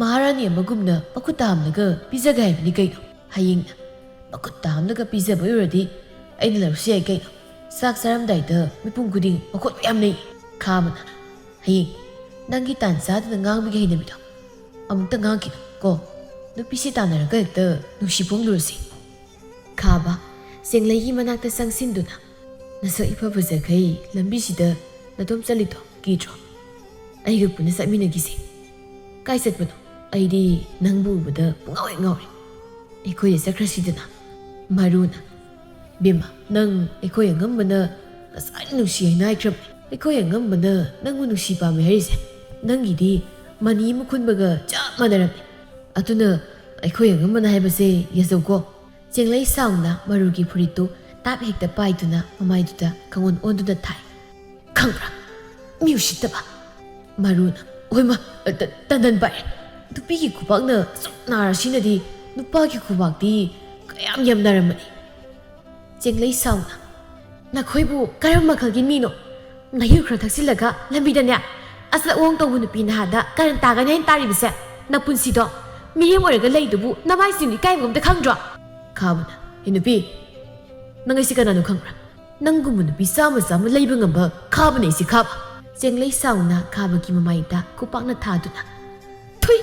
ꯃꯍꯥꯔꯥꯅꯤ ꯑꯃꯒꯨꯝꯅ ꯃꯈꯨꯠ ꯇꯥ ꯍꯥꯝꯂꯒ ꯄꯤꯖꯒꯦ ꯍꯥꯏꯕꯅꯤ ꯀꯩꯅꯣ꯫ ꯍꯌꯦꯡꯅ ꯃꯈꯨꯠ ꯇꯥ ꯍꯥꯝꯂꯒ ꯄꯤꯖꯕ ꯑꯣꯏꯔꯗꯤ ꯑꯩꯅ ꯂꯧꯔꯁꯨ ꯌꯥꯏ ꯀꯩꯅꯣ꯫ ꯆꯥꯛ ꯆꯥꯔꯝꯗꯥꯏꯗ ꯃꯤꯄꯨꯝ ꯈꯨꯗꯤꯡ ꯃꯈꯣꯟ ꯃꯌꯥꯝ ꯂꯩ꯫ ꯈꯥꯕꯅ, "ꯍꯌꯦꯡ ꯅꯪꯒꯤ ꯇꯥꯟ ꯆꯥꯗꯅ ꯉꯥꯡꯕꯒꯤ ꯍꯩꯅꯕꯤꯗꯣ ꯑꯃꯨꯛꯇ ꯉꯥꯡꯈꯤꯅꯨ ꯀꯣ꯫ ꯅꯨꯄꯤꯁꯤ ꯇꯥꯟꯅꯔꯒ ꯍꯦꯛꯇ ꯅꯨꯡꯁꯤ ꯐꯣꯡꯂꯨꯔꯁꯤ꯫" ꯈꯥꯕ, ꯆꯦꯡꯂꯩꯒꯤ ꯃꯅꯥꯛꯇ ꯆꯪꯁꯤꯟꯗꯨꯅ, "ꯅꯁꯛ ꯏꯐ ꯐꯖꯈꯩ ꯂꯝꯕꯤꯁꯤꯗ ꯅꯇꯣꯝ ꯆꯠꯂꯤꯗꯣ ꯀꯤꯗ꯭ꯔꯣ? ꯑꯩꯒ ꯄꯨꯟꯅ ꯆꯠꯃꯤꯟꯅꯈꯤꯁꯦ꯫" "ꯀꯥꯏ ꯆꯠꯄꯅꯣ? ꯑꯩꯗꯤ ꯅꯪꯕꯨ ꯎꯕꯗ ꯄꯨꯡꯉꯥꯎ ꯍꯦꯛ ꯉꯥꯎꯔꯦ꯫" "ꯑꯩꯈꯣꯏꯗ ꯆꯠꯈ꯭ꯔꯁꯤꯗꯅ꯫" ꯃꯔꯨꯅ, "ꯕꯦꯝꯃ, ꯅꯪ ꯑꯩꯈꯣꯏ ꯑꯉꯝꯕꯅ ꯉꯁꯥꯏꯅ ꯅꯨꯡꯁꯤ ꯍꯥꯏꯅ ꯍꯥꯏꯈ꯭ꯔꯕꯅꯤ꯫ ꯑꯩꯈꯣꯏ ꯑꯉꯝꯕꯅ ꯅꯪꯕꯨ ꯅꯨꯡꯁꯤ ꯄꯥꯝꯃꯤ ꯍꯥꯏꯔꯤꯁꯦ ꯅꯪꯒꯤꯗꯤ ꯃꯅꯤ ꯑꯃ ꯈꯨꯟꯕꯒ ꯆꯞ ꯃꯥꯟꯅꯔꯝꯃꯤ꯫ ꯑꯗꯨꯅ ꯑꯩꯈꯣꯏ ꯑꯉꯝꯕꯅ ꯍꯥꯏꯕꯁꯦ ꯌꯥꯖꯧꯀꯣ꯫" ꯆꯦꯡꯂꯩ ꯁꯥꯎꯅ ꯃꯔꯨꯒꯤ ꯐꯨꯔꯤꯠꯇꯨ ꯇꯥꯞ ꯍꯦꯛꯇ ꯄꯥꯏꯗꯨꯅ ꯃꯃꯥꯏꯗꯨꯗ ꯀꯥꯡꯑꯣꯟ ꯑꯣꯟꯗꯨꯅ ꯊꯥꯏ꯫ "ꯈꯪꯕ꯭ꯔꯥ? ꯃꯤ ꯎꯁꯤꯠꯇꯕ!" ꯃꯔꯨꯅ, "ꯍꯣꯏꯃ, ꯇ-, ꯇꯟꯗꯟ ꯄꯥꯏ꯫ ꯅꯨꯄꯤꯒꯤ ꯈꯨꯕꯥꯛꯅ ꯑꯁꯨꯛ ꯅꯥꯔꯁꯤꯅꯗꯤ ꯅꯨꯄꯥꯒꯤ ꯈꯨꯕꯥꯛꯇꯤ ꯀꯌꯥꯝ ꯌꯥꯝ ꯅꯥꯔꯝꯃꯅꯤ꯫" ꯆꯦꯡꯂꯩ ꯁꯥꯎꯅ, "ꯅꯈꯣꯏꯕꯨ ꯀꯔꯝꯕ ꯃꯈꯜꯒꯤ ꯃꯤꯅꯣ? ꯅꯌꯨ ꯈꯔ ꯊꯛꯆꯤꯜꯂꯒ ꯂꯝꯕꯤꯗꯅꯦ ꯑꯆꯠ ꯑꯋꯣꯡ ꯇꯧꯕ ꯅꯨꯄꯤ ꯅꯍꯥꯗ ꯀꯔꯟ ꯇꯥꯒꯅꯤ ꯍꯥꯏꯅ ꯇꯥꯔꯤꯕꯁꯦ? ꯅꯄꯨꯟꯁꯤꯗꯣ ꯃꯤꯔꯦꯝ ꯑꯣꯏꯔꯒ ꯂꯩꯗꯨꯕꯨ ꯅꯃꯥꯏꯁꯤꯡꯗꯤ ꯏꯀꯥꯏꯕ ꯑꯝꯇ ꯈꯪꯗ꯭ꯔꯣ?" ꯈꯥꯕꯅ, "ꯍꯦ ꯅꯨꯄꯤ, ꯅꯪ ꯑꯩꯁꯤ ꯀꯅꯥꯅꯣ ꯈꯪꯕ꯭ꯔꯥ? ꯅꯪꯒꯨꯝꯕ ꯅꯨꯄꯤ ꯆꯥꯝꯃ ꯆꯥꯝꯃ ꯂꯩꯕ ꯉꯝꯕ ꯈꯥꯕꯅꯦ ꯑꯩꯁꯤ ꯈꯥꯕ꯫" ꯆꯦꯡꯂꯩ ꯁꯥꯎꯅ ꯈꯥꯕꯒꯤ ꯃꯃꯥꯏꯗ ꯈꯨꯄꯥꯛꯅ ꯊꯥꯗꯨꯅ, "ꯊꯨꯏ!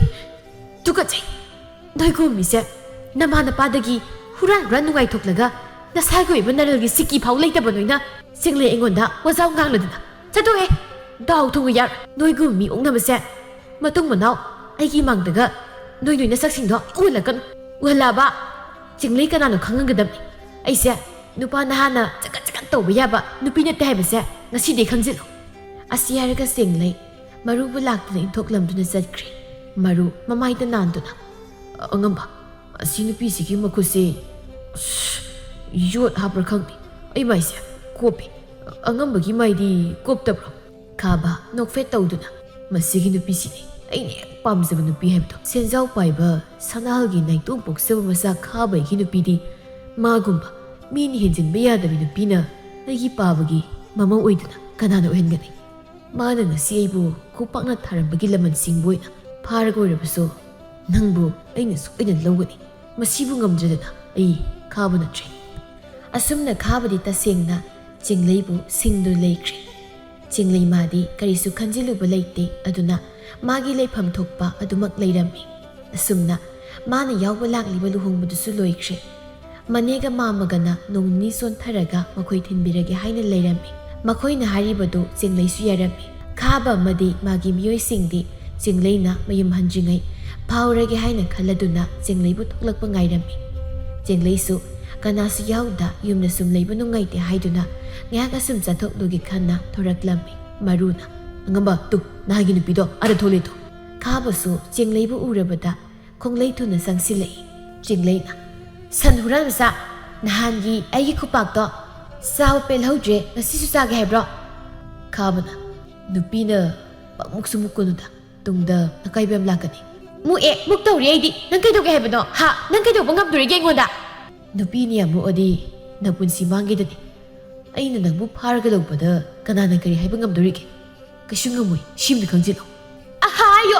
ꯇꯨꯀꯠꯆꯩ! ꯅꯣꯏꯒꯨꯝꯕ ꯃꯤꯁꯦ ꯅꯃꯥ ꯅꯄꯥꯗꯒꯤ ꯍꯨꯔꯥꯟ ꯍꯨꯔꯥꯟ ꯅꯨꯡꯉꯥꯏꯊꯣꯛꯂꯒ ꯅꯁꯥꯒꯤ ꯑꯣꯏꯕ ꯅꯔꯜꯒꯤ ꯁꯤꯀꯤ ꯐꯥꯎ ꯂꯩꯇꯕ ꯅꯣꯏꯅ ꯆꯦꯡꯂꯩ ꯑꯩꯉꯣꯟꯗ ꯋꯥꯖꯥꯎ ꯉꯥꯡꯂꯗꯅ ꯆꯠꯊꯣꯛꯑꯦ! ꯗꯥꯎ ꯊꯣꯡꯕ ꯌꯥꯔꯣꯏ꯫ ꯅꯣꯏꯒꯨꯝꯕ ꯃꯤ ꯑꯣꯛꯅꯕꯁꯦ ꯃꯇꯨꯡ ꯃꯅꯥꯎ ꯑꯩꯒꯤ ꯃꯥꯡꯗꯒ ꯅꯣꯏ ꯅꯣꯏ ꯅꯁꯛꯁꯤꯡꯗꯣ ꯎꯍꯜꯂꯛꯀꯅꯨ꯫ ꯎꯍꯜꯂꯛꯑꯕ ꯆꯤꯡꯂꯩ ꯀꯅꯥꯅꯣ ꯈꯪꯍꯟꯒꯗꯕꯅꯤ꯫ ꯑꯩꯁꯦ ꯅꯨꯄꯥ ꯅꯍꯥꯅ ꯆꯀꯠ ꯆꯀꯠ ꯇꯧꯕ ꯌꯥꯕ ꯅꯨꯄꯤ ꯅꯠꯇꯦ ꯍꯥꯏꯕꯁꯦ ꯉꯁꯤꯗꯤ ꯈꯪꯖꯤꯜꯂꯨ꯫" ꯑꯁꯤ ꯍꯥꯏꯔꯒ ꯆꯤꯡꯂꯩ ꯃꯔꯨꯕꯨ ꯂꯥꯛꯇꯨꯅ ꯏꯟꯊꯣꯛꯂꯝꯗꯨꯅ ꯆꯠꯈ꯭ꯔꯦ꯫ ꯃꯔꯨ ꯃꯃꯥꯏꯗ ꯅꯥꯟꯗꯨꯅ, "ꯑꯉꯝꯕ, ꯑꯁꯤ ꯅꯨꯄꯤꯁꯤꯒꯤ ꯃꯈꯨꯠꯁꯦ, ꯑꯁ, ꯌꯣꯠ ꯍꯥꯞꯄ꯭ꯔꯥ ꯈꯪꯗꯦ꯫ ꯑꯩ ꯃꯥꯏꯁꯦ ꯀꯣꯞꯄꯦ꯫ ꯑꯉꯝꯕꯒꯤ ꯃꯥꯏꯗꯤ ꯀꯣꯞꯇꯕ꯭ꯔꯣ?" ꯈꯥꯕ ꯅꯣꯛꯐꯦꯠ ꯇꯧꯗꯨꯅ, "ꯃꯁꯤꯒꯤ ꯅꯨꯄꯤꯁꯤꯅꯤ ꯑꯩꯅ ꯍꯦꯛ ꯄꯥꯝꯖꯕ ꯅꯨꯄꯤ ꯍꯥꯏꯕꯗꯣ꯫ ꯁꯦꯟꯖꯥꯎ ꯄꯥꯏꯕ ꯁꯅꯥꯍꯜꯒꯤ ꯅꯥꯏꯇꯣꯝ ꯄꯣꯛꯆꯕ ꯃꯆꯥ ꯈꯥꯕꯒꯤ ꯅꯨꯄꯤꯗꯤ ꯃꯥꯒꯨꯝꯕ ꯃꯤꯅ ꯍꯦꯟꯖꯤꯟꯕ ꯌꯥꯗꯕꯤ ꯅꯨꯄꯤꯅ ꯑꯩꯒꯤ ꯄꯥꯕꯒꯤ ꯃꯃꯧ ꯑꯣꯏꯗꯨꯅ ꯀꯅꯥꯅ ꯑꯣꯏꯍꯟꯒꯅꯤ? ꯃꯥꯅ ꯉꯁꯤ ꯑꯩꯕꯨ ꯈꯨꯄꯥꯛꯅ ꯊꯥꯔꯝꯕꯒꯤ ꯂꯃꯟ ꯁꯤꯡꯕ ꯑꯣꯏꯅ ꯐꯥꯔꯒ ꯑꯣꯏꯔꯕꯁꯨ ꯅꯪꯕꯨ ꯑꯩꯅ ꯁꯣꯏꯗꯅ ꯂꯧꯒꯅꯤ꯫ ꯃꯁꯤꯕꯨ ꯉꯝꯗ꯭ꯔꯗꯅ ꯑꯩ ꯈꯥꯕ ꯅꯠꯇ꯭ꯔꯦ꯫" ꯑꯁꯨꯝꯅ ꯈꯥꯕꯗꯤ ꯇꯁꯦꯡꯅ ꯆꯦꯡꯂꯩꯕꯨ ꯁꯤꯡꯗꯨꯅ ꯂꯩꯈ꯭ꯔꯦ꯫ ꯆꯦꯡꯂꯩ ꯃꯥꯗꯤ ꯀꯔꯤꯁꯨ ꯈꯟꯖꯤꯜꯂꯨꯕ ꯂꯩꯇꯦ, ꯑꯗꯨꯅ ꯃꯥꯒꯤ ꯂꯩꯐꯝ ꯊꯣꯛꯄ ꯑꯗꯨꯃꯛ ꯂꯩꯔꯝꯃꯤ꯫ ꯑꯁꯨꯝꯅ ꯃꯥꯅ ꯌꯥꯎꯕ ꯂꯥꯛꯂꯤꯕ ꯂꯨꯍꯣꯡꯕꯗꯨꯁꯨ ꯂꯣꯏꯈ꯭ꯔꯦ꯫ ꯃꯅꯦꯒ ꯃꯥꯃꯒꯅ ꯅꯣꯡ ꯅꯤꯅꯤ ꯆꯣꯟꯊꯔꯒ ꯃꯈꯣꯏ ꯊꯤꯟꯕꯤꯔꯒꯦ ꯍꯥꯏꯅ ꯂꯩꯔꯝꯃꯤ꯫ ꯃꯈꯣꯏꯅ ꯍꯥꯏꯔꯤꯕꯗꯨ ꯆꯦꯡꯂꯩꯁꯨ ꯌꯥꯔꯝꯃꯤ꯫ ꯈꯥꯕ ꯑꯃꯗꯤ ꯃꯥꯒꯤ ꯃꯤꯑꯣꯏꯁꯤꯡꯗꯤ ꯆꯦꯡꯂꯩꯅ ꯃꯌꯨꯝ ꯍꯟꯗ꯭ꯔꯤꯉꯩ ꯐꯥꯎꯔꯒꯦ ꯍꯥꯏꯅ ꯈꯜꯂꯗꯨꯅ ꯆꯦꯡꯂꯩꯕꯨ ꯊꯣꯛꯂꯛꯄ ꯉꯥꯏꯔꯝꯃꯤ꯫ ꯆꯦꯡꯂꯩꯁꯨ ꯀꯅꯥꯁꯨ ꯌꯥꯎꯗ ꯌꯨꯝꯗ ꯁꯨꯝ ꯂꯩꯕ ꯅꯨꯡꯉꯥꯏꯇꯦ ꯍꯥꯏꯗꯨꯅ ꯉꯥꯏꯍꯥꯛ ꯑꯁꯨꯝ ꯆꯠꯊꯣꯛꯂꯨꯒꯦ ꯈꯟꯅ ꯊꯣꯔꯛꯂꯝꯃꯤ꯫ ꯃꯔꯨꯅ, "ꯑꯉꯝꯕ, ꯇꯨ, ꯅꯍꯥꯟꯒꯤ ꯅꯨꯄꯤꯗꯣ ꯑꯥꯗ ꯊꯣꯛꯂꯦ ꯇꯨ꯫" ꯈꯥꯕꯁꯨ ꯆꯦꯡꯂꯩꯕꯨ ꯎꯔꯕꯗ ꯈꯣꯡꯂꯩ ꯊꯨꯅ ꯆꯪꯁꯤꯜꯂꯛꯏ꯫ ꯆꯦꯡꯂꯩꯅ, "ꯁꯟ ꯍꯨꯔꯥꯟ ꯃꯆꯥ, ꯅꯍꯥꯟꯒꯤ ꯑꯩꯒꯤ ꯈꯨꯄꯥꯛꯇꯣ ꯆꯥꯕ ꯄꯦꯜꯍꯧꯗ꯭ꯔꯦ, ꯉꯁꯤꯁꯨ ꯆꯥꯒꯦ ꯍꯥꯏꯕ꯭ꯔꯣ?" ꯈꯥꯕꯅ, "ꯅꯨꯄꯤꯅ ꯄꯪꯃꯨꯛꯁꯨ ꯃꯨꯛꯀꯅꯨꯗ, ꯇꯨꯡꯗ ꯑꯀꯥꯏꯕ ꯌꯥꯝ ꯂꯥꯛꯀꯅꯤ꯫" "ꯃꯨꯛꯑꯦ, ꯃꯨꯛ ꯇꯧꯔꯤ ꯑꯩꯗꯤ꯫ ꯅꯪ ꯀꯩꯗꯧꯒꯦ ꯍꯥꯏꯕꯅꯣ? ꯍꯥ? ꯅꯪ ꯀꯩꯗꯧꯕ ꯉꯝꯗꯣꯔꯤꯒꯦ ꯑꯩꯉꯣꯟꯗ?" "ꯅꯨꯄꯤꯅ ꯌꯥꯝ ꯃꯨꯛꯑꯗꯤ ꯅꯄꯨꯟꯁꯤ ꯃꯥꯡꯒꯦꯗꯅꯤ꯫ ꯑꯩꯅ ꯅꯪꯕꯨ ꯐꯥꯔꯒ ꯂꯧꯕꯗ ꯀꯅꯥꯅ ꯀꯔꯤ ꯍꯥꯏꯕ ꯉꯝꯗꯣꯔꯤꯒꯦ? ꯀꯩꯁꯨ ꯉꯝꯃꯣꯏ, ꯁꯤꯝꯗꯤ ꯈꯪꯖꯤꯜꯂꯣ꯫" "ꯑꯍꯥꯌꯣ!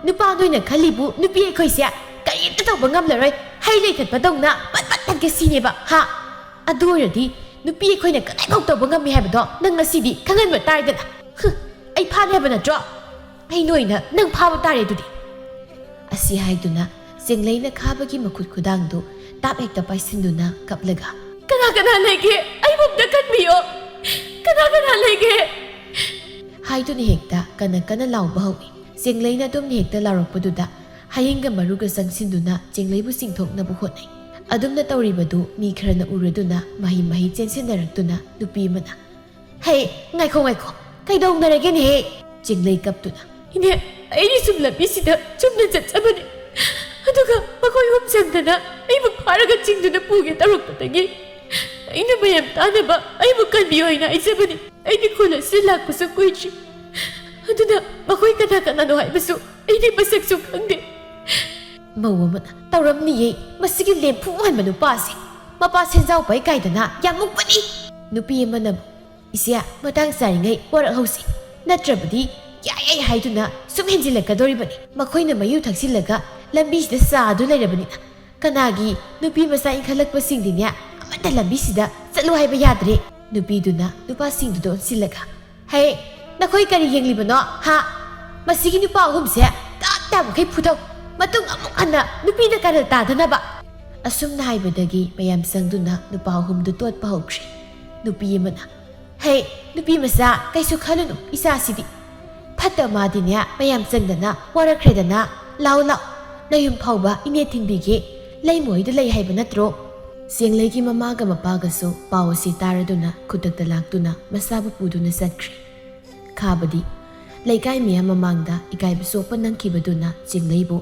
ꯅꯨꯄꯥ ꯅꯣꯏꯅ ꯈꯜꯂꯤꯕꯨ ꯅꯨꯄꯤ ꯑꯩꯈꯣꯏꯁꯦ ꯀꯔꯤꯝꯇ ꯇꯧꯕ ꯉꯝꯂꯔꯣꯏ, ꯍꯩ ꯂꯩ ꯊꯠꯄꯗꯧꯅ ꯄꯠ ꯄꯠ ꯇꯠꯀꯦ ꯁꯤꯅꯦꯕ, ꯍꯥ? ꯑꯗꯨ ꯑꯣꯏꯔꯗꯤ ꯅꯨꯄꯤ ꯑꯩꯈꯣꯏꯅ ꯀꯗꯥꯏꯐꯥꯎ ꯇꯧꯕ ꯉꯝꯃꯤ ꯍꯥꯏꯕꯗꯣ ꯅꯪ ꯉꯁꯤꯗꯤ ꯈꯪꯍꯟꯕ ꯇꯥꯔꯦꯗꯅ꯫ ꯍꯨꯝ, ꯑꯩ ꯐꯥꯅꯤ ꯍꯥꯏꯕ ꯅꯠꯇ꯭ꯔꯣ? ꯑꯩ ꯅꯣꯏꯅ ꯅꯪ ꯐꯥꯕ ꯇꯥꯔꯦ ꯑꯗꯨꯗꯤ꯫" ꯑꯁꯤ ꯍꯥꯏꯗꯨꯅ ꯆꯦꯡꯂꯩꯅ ꯈꯥꯕꯒꯤ ꯃꯈꯨꯠ ꯈꯨꯗꯥꯡꯗꯨ ꯇꯥꯞ ꯍꯦꯛꯇ ꯄꯥꯏꯁꯤꯟꯗꯨꯅ ꯀꯞꯂꯒ, "ꯀꯅꯥ ꯀꯅꯥ ꯂꯩꯒꯦ? ꯑꯩꯕꯨ ꯑꯝꯇ ꯀꯟꯕꯤꯌꯣ꯫ ꯀꯅꯥ ꯀꯅꯥ ꯂꯩꯒꯦ?" ꯍꯥꯏꯗꯨꯅ ꯍꯦꯛꯇ ꯀꯟꯅ ꯀꯟꯅ ꯂꯥꯎꯕ ꯍꯧꯏ꯫ ꯆꯦꯡꯂꯩꯅ ꯑꯗꯨꯝꯅ ꯍꯦꯛꯇ ꯂꯥꯎꯔꯛꯄꯗꯨꯗ ꯍꯌꯤꯡꯒ ꯃꯔꯨꯒ ꯆꯪꯁꯤꯟꯗꯨꯅ ꯆꯦꯡꯂꯩꯕꯨ ꯆꯤꯡꯊꯣꯛꯅꯕ ꯍꯣꯠꯅꯩ꯫ ꯑꯗꯨꯝꯅ ꯇꯧꯔꯤꯕꯗꯨ ꯃꯤ ꯈꯔꯅ ꯎꯔꯗꯨꯅ ꯃꯍꯩ ꯃꯍꯩ ꯆꯦꯟꯁꯤꯟꯅꯔꯛꯇꯨꯅ ꯅꯨꯄꯤ ꯑꯃꯅ, "ꯍꯦ, ꯉꯥꯏꯈꯣ, ꯉꯥꯏꯈꯣ, ꯀꯩꯗꯧꯅꯔꯒꯦꯅꯦꯍꯦ?" ꯆꯤꯡꯂꯩ ꯀꯞꯇꯨꯅ, "ꯏꯅꯦ, ꯑꯩꯗꯤ ꯁꯨꯝ ꯂꯝꯕꯤꯁꯤꯗ ꯆꯨꯝꯅ ꯆꯠꯆꯕꯅꯤ꯫ ꯑꯗꯨꯒ ꯃꯈꯣꯏ ꯑꯍꯨꯝ ꯆꯪꯗꯅ ꯑꯩꯕꯨ ꯐꯥꯔꯒ ꯆꯤꯡꯗꯨꯅ ꯄꯨꯒꯦ ꯇꯧꯔꯛꯄꯗꯒꯤ ꯑꯩꯅ ꯃꯌꯥꯝ ꯇꯥꯅꯕ ꯑꯩꯕꯨ ꯀꯟꯕꯤꯌꯨ ꯍꯥꯏꯅ ꯍꯥꯏꯖꯕꯅꯤ꯫" ꯑꯩꯗꯤ ꯈꯨꯜ ꯑꯁꯤ ꯂꯥꯛꯄꯁꯨ ꯀꯨꯏꯗ꯭ꯔꯤ꯫ ꯑꯗꯨꯅ ꯃꯈꯣꯏ ꯀꯅꯥ ꯀꯅꯥꯅꯣ ꯍꯥꯏꯕꯁꯨ ꯑꯩꯗꯤ ꯃꯁꯛꯁꯨ ꯈꯪꯗꯦ꯫ ꯃꯧ ꯑꯃꯅ, "ꯇꯧꯔꯝꯅꯤꯌꯦ, ꯃꯁꯤꯒꯤ ꯂꯦꯝꯐꯨ ꯍꯟꯕ ꯅꯨꯄꯥꯁꯦ꯫ ꯃꯄꯥ ꯁꯦꯟꯖꯥꯎ ꯄꯥꯏ ꯀꯥꯏꯗꯅ ꯌꯥꯝ ꯃꯨꯛꯄꯅꯤ!" ꯅꯨꯄꯤ ꯑꯃꯅ, "ꯏꯆꯦ, ꯃꯇꯥꯡ ꯆꯥꯔꯤꯉꯩ ꯋꯥꯔꯛꯍꯧꯁꯤ, ꯅꯠꯇ꯭ꯔꯕꯗꯤ ꯌꯥꯏ ꯌꯥꯏ ꯍꯥꯏꯗꯨꯅ ꯁꯨꯝ ꯍꯦꯟꯖꯤꯜꯂꯛꯀꯗꯧꯔꯤꯕꯅꯤ꯫ ꯃꯈꯣꯏꯅ ꯃꯌꯨ ꯊꯛꯆꯤꯜꯂꯒ ꯂꯝꯕꯤꯁꯤꯗ ꯆꯥꯗꯨ ꯂꯩꯔꯕꯅꯤꯅ꯫ ꯀꯅꯥꯒꯤ ꯅꯨꯄꯤ ꯃꯆꯥ ꯏꯟꯈꯠꯂꯛꯄꯁꯤꯡꯗꯤꯅꯦ ꯑꯃꯠꯇ ꯂꯝꯕꯤꯁꯤꯗ ꯆꯠꯂꯨ ꯍꯥꯏꯕ ꯌꯥꯗ꯭ꯔꯦ꯫" ꯅꯨꯄꯤꯗꯨꯅ ꯅꯨꯄꯥꯁꯤꯡꯗꯨꯗ ꯑꯣꯟꯁꯤꯜꯂꯒ, "ꯍꯦ, ꯅꯈꯣꯏ ꯀꯔꯤ ꯌꯦꯡꯂꯤꯕꯅꯣ, ꯍꯥ? ꯃꯁꯤꯒꯤ ꯅꯨꯄꯥ ꯑꯍꯨꯝꯁꯦ ꯇꯥꯞ ꯇꯥꯞ ꯃꯈꯩ ꯐꯨꯗꯧ꯫ ꯃꯇꯨꯡ ꯑꯃꯨꯛ ꯍꯟꯅ ꯅꯨꯄꯤꯗ ꯀꯥꯔꯟ ꯇꯥꯗꯅꯕ!" ꯑꯁꯨꯝꯅ ꯍꯥꯏꯕꯗꯒꯤ ꯃꯌꯥꯝ ꯆꯪꯗꯨꯅ ꯅꯨꯄꯥ ꯑꯍꯨꯝꯗꯨ ꯇꯣꯠꯄ ꯍꯧꯈ꯭ꯔꯦ꯫ ꯅꯨꯄꯤ ꯑꯃꯅ, "ꯍꯦ, ꯅꯨꯄꯤ ꯃꯆꯥ, ꯀꯩꯁꯨ ꯈꯜꯂꯨꯅꯨ, ꯏꯆꯥꯁꯤꯗꯤ ꯐꯠꯇ ꯃꯥꯗꯤꯅꯦ ꯃꯌꯥꯝ ꯆꯪꯗꯅ ꯋꯥꯔꯛꯈ꯭ꯔꯦꯗꯅ꯫ ꯂꯥꯎ ꯂꯥꯎ, ꯅꯌꯨꯝ ꯐꯥꯎꯕ ꯏꯅꯦ ꯊꯤꯟꯕꯤꯒꯦ, ꯂꯩꯃꯣꯏꯗ ꯂꯩ ꯍꯥꯏꯕ ꯅꯠꯇ꯭ꯔꯣ?" ꯆꯦꯡꯂꯩꯒꯤ ꯃꯃꯥꯒ ꯃꯄꯥꯒꯁꯨ ꯄꯥꯎ ꯑꯁꯤ ꯇꯥꯔꯗꯨꯅ ꯈꯨꯗꯛꯇ ꯂꯥꯛꯇꯨꯅ ꯃꯆꯥꯕꯨ ꯄꯨꯗꯨꯅ ꯆꯠꯈ꯭ꯔꯦ꯫ ꯈꯥꯕꯗꯤ ꯂꯩꯀꯥꯏ ꯃꯤꯌꯥꯝ ꯃꯃꯥꯡꯗ ꯏꯀꯥꯏꯕ ꯆꯣꯛꯄ ꯅꯪꯈꯤꯕꯗꯨꯅ ꯆꯦꯡꯂꯩꯕꯨ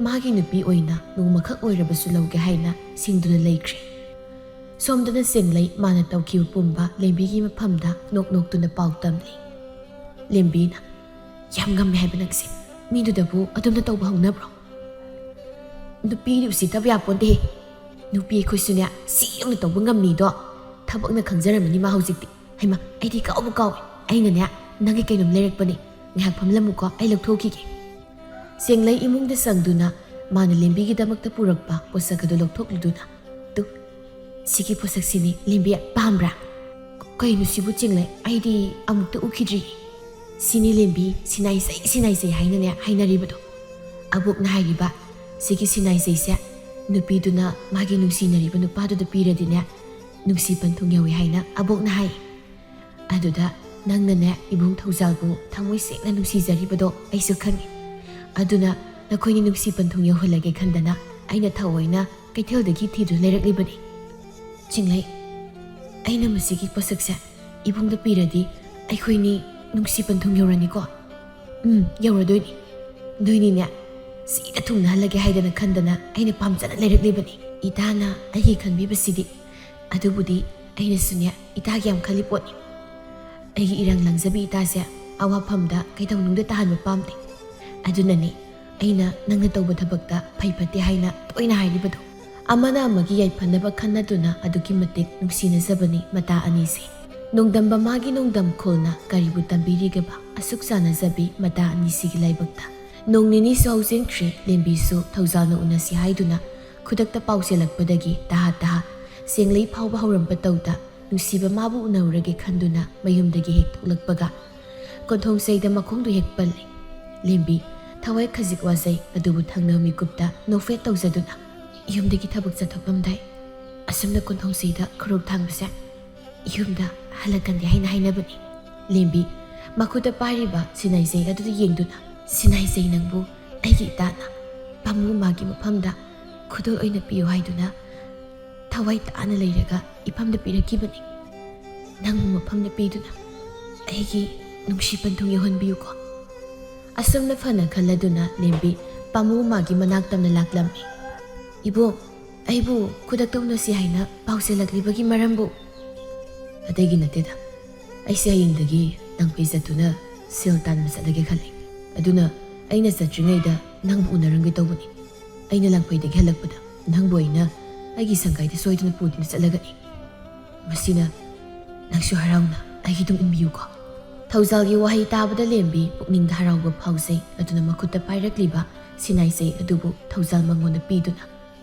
ꯃꯥꯒꯤ ꯅꯨꯄꯤ ꯑꯣꯏꯅ ꯅꯣꯡꯃꯈꯛ ꯑꯣꯏꯔꯕꯁꯨ ꯂꯧꯒꯦ ꯍꯥꯏꯅ ꯁꯤꯡꯗꯨꯅ ꯂꯩꯈ꯭ꯔꯦ꯫ ꯁꯣꯝꯗꯅ ꯆꯦꯡꯂꯩ ꯃꯥꯅ ꯇꯧꯈꯤꯕ ꯄꯨꯝꯕ ꯂꯦꯝꯕꯤꯒꯤ ꯃꯐꯝꯗ ꯅꯣꯛ ꯅꯣꯛꯇꯨꯅ ꯄꯥꯎ ꯇꯝꯂꯤ꯫ ꯂꯦꯝꯕꯤꯅ, "ꯌꯥꯝ ꯉꯝꯃꯦ ꯍꯥꯏꯕ ꯅꯪꯁꯦ꯫ ꯃꯤꯗꯨꯗꯕꯨ ꯑꯗꯨꯝꯅ ꯇꯧꯕ ꯍꯧꯅꯕ꯭ꯔꯣ?" "ꯅꯨꯄꯤꯗꯤ ꯎꯁꯤꯠꯇꯕ ꯌꯥꯄꯣꯟꯇꯦꯍꯦ꯫ ꯅꯨꯄꯤ ꯑꯩꯈꯣꯏꯁꯨꯅꯦ ꯁꯤ ꯌꯧꯅ ꯇꯧꯕ ꯉꯝꯃꯤꯗꯣ ꯊꯕꯛꯅ ꯈꯪꯖꯔꯝꯃꯅꯤ ꯃꯥ ꯍꯧꯖꯤꯛꯇꯤ꯫ ꯍꯩꯃꯥ, ꯑꯩꯗꯤ ꯀꯥꯎꯕꯨ ꯀꯥꯎꯋꯦ꯫ ꯑꯩꯅꯅꯦ ꯅꯪꯒꯤ ꯀꯩꯅꯣꯝ ꯂꯩꯔꯛꯄꯅꯦ꯫ ꯉꯥꯏꯍꯥꯛ ꯐꯝꯂꯝꯃꯨꯀꯣ, ꯑꯩ ꯂꯧꯊꯣꯛꯈꯤꯒꯦ꯫" ꯆꯦꯡꯂꯩ ꯏꯃꯨꯡꯗ ꯆꯪꯗꯨꯅ ꯃꯥꯅ ꯂꯦꯝꯕꯤꯒꯤꯗꯃꯛꯇ ꯄꯨꯔꯛꯄ ꯄꯣꯠꯁꯛ ꯑꯗꯨ ꯂꯧꯊꯣꯛꯂꯨꯗꯨꯅ, "ꯇꯨ, ꯁꯤꯒꯤ ꯄꯣꯠꯁꯛꯁꯤꯅꯤ, ꯂꯦꯝꯕꯤ, ꯄꯥꯝꯕ꯭ꯔꯥ?" "ꯀꯩꯅꯣ ꯁꯤꯕꯨ ꯆꯦꯡꯂꯩ? ꯑꯩꯗꯤ ꯑꯃꯨꯛꯇ ꯎꯈꯤꯗ꯭ꯔꯤ꯫" "ꯁꯤꯅꯤ ꯂꯦꯝꯕꯤ, ꯁꯤꯅꯥꯏꯖꯩ, ꯁꯤꯅꯥꯏꯖꯩ ꯍꯥꯏꯅꯅꯦ ꯍꯥꯏꯅꯔꯤꯕꯗꯣ꯫ ꯑꯕꯣꯛꯅ ꯍꯥꯏꯔꯤꯕ, ꯁꯤꯒꯤ ꯁꯤꯅꯥꯏꯖꯩꯁꯦ ꯅꯨꯄꯤꯗꯨꯅ ꯃꯥꯒꯤ ꯅꯨꯡꯁꯤꯅꯔꯤꯕ ꯅꯨꯄꯥꯗꯨꯗ ꯄꯤꯔꯗꯤꯅꯦ, ꯅꯨꯡꯁꯤ ꯄꯟꯊꯨꯡ ꯌꯧꯏ ꯍꯥꯏꯅ ꯑꯕꯣꯛꯅ ꯍꯥꯏ꯫ ꯑꯗꯨꯗ ꯅꯪꯅꯅꯦ ꯏꯕꯨꯡ ꯊꯧꯖꯥꯜꯕꯨ ꯊꯃꯣꯏ ꯁꯦꯡꯅ ꯅꯨꯡꯁꯤꯖꯔꯤꯕꯗꯣ ꯑꯩꯁꯨ ꯈꯪꯉꯤ꯫ ꯑꯗꯨꯅ ꯅꯈꯣꯏꯅꯤ ꯅꯨꯡꯁꯤ ꯄꯟꯊꯨꯡ ꯌꯧꯍꯜꯂꯒꯦ ꯈꯟꯗꯅ ꯑꯩꯅ ꯊꯑꯣꯏꯅ ꯀꯩꯊꯦꯜꯗꯒꯤ ꯊꯤꯗꯨꯅ ꯂꯩꯔꯛꯂꯤꯕꯅꯤ꯫" "ꯆꯤꯡꯂꯩ, ꯑꯩꯅ ꯃꯁꯤꯒꯤ ꯄꯣꯠꯁꯛꯁꯦ ꯏꯕꯨꯡꯗ ꯄꯤꯔꯗꯤ ꯑꯩꯈꯣꯏꯅꯤ ꯅꯨꯡꯁꯤ ꯄꯟꯊꯨꯡ ꯌꯧꯔꯅꯤꯀꯣ?" "ꯎꯝ, ꯌꯧꯔꯗꯣꯏꯅꯤ꯫ ꯅꯣꯏꯅꯤꯅꯦ ꯁꯤꯗ ꯊꯨꯡꯅꯍꯜꯂꯒꯦ ꯍꯥꯏꯗꯅ ꯈꯟꯗꯅ ꯑꯩꯅ ꯄꯥꯝꯖꯅ ꯂꯩꯔꯛꯂꯤꯕꯅꯤ꯫ ꯏꯇꯥꯅ ꯑꯩꯒꯤ ꯈꯟꯕꯤꯕꯁꯤꯗꯤ, ꯑꯗꯨꯕꯨꯗꯤ ꯑꯩꯅꯁꯨꯅꯦ ꯏꯇꯥꯒꯤ ꯌꯥꯝ ꯈꯜꯂꯤ ꯄꯣꯠꯅꯤ꯫ ꯑꯩꯒꯤ ꯏꯔꯥꯡ ꯂꯥꯡꯖꯕꯤ ꯏꯇꯥꯁꯦ ꯑꯋꯥꯐꯝꯗ ꯀꯩꯗꯧꯅꯨꯡꯗ ꯇꯥꯍꯟꯕ ꯄꯥꯝꯗꯦ꯫ ꯑꯗꯨꯅꯅꯤ ꯑꯩꯅ ꯅꯪꯅ ꯇꯧꯕ ꯊꯕꯛꯇ ꯐꯩ ꯐꯠꯇꯦ ꯍꯥꯏꯅ ꯇꯣꯏꯅ ꯍꯥꯏꯔꯤꯕꯗꯣ꯫ ꯑꯃꯅ ꯑꯃꯒꯤ ꯌꯥꯏꯐꯅꯕ ꯈꯟꯅꯗꯨꯅ ꯑꯗꯨꯛꯀꯤ ꯃꯇꯤꯛ ꯅꯨꯡꯁꯤꯅꯖꯕꯅꯤ ꯃꯇꯥ ꯑꯅꯤꯁꯦ꯫ ꯅꯣꯡꯗꯝꯕ ꯃꯥꯒꯤ ꯅꯣꯡꯗꯝꯈꯣꯜꯅ ꯀꯔꯤꯕꯨ ꯇꯝꯕꯤꯔꯤꯒꯦꯕ ꯑꯁꯨꯛ ꯆꯥꯟꯅꯖꯕꯤ ꯃꯇꯥ ꯑꯅꯤꯁꯤꯒꯤ ꯂꯥꯏꯕꯛꯇ? ꯅꯣꯡ ꯅꯤꯅꯤꯁꯨ ꯍꯧꯖꯤꯟꯈ꯭ꯔꯦ, ꯂꯦꯝꯕꯤꯁꯨ ꯊꯧꯖꯥꯜꯅ ꯎꯅꯁꯤ ꯍꯥꯏꯗꯨꯅ ꯈꯨꯗꯛꯇ ꯄꯥꯎ ꯆꯦꯜꯂꯛꯄꯗꯒꯤ ꯇꯍꯥ ꯇꯍꯥ ꯁꯦꯡꯂꯩ ꯐꯥꯎꯕ ꯍꯧꯔꯝꯕ ꯇꯧꯗ ꯅꯨꯡꯁꯤꯕ ꯃꯥꯕꯨ ꯎꯅꯔꯨꯔꯒꯦ ꯈꯟꯗꯨꯅ ꯃꯌꯨꯝꯗꯒꯤ ꯍꯦꯛ ꯊꯣꯛꯂꯛꯄꯒ ꯀꯣꯟꯊꯣꯡꯁꯩꯗ ꯃꯈꯣꯡꯗꯨ ꯍꯦꯛ ꯄꯜꯂꯦ꯫ ꯂꯦꯝꯕꯤ ꯊꯋꯥꯏ ꯈꯖꯤꯛ ꯋꯥꯖꯩ, ꯑꯗꯨꯕꯨ ꯊꯪꯅꯕ ꯃꯤꯀꯨꯞꯇ ꯅꯣꯛꯐꯦꯠ ꯇꯧꯖꯗꯨꯅ ꯌꯨꯝꯗꯒꯤ ꯊꯕꯛ ꯆꯠꯊꯣꯛꯂꯝꯗꯥꯏ ꯑꯁꯨꯝꯅ ꯀꯣꯟꯊꯣꯡꯁꯩꯗ ꯈꯨꯔꯧ ꯊꯥꯡꯕꯁꯦ ꯌꯨꯝꯗ ꯍꯜꯂꯛꯀꯟꯗꯦ ꯍꯥꯏꯅ ꯍꯥꯏꯅꯕꯅꯤ꯫ ꯂꯦꯝꯕꯤ ꯃꯈꯨꯠꯇ ꯄꯥꯏꯔꯤꯕ ꯁꯤꯅꯥꯏꯖꯩ ꯑꯗꯨꯗ ꯌꯦꯡꯗꯨꯅ, "ꯁꯤꯅꯥꯏꯖꯩ, ꯅꯪꯕꯨ ꯑꯩꯒꯤ ꯏꯇꯥꯅ ꯄꯥꯃꯨ ꯃꯥꯒꯤ ꯃꯐꯝꯗ ꯈꯨꯗꯣꯜ ꯑꯣꯏꯅ ꯄꯤꯌꯨ ꯍꯥꯏꯗꯨꯅ ꯊꯋꯥꯏ ꯇꯥꯅ ꯂꯩꯔꯒ ꯏꯐꯝꯗ ꯄꯤꯔꯛꯈꯤꯕꯅꯤ꯫ ꯅꯪꯕꯨ ꯃꯐꯝꯗ ꯄꯤꯗꯨꯅ ꯑꯩꯒꯤ ꯅꯨꯡꯁꯤ ꯄꯟꯊꯨꯡ ꯌꯧꯍꯟꯕꯤꯌꯨꯀꯣ"꯫ ꯑꯁꯨꯝꯅ ꯐꯅ ꯈꯜꯂꯗꯨꯅ ꯂꯦꯝꯕꯤ ꯄꯥꯃꯨ ꯃꯥꯒꯤ ꯃꯅꯥꯛ ꯇꯝꯅ ꯂꯥꯛꯂꯝꯃꯤ꯫ "ꯏꯕꯣ, ꯑꯩꯕꯨ ꯈꯨꯗꯛꯇ ꯎꯅꯁꯤ ꯍꯥꯏꯅ ꯄꯥꯎ ꯆꯦꯜꯂꯛꯂꯤꯕꯒꯤ ꯃꯔꯝꯕꯨ?" "ꯑꯇꯩꯒꯤ ꯅꯠꯇꯦꯗ, ꯑꯩꯁꯦ ꯍꯌꯦꯡꯗꯒꯤ ꯂꯪꯐꯩ ꯆꯠꯇꯨꯅ ꯁꯦꯜ ꯇꯥꯟꯕ ꯆꯠꯂꯒꯦ ꯈꯜꯂꯤ꯫ ꯑꯗꯨꯅ ꯑꯩꯅ ꯆꯠꯇ꯭ꯔꯤꯉꯩꯗ ꯅꯪꯕꯨ ꯎꯅꯔꯝꯒꯦ ꯇꯧꯕꯅꯤ꯫ ꯑꯩꯅ ꯂꯪꯐꯩꯗꯒꯤ ꯍꯜꯂꯛꯄꯗ ꯅꯪꯕꯨ ꯑꯩꯅ ꯑꯩꯒꯤ ꯁꯪꯒꯥꯏꯗ ꯁꯣꯏꯗꯅ ꯄꯨꯗꯨꯅ ꯆꯠꯂꯒꯅꯤ꯫ ꯃꯁꯤꯅ ꯅꯪꯁꯨ ꯍꯔꯥꯎꯅ ꯑꯩꯒꯤ ꯇꯨꯡ ꯏꯟꯕꯤꯌꯨꯀꯣ"꯫ ꯊꯧꯖꯥꯜꯒꯤ ꯋꯥꯍꯩ ꯇꯥꯕꯗ ꯂꯦꯝꯕꯤ ꯄꯨꯛꯅꯤꯡꯗ ꯍꯔꯥꯎꯕ ꯐꯥꯎꯖꯩ꯫ ꯑꯗꯨꯅ ꯃꯈꯨꯠꯇ ꯄꯥꯏꯔꯛꯂꯤꯕ ꯁꯤꯅꯥꯏꯖꯩ ꯑꯗꯨꯕꯨ ꯊꯧꯖꯥꯜ ꯃꯉꯣꯟꯗ ꯄꯤꯗꯨꯅ,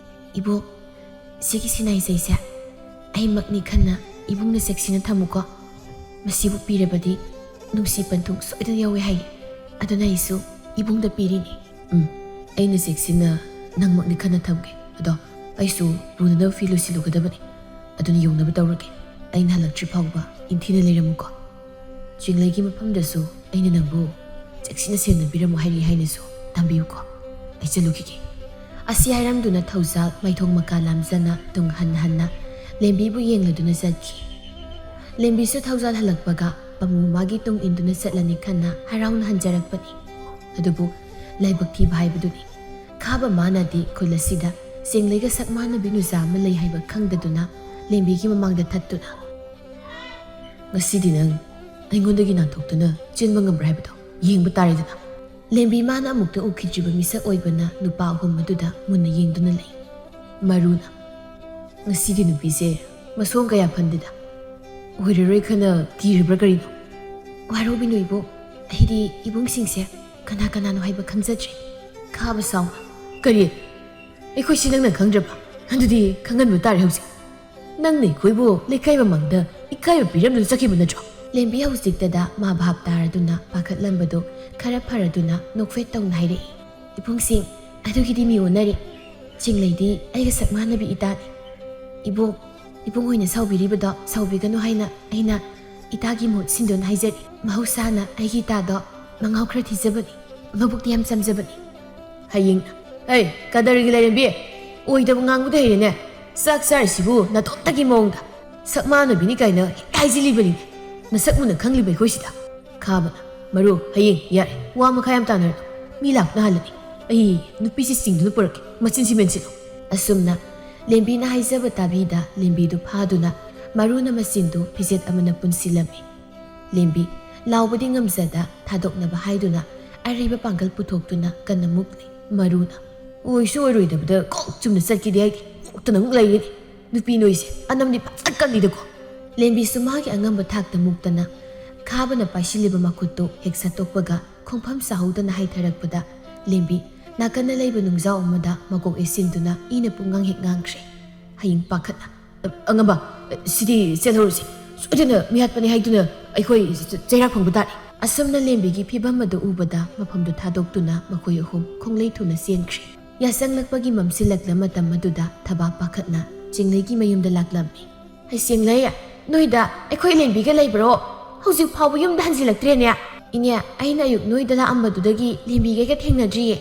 "ꯏꯕꯣꯛ, ꯁꯤꯒꯤ ꯁꯤꯅꯥꯏꯖꯩꯁꯦ ꯑꯩꯃꯛꯅꯤ ꯈꯟꯅ ꯏꯕꯨꯡꯅ ꯆꯦꯛꯁꯤꯟꯅ ꯊꯝꯃꯨꯀꯣ꯫ ꯃꯁꯤꯕꯨ ꯄꯤꯔꯕꯗꯤ ꯅꯨꯡꯁꯤ ꯄꯟꯊꯨꯡ ꯁꯣꯏꯗꯅ ꯌꯧꯋꯦ ꯍꯥꯏꯌꯦ꯫ ꯑꯗꯨꯅ ꯑꯩꯁꯨ ꯏꯕꯨꯡꯗ ꯄꯤꯔꯤꯅꯤ"꯫ "ꯎꯝ, ꯑꯩꯅ ꯆꯦꯛꯁꯤꯟꯅ ꯅꯪꯃꯛꯅꯤ ꯈꯟꯅ ꯊꯝꯒꯦ꯫ ꯑꯗꯣ ꯑꯩꯁꯨ ꯄꯨꯅꯅꯕ ꯐꯤ ꯂꯣꯏꯁꯤꯜꯂꯨꯒꯗꯕꯅꯤ꯫ ꯑꯗꯨꯅ ꯌꯧꯅꯕ ꯇꯧꯔꯒꯦ꯫ ꯑꯩꯅ ꯍꯜꯂꯛꯇ꯭ꯔꯤ ꯐꯥꯎꯕ ꯏꯪꯊꯤꯅ ꯂꯩꯔꯝꯃꯨꯀꯣ꯫ ꯆꯤꯡꯂꯩꯒꯤ ꯃꯐꯝꯗꯁꯨ ꯑꯩꯅ ꯅꯪꯕꯨ ꯆꯦꯛꯁꯤꯟꯅ ꯁꯦꯟꯅꯕꯤꯔꯝꯃꯨ ꯍꯥꯏꯔꯤ ꯍꯥꯏꯅꯁꯨ ꯇꯝꯕꯤꯌꯨꯀꯣ꯫ ꯑꯩ ꯆꯠꯂꯨꯈꯤꯒꯦ"꯫ ꯑꯁꯤ ꯍꯥꯏꯔꯝꯗꯨꯅ ꯊꯧꯖꯥꯜ ꯃꯥꯏꯊꯣꯡ ꯃꯀꯥ ꯂꯥꯝꯖꯅ ꯇꯨꯡ ꯍꯟ ꯍꯟꯅ ꯂꯦꯝꯕꯤꯕꯨ ꯌꯦꯡꯂꯗꯨꯅ ꯆꯠꯈꯤ꯫ ꯂꯦꯝꯕꯤꯁꯨ ꯊꯧꯖꯥꯜ ꯍꯜꯂꯛꯄꯒ ꯄꯥꯃꯨ ꯃꯥꯒꯤ ꯇꯨꯡ ꯏꯟꯗꯨꯅ ꯆꯠꯂꯅꯤ ꯈꯟꯅ ꯍꯔꯥꯎꯅ ꯍꯟꯖꯔꯛꯄꯅꯤ꯫ ꯑꯗꯨꯕꯨ ꯂꯥꯏꯕꯛ ꯊꯤꯕ ꯍꯥꯏꯕꯗꯨꯅꯤ꯫ ꯈꯥꯕ ꯃꯥꯅꯗꯤ ꯈꯨꯜ ꯑꯁꯤꯗ ꯆꯤꯡꯂꯩꯒ ꯁꯛ ꯃꯥꯟꯅꯕꯤ ꯅꯨꯖꯥ ꯑꯃ ꯂꯩ ꯍꯥꯏꯕ ꯈꯪꯗꯗꯨꯅ ꯂꯦꯝꯕꯤꯒꯤ ꯃꯃꯥꯡꯗ ꯊꯠꯇꯨꯅ, "ꯉꯁꯤꯗꯤ ꯅꯪ ꯑꯩꯉꯣꯟꯗꯒꯤ ꯅꯥꯟꯊꯣꯛꯇꯨꯅ ꯆꯦꯟꯕ ꯉꯝꯕ꯭ꯔꯥ ꯍꯥꯏꯕꯗꯣ ꯌꯦꯡꯕ ꯇꯥꯔꯦꯗꯅ꯫ ꯂꯦꯝꯕꯤ ꯃꯥꯅ ꯑꯃꯨꯛꯇ ꯎꯈꯤꯗ꯭ꯔꯤꯕ ꯃꯤꯁꯛ ꯑꯣꯏꯕꯅ ꯅꯨꯄꯥ ꯑꯍꯨꯝ ꯑꯗꯨꯗ ꯃꯨꯟꯅ ꯌꯦꯡꯗꯨꯅ ꯂꯩ꯫ ꯃꯔꯨꯅ, "ꯉꯁꯤꯒꯤ ꯅꯨꯄꯤꯁꯦ ꯃꯁꯣꯡ ꯀꯌꯥ ꯐꯟꯗꯦꯗ꯫ ꯑꯣꯏꯔꯔꯣꯏ ꯈꯅ ꯀꯤꯔꯤꯕ꯭ꯔꯥ ꯀꯔꯤꯅꯣ?" "ꯋꯥꯔꯧꯕꯤꯅꯨ ꯏꯕꯣꯛ, ꯑꯩꯗꯤ ꯏꯕꯨꯡꯁꯤꯡꯁꯦ ꯀꯅꯥ ꯀꯅꯥꯅꯣ ꯍꯥꯏꯕ ꯈꯪꯖꯗ꯭ꯔꯦ꯫" ꯈꯥꯕ ꯁꯥꯎꯅ, "ꯀꯔꯤ? ꯑꯩꯈꯣꯏꯁꯤ ꯅꯪꯅ ꯈꯪꯗ꯭ꯔꯕ? ꯑꯗꯨꯗꯤ ꯈꯪꯍꯟꯕ ꯇꯥꯔꯦ ꯍꯧꯖꯤꯛ꯫ ꯅꯪꯅ ꯑꯩꯈꯣꯏꯕꯨ ꯂꯩꯀꯥꯏ ꯃꯃꯥꯡꯗ ꯏꯀꯥꯏꯕ ꯄꯤꯔꯝꯗꯨꯅ ꯆꯠꯈꯤꯕ ꯅꯠꯇ꯭ꯔꯣ?" ꯂꯦꯝꯕꯤ ꯍꯧꯖꯤꯛꯇꯗ ꯃꯥ ꯚꯥꯞ ꯇꯥꯔꯗꯨꯅ ꯄꯥꯈꯠꯂꯝꯕꯗꯨ ꯈꯔ ꯐꯔꯗꯨꯅ ꯅꯣꯛꯐꯦꯠ ꯇꯧꯅ ꯍꯥꯏꯔꯛꯏ, "ꯏꯕꯨꯡꯁꯤꯡ, ꯑꯗꯨꯒꯤꯗꯤ ꯃꯤ ꯑꯣꯟꯅꯔꯦ꯫ ꯆꯤꯡꯂꯩꯗꯤ ꯑꯩꯒ ꯁꯛ ꯃꯥꯟꯅꯕꯤ ꯏꯇꯥꯅꯤ꯫ ꯏꯕꯨꯡ, ꯏꯕꯨꯡ ꯍꯣꯏꯅ ꯁꯥꯎꯕꯤꯔꯤꯕꯗꯣ ꯁꯥꯎꯕꯤꯒꯅꯨ ꯍꯥꯏꯅ ꯑꯩꯅ ꯏꯇꯥꯒꯤ ꯃꯍꯨꯠ ꯁꯤꯟꯗꯨꯅ ꯍꯥꯏꯖꯔꯤ꯫ ꯃꯍꯧꯁꯥꯅ ꯑꯩꯒꯤ ꯏꯇꯥꯗꯣ ꯃꯉꯥꯎ ꯈꯔ ꯊꯤꯖꯕꯅꯤ, ꯃꯕꯨꯛꯇꯤ ꯌꯥꯝ ꯆꯝꯖꯕꯅꯤ꯫" ꯍꯌꯦꯡ, "ꯑꯩ, ꯀꯗꯔꯒꯤ ꯂꯩꯔꯦꯝꯕꯤ, ꯑꯣꯏꯗꯕ ꯉꯥꯡꯕꯗ ꯍꯩꯔꯦꯅꯦ꯫ ꯆꯥꯛ ꯆꯥꯔꯤꯁꯤꯕꯨ ꯅꯇꯣꯝꯇꯒꯤ ꯃꯑꯣꯡꯗ꯫ ꯁꯛ ꯃꯥꯟꯅꯕꯤꯅꯤ ꯀꯥꯏꯅ ꯍꯦꯛ ꯍꯥꯏꯖꯤꯜꯂꯤꯕꯅꯤꯅꯦ꯫ ꯃꯁꯛ ꯃꯨꯟꯅ ꯈꯪꯂꯤꯕ ꯑꯩꯈꯣꯏꯁꯤꯗ꯫" ꯈꯥꯕꯅ, "ꯃꯔꯨ, ꯍꯌꯦꯡ ꯌꯥꯔꯦ, ꯋꯥ ꯃꯈꯥ ꯌꯥꯝ ꯇꯥꯅꯔꯅꯨ꯫ ꯃꯤ ꯂꯥꯛꯄꯅ ꯍꯥꯜꯂꯅꯤ꯫ ꯑꯩ ꯅꯨꯄꯤꯁꯤ ꯆꯤꯡꯗꯨꯅ ꯄꯨꯔꯛꯀꯦ, ꯃꯆꯤꯟꯁꯤ ꯃꯦꯟꯁꯤꯜꯂꯨ꯫" ꯑꯁꯨꯝꯅ ꯂꯦꯝꯕꯤꯅ ꯍꯥꯏꯖꯕ ꯇꯥꯕꯤꯗ ꯂꯦꯝꯕꯤꯗꯨ ꯐꯥꯗꯨꯅ ꯃꯔꯨꯅ ꯃꯆꯤꯟꯗꯨ ꯐꯤꯖꯦꯠ ꯑꯃꯅ ꯄꯨꯟꯁꯤꯜꯂꯝꯃꯤ꯫ ꯂꯦꯝꯕꯤ ꯂꯥꯎꯕꯗꯤ ꯉꯝꯖꯗ ꯊꯥꯗꯣꯛꯅꯕ ꯍꯥꯏꯗꯨꯅ ꯑꯔꯩꯕ ꯄꯥꯡꯒꯜ ꯄꯨꯊꯣꯛꯇꯨꯅ ꯀꯟꯅ ꯃꯨꯛꯂꯤ꯫ ꯃꯔꯨꯅ, "ꯑꯣꯏꯁꯨ ꯑꯣꯏꯔꯣꯏꯗꯕꯗ ꯀꯣꯛ ꯆꯨꯝꯅ ꯆꯠꯈꯤꯗꯦ ꯍꯥꯏꯗꯤ ꯃꯨꯛꯇꯅ ꯑꯃꯨꯛ ꯂꯩꯔꯤꯅꯤ꯫ ꯅꯨꯄꯤ ꯅꯣꯏꯁꯦ ꯑꯅꯝꯗꯤ ꯐꯖꯅ ꯀꯜꯂꯤꯗꯀꯣ꯫" ꯂꯦꯝꯕꯤꯁꯨ ꯃꯥꯒꯤ ꯑꯉꯝꯕ ꯊꯥꯛꯇ ꯃꯨꯛꯇꯅ ꯈꯥꯕꯅ ꯄꯥꯏꯁꯤꯜꯂꯤꯕ ꯃꯈꯨꯠꯇꯨ ꯍꯦꯛ ꯁꯠꯇꯣꯛꯄꯒ ꯈꯣꯡꯐꯝ ꯆꯥꯍꯧꯗꯅ ꯍꯥꯏꯊꯔꯛꯄꯗ ꯂꯦꯝꯕꯤ ꯅꯥꯀꯟꯗ ꯂꯩꯕ ꯅꯨꯡꯖꯥꯎ ꯑꯃꯗ ꯃꯀꯣꯛ ꯏꯁꯤꯟꯗꯨꯅ ꯏꯅ ꯄꯨꯡꯉꯥꯡ ꯍꯦꯛ ꯉꯥꯡꯈ꯭ꯔꯦ꯫ ꯍꯌꯦꯡ ꯄꯥꯈꯠꯅ, "ꯑꯉꯝꯕ, ꯁꯤꯗꯤ ꯆꯦꯜꯍꯧꯔꯁꯤ꯫ ꯁꯣꯏꯗꯅ ꯃꯤꯍꯥꯠꯄꯅꯤ ꯍꯥꯏꯗꯨꯅ ꯑꯩꯈꯣꯏ ꯆꯩꯔꯥꯛ ꯐꯪꯕ ꯇꯥꯔꯦ꯫" ꯑꯁꯨꯝꯅ ꯂꯦꯝꯕꯤꯒꯤ ꯐꯤꯕꯝ ꯑꯗꯨ ꯎꯕꯗ ꯃꯐꯝꯗꯨ ꯊꯥꯗꯣꯛꯇꯨꯅ ꯃꯈꯣꯏ ꯑꯍꯨꯝ ꯈꯣꯡꯂꯩ ꯊꯨꯅ ꯆꯦꯟꯈ꯭ꯔꯦ꯫ ꯌꯥꯆꯪꯂꯛꯄꯒꯤ ꯃꯝꯁꯤꯜꯂꯛꯂ ꯃꯇꯝ ꯑꯗꯨꯗ ꯊꯕꯥꯛ ꯄꯥꯈꯠꯅ ꯆꯤꯡꯂꯩꯒꯤ ꯃꯌꯨꯝꯗ ꯂꯥꯛꯂꯝꯃꯤ꯫ "ꯍꯩꯁꯦꯡꯂꯩ, ꯅꯣꯏꯗ ꯑꯩꯈꯣꯏ ꯂꯦꯝꯕꯤꯒ ꯂꯩꯕ꯭ꯔꯣ? ꯍꯧꯖꯤꯛ ꯐꯥꯎꯕ ꯌꯨꯝꯗ ꯍꯟꯖꯤꯜꯂꯛꯇ꯭ꯔꯦꯅꯦ꯫" "ꯏꯅꯦ, ꯑꯩꯅ ꯑꯌꯨꯛ ꯅꯣꯏꯗ ꯂꯥꯛꯑꯝꯕꯗꯨꯗꯒꯤ ꯂꯦꯝꯕꯤꯒꯩꯒ ꯊꯦꯡꯅꯗ꯭ꯔꯤꯌꯦ꯫"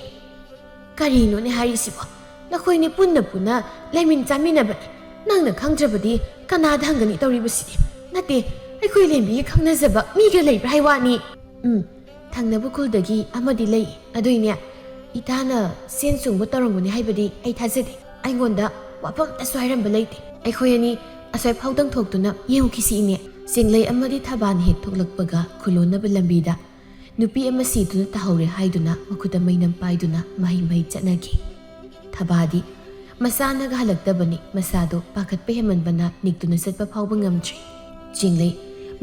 "ꯀꯔꯤꯅꯣꯅꯦ ꯍꯥꯏꯔꯤꯁꯤꯕꯣ? ꯅꯈꯣꯏꯅꯤ ꯄꯨꯟꯅ ꯄꯨꯟꯅ ꯂꯩꯃꯤꯟ ꯆꯥꯃꯤꯟꯅꯕꯅꯤ꯫ ꯅꯪꯅ ꯈꯪꯗ꯭ꯔꯕꯗꯤ ꯀꯅꯥꯗ ꯍꯪꯒꯅꯤ ꯇꯧꯔꯤꯕꯁꯤꯗꯤ? ꯅꯠꯇꯦ, ꯑꯩꯈꯣꯏ ꯂꯦꯝꯕꯤꯒꯤ ꯈꯪꯅꯖꯕ ꯃꯤꯒ ꯂꯩꯕ꯭ꯔꯥ ꯍꯥꯏ ꯋꯥꯅꯤ꯫" "ꯎꯝ, ꯊꯪꯅꯕ ꯈꯨꯜꯗꯒꯤ ꯑꯃꯗꯤ ꯂꯩ꯫ ꯑꯗꯨꯏꯅꯦ, ꯏꯇꯥꯅ ꯁꯦꯟ ꯆꯨꯡꯕ ꯇꯧꯔꯝꯒꯅꯤ ꯍꯥꯏꯕꯗꯤ ꯑꯩ ꯊꯥꯖꯗꯦ꯫ ꯑꯩꯉꯣꯟꯗ ꯋꯥꯐꯝ ꯑꯃꯇꯁꯨ ꯍꯥꯏꯔꯝꯕ ꯂꯩꯇꯦ꯫ ꯑꯩꯈꯣꯏ ꯑꯅꯤ ꯑꯁ꯭ꯋꯥꯏ ꯐꯥꯎꯗꯪ ꯊꯣꯛꯇꯨꯅ ꯌꯦꯡꯉꯨꯈꯤꯁꯤ ꯏꯅꯦ꯫" ꯆꯤꯡꯂꯩ ꯑꯃꯗꯤ ꯊꯕꯥꯅ ꯍꯦꯛ ꯊꯣꯛꯂꯛꯄꯒ ꯈꯨꯂꯣꯟꯅꯕ ꯂꯝꯕꯤꯗ ꯅꯨꯄꯤ ꯑꯃ ꯁꯤꯗꯨꯅ ꯇꯥꯍꯧꯔꯦ ꯍꯥꯏꯗꯨꯅ ꯃꯈꯨꯠꯇ ꯃꯩꯅꯝ ꯄꯥꯏꯗꯨꯅ ꯃꯍꯩ ꯃꯍꯩ ꯆꯠꯅꯈꯤ꯫ ꯊꯕꯥꯗꯤ ꯃꯁꯥꯅꯒ ꯍꯜꯂꯛꯇꯕꯅꯤ, ꯃꯁꯥꯗꯣ ꯄꯥꯈꯠꯄ ꯍꯦꯟꯃꯟꯕꯅ ꯅꯤꯛꯇꯨꯅ ꯆꯠꯄ ꯐꯥꯎꯕ ꯉꯝꯗ꯭ꯔꯤ꯫ ꯆꯤꯡꯂꯩ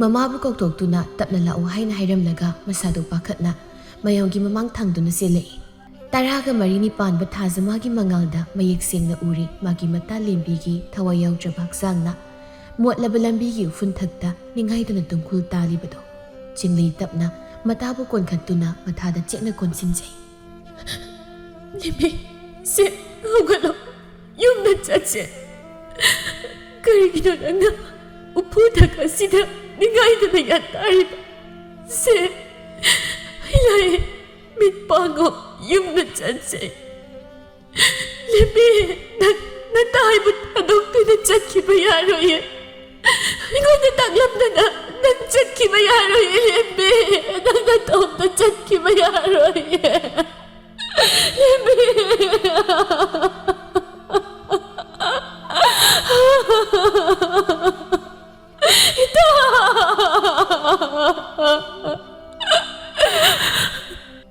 ꯃꯃꯥꯕꯨ ꯀꯧꯊꯣꯛꯇꯨꯅ ꯇꯞꯅ ꯂꯥꯛꯎ ꯍꯥꯏꯅ ꯍꯥꯏꯔꯝꯂꯒ ꯃꯁꯥꯗꯣ ꯄꯥꯈꯠꯅ ꯃꯌꯥꯝꯒꯤ ꯃꯃꯥꯡ ꯊꯥꯡꯗꯨꯅ ꯆꯦꯜꯂꯛꯏ꯫ ꯇꯔꯥꯒ ꯃꯔꯤꯅꯤ ꯄꯥꯟꯕ ꯊꯥꯖ ꯃꯥꯒꯤ ꯃꯉꯥꯜꯗ ꯃꯌꯦꯛ ꯁꯦꯡꯅ ꯎꯔꯤ ꯃꯥꯒꯤ ꯃꯇꯥ ꯂꯦꯝꯕꯤꯒꯤ ꯊꯋꯥꯏ ꯌꯥꯎꯗ꯭ꯔꯕ ꯍꯛꯆꯥꯡꯅ ꯃꯣꯠꯂꯕ ꯂꯝꯕꯤꯒꯤ ꯎꯐꯨꯟ ꯊꯛꯇ ꯅꯤꯡꯉꯥꯏꯗꯅ ꯇꯨꯝꯈꯨꯜ ꯇꯥꯜꯂꯤꯕꯗꯣ꯫ ꯆꯤꯡꯂꯩ ꯇꯞꯅ ꯃꯇꯥꯕꯨ ꯀꯣꯟꯈꯠꯇꯨꯅ ꯃꯊꯥꯗ ꯆꯦꯠꯅ ꯀꯣꯟꯁꯤꯟꯖꯩ꯫ ꯂꯦꯝꯕꯤ, ꯁꯦ, ꯍꯧꯒꯠꯂꯣ꯫ ꯌꯨꯝꯗ ꯆꯠꯁꯦ꯫ ꯀꯔꯤꯒꯤꯅꯣ ꯅꯪꯅ ꯎꯐꯨ ꯊꯛ ꯑꯁꯤꯗ ꯅꯤꯡꯉꯥꯏꯗꯅ ꯌꯥꯟ ꯇꯥꯔꯤꯕ? ꯁꯦ, ꯂꯥꯛꯑꯦ꯫ ꯃꯤꯠ ꯄꯥꯡꯉꯣ, ꯌꯨꯝꯗ ꯆꯠꯁꯦ꯫ ꯂꯦꯝꯕꯤ, ꯅꯪ ꯅꯇꯥꯏꯕꯨ ꯊꯥꯗꯣꯛꯇꯨꯅ ꯆꯠꯈꯤꯕ ꯌꯥꯔꯣꯏꯌꯦ꯫ ꯑꯩꯉꯣꯟꯗ ꯇꯥꯛꯂꯝꯗꯅ ꯅꯪ ꯆꯠꯈꯤꯕ ꯌꯥꯔꯣꯏꯌꯦ, ꯂꯦꯝꯕꯤ꯫ ꯅꯪ ꯅꯇꯣꯝꯇ ꯆꯠꯈꯤꯕ ꯌꯥꯔꯣꯏꯌꯦ꯫ ꯂꯦꯝꯕꯤ꯫ ꯏꯇꯥ!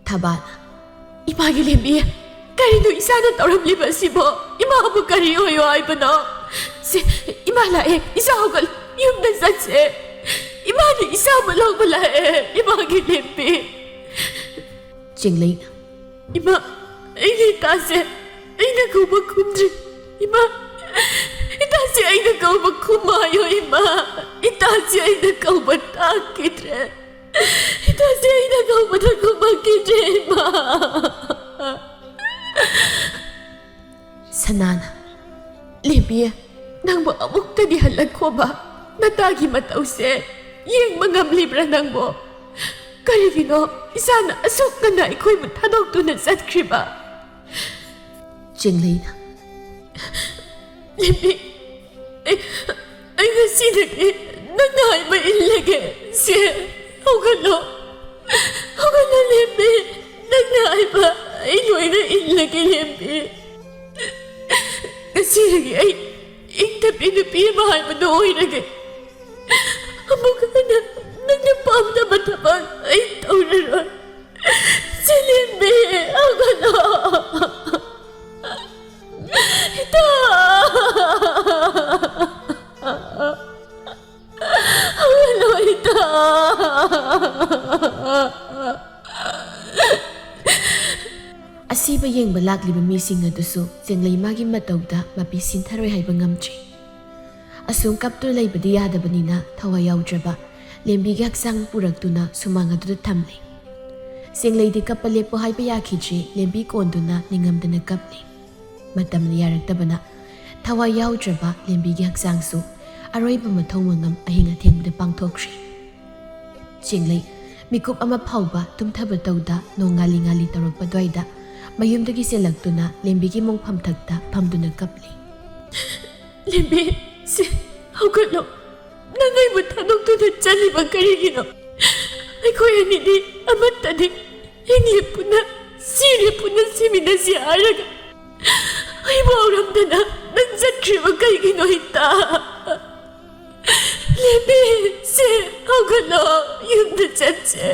ꯊꯕꯥꯅ, "ꯏꯃꯥꯒꯤ ꯂꯦꯝꯕꯤ, ꯀꯔꯤꯅꯣ ꯏꯆꯥꯅ ꯇꯧꯔꯝꯂꯤꯕ ꯑꯁꯤꯕꯣ? ꯏꯃꯥꯕꯨ ꯀꯔꯤ ꯑꯣꯏꯌꯣ ꯍꯥꯏꯕꯅꯣ? ꯁꯦ, ꯏꯃꯥ ꯂꯥꯛꯑꯦ, ꯏꯆꯥ ꯍꯧꯒꯠꯂꯨ, ꯌꯨꯝꯗ ꯆꯠꯁꯦ꯫ ꯏꯃꯥꯅ ꯏꯆꯥꯕꯨ ꯂꯧꯕ ꯂꯥꯛꯑꯦ, ꯏꯃꯥꯒꯤ ꯂꯦꯝꯕꯤ꯫" ꯆꯤꯡꯂꯩꯅ, "ꯏꯃꯥ, ꯑꯩꯒꯤ ꯏꯇꯥꯁꯦ ꯑꯩꯅ ꯀꯧꯕ ꯈꯨꯝꯗ꯭ꯔꯦ꯫ ꯏꯃꯥ, ꯏꯇꯥꯁꯦ ꯑꯩꯅ ꯀꯧꯕ ꯈꯨꯝꯃꯣ ꯍꯥꯏꯌꯣ, ꯏꯃꯥ꯫ ꯏꯇꯥꯁꯦ ꯑꯩꯅ ꯀꯧꯕ ꯇꯥꯈꯤꯗ꯭ꯔꯦ꯫ ꯏꯇꯥꯁꯦ ꯑꯩꯅ ꯀꯧꯕꯗ ꯈꯨꯝꯃꯛꯈꯤꯗ꯭ꯔꯦ, ꯏꯃꯥ꯫" ꯁꯅꯥꯅ, "ꯂꯦꯝꯕꯤ, ꯅꯪꯕꯨ ꯑꯃꯨꯛꯇꯗꯤ ꯍꯜꯂꯛꯈꯣꯕ꯫ ꯅꯇꯥꯒꯤ ꯃꯇꯧꯁꯦ ꯌꯦꯡꯕ ꯉꯝꯂꯤꯕ꯭ꯔꯥ ꯅꯪꯕꯨ? ꯀꯔꯤꯒꯤꯅꯣ ꯏꯆꯥꯅ ꯑꯁꯨꯛ ꯉꯟꯅ ꯑꯩꯈꯣꯏꯕꯨ ꯊꯥꯗꯣꯛꯇꯨꯅ ꯆꯠꯈ꯭ꯔꯤꯕ?" ꯆꯤꯡꯂꯩꯅ, "ꯂꯦꯝꯕꯤ, ꯑꯩ, ꯑꯩ ꯉꯁꯤꯗꯒꯤ ꯅꯪꯅ ꯍꯥꯏꯕ ꯏꯜꯂꯒꯦ꯫ ꯁꯦ, ꯍꯧꯒꯠꯂꯣ꯫ ꯍꯧꯒꯠꯂꯣ, ꯂꯦꯝꯕꯤ꯫ ꯅꯪꯅ ꯍꯥꯏꯕ ꯑꯩ ꯂꯣꯏꯅ ꯏꯜꯂꯒꯦ, ꯂꯦꯝꯕꯤ꯫ ꯉꯁꯤꯗꯒꯤ ꯑꯩ ꯏꯪ ꯇꯞꯄꯤ ꯅꯨꯄꯤ ꯑꯃ ꯍꯥꯏꯕꯗꯣ ꯑꯣꯏꯔꯒꯦ꯫ ꯑꯃꯨꯛ ꯍꯟꯅ ꯅꯪꯅ ꯄꯥꯝꯗꯕ ꯊꯕꯛ ꯑꯩ ꯇꯧꯔꯔꯣꯏ꯫ ꯁꯤꯂꯦꯝꯕꯤ, ꯍꯧꯒꯠꯂꯣ꯫ ꯏꯇꯥ! ꯍꯧꯒꯠꯂꯣ, ꯏꯇꯥ! ꯑꯁꯤꯕ ꯌꯦꯡꯕ ꯂꯥꯛꯂꯤꯕ ꯃꯤꯁꯤꯡ ꯑꯗꯨꯁꯨ ꯆꯦꯡꯂꯩ ꯃꯥꯒꯤ ꯃꯇꯧꯗ ꯃꯄꯤ ꯁꯤꯟꯊꯔꯣꯏ ꯍꯥꯏꯕ ꯉꯝꯗ꯭ꯔꯤ꯫ ꯑꯁꯨꯝ ꯀꯞꯇꯨꯅ ꯂꯩꯕꯗꯤ ꯌꯥꯗꯕꯅꯤꯅ ꯊꯋꯥꯏ ꯌꯥꯎꯗ꯭ꯔꯕ ꯂꯦꯝꯕꯤꯒꯤ ꯍꯛꯆꯥꯡ ꯄꯨꯔꯛꯇꯨꯅ ꯁꯨꯃꯥꯡ ꯑꯗꯨꯗ ꯊꯝꯂꯦ꯫ ꯆꯦꯡꯂꯩꯗꯤ ꯀꯞꯄ ꯂꯦꯞꯄꯣ ꯍꯥꯏꯕ ꯌꯥꯈꯤꯗ꯭ꯔꯦ, ꯂꯦꯝꯕꯤ ꯀꯣꯟꯗꯨꯅ ꯅꯤꯡꯉꯝꯗꯅ ꯀꯞꯂꯤ꯫ ꯃꯇꯝꯅ ꯌꯥꯔꯛꯇꯕꯅ ꯊꯋꯥꯏ ꯌꯥꯎꯗ꯭ꯔꯕ ꯂꯦꯝꯕꯤꯒꯤ ꯍꯛꯆꯥꯡꯁꯨ ꯑꯔꯣꯏꯕ ꯃꯊꯧ ꯃꯉꯝ ꯑꯍꯤꯡ ꯑꯊꯦꯡꯕꯗ ꯄꯥꯡꯊꯣꯛꯈ꯭ꯔꯦ꯫ ꯆꯦꯡꯂꯩ ꯃꯤꯀꯨꯞ ꯑꯃ ꯐꯥꯎꯕ ꯇꯨꯝꯊꯕ ꯇꯧꯗ ꯅꯣꯡ ꯉꯥꯜꯂꯤ ꯉꯥꯜꯂꯤ ꯇꯧꯔꯛꯄ ꯑꯗꯨꯋꯥꯏꯗ ꯃꯌꯨꯝꯗꯒꯤ ꯆꯦꯜꯂꯛꯇꯨꯅ ꯂꯦꯝꯕꯤꯒꯤ ꯃꯣꯡꯐꯝ ꯊꯛꯇ ꯐꯝꯗꯨꯅ ꯀꯞꯂꯤ꯫ ꯂꯦꯝꯕꯤ, ꯁꯦ, ꯍꯧꯒꯠꯂꯣ꯫ ꯅꯪ ꯑꯩꯕꯨ ꯊꯥꯗꯣꯛꯇꯨꯅ ꯆꯠꯂꯤꯕ ꯀꯔꯤꯒꯤꯅꯣ? ꯑꯩꯈꯣꯏ ꯑꯅꯤꯗꯤ ꯑꯃꯠꯇꯅꯤ꯫ ꯍꯤꯡꯂꯤ ꯄꯨꯟꯅ, ꯁꯤꯔꯦ ꯄꯨꯟꯅ ꯁꯤꯃꯤꯟꯅꯁꯤ ꯍꯥꯏꯔꯒ ꯑꯩꯕꯨ ꯍꯧꯔꯝꯗꯅ ꯅꯪ ꯆꯠꯈ꯭ꯔꯤꯕ ꯀꯩꯒꯤꯅꯣ, ꯏꯇꯥ? ꯂꯦꯝꯕꯤ, ꯁꯦ, ꯍꯧꯒꯠꯂꯣ, ꯌꯨꯝꯗ ꯆꯠꯁꯦ꯫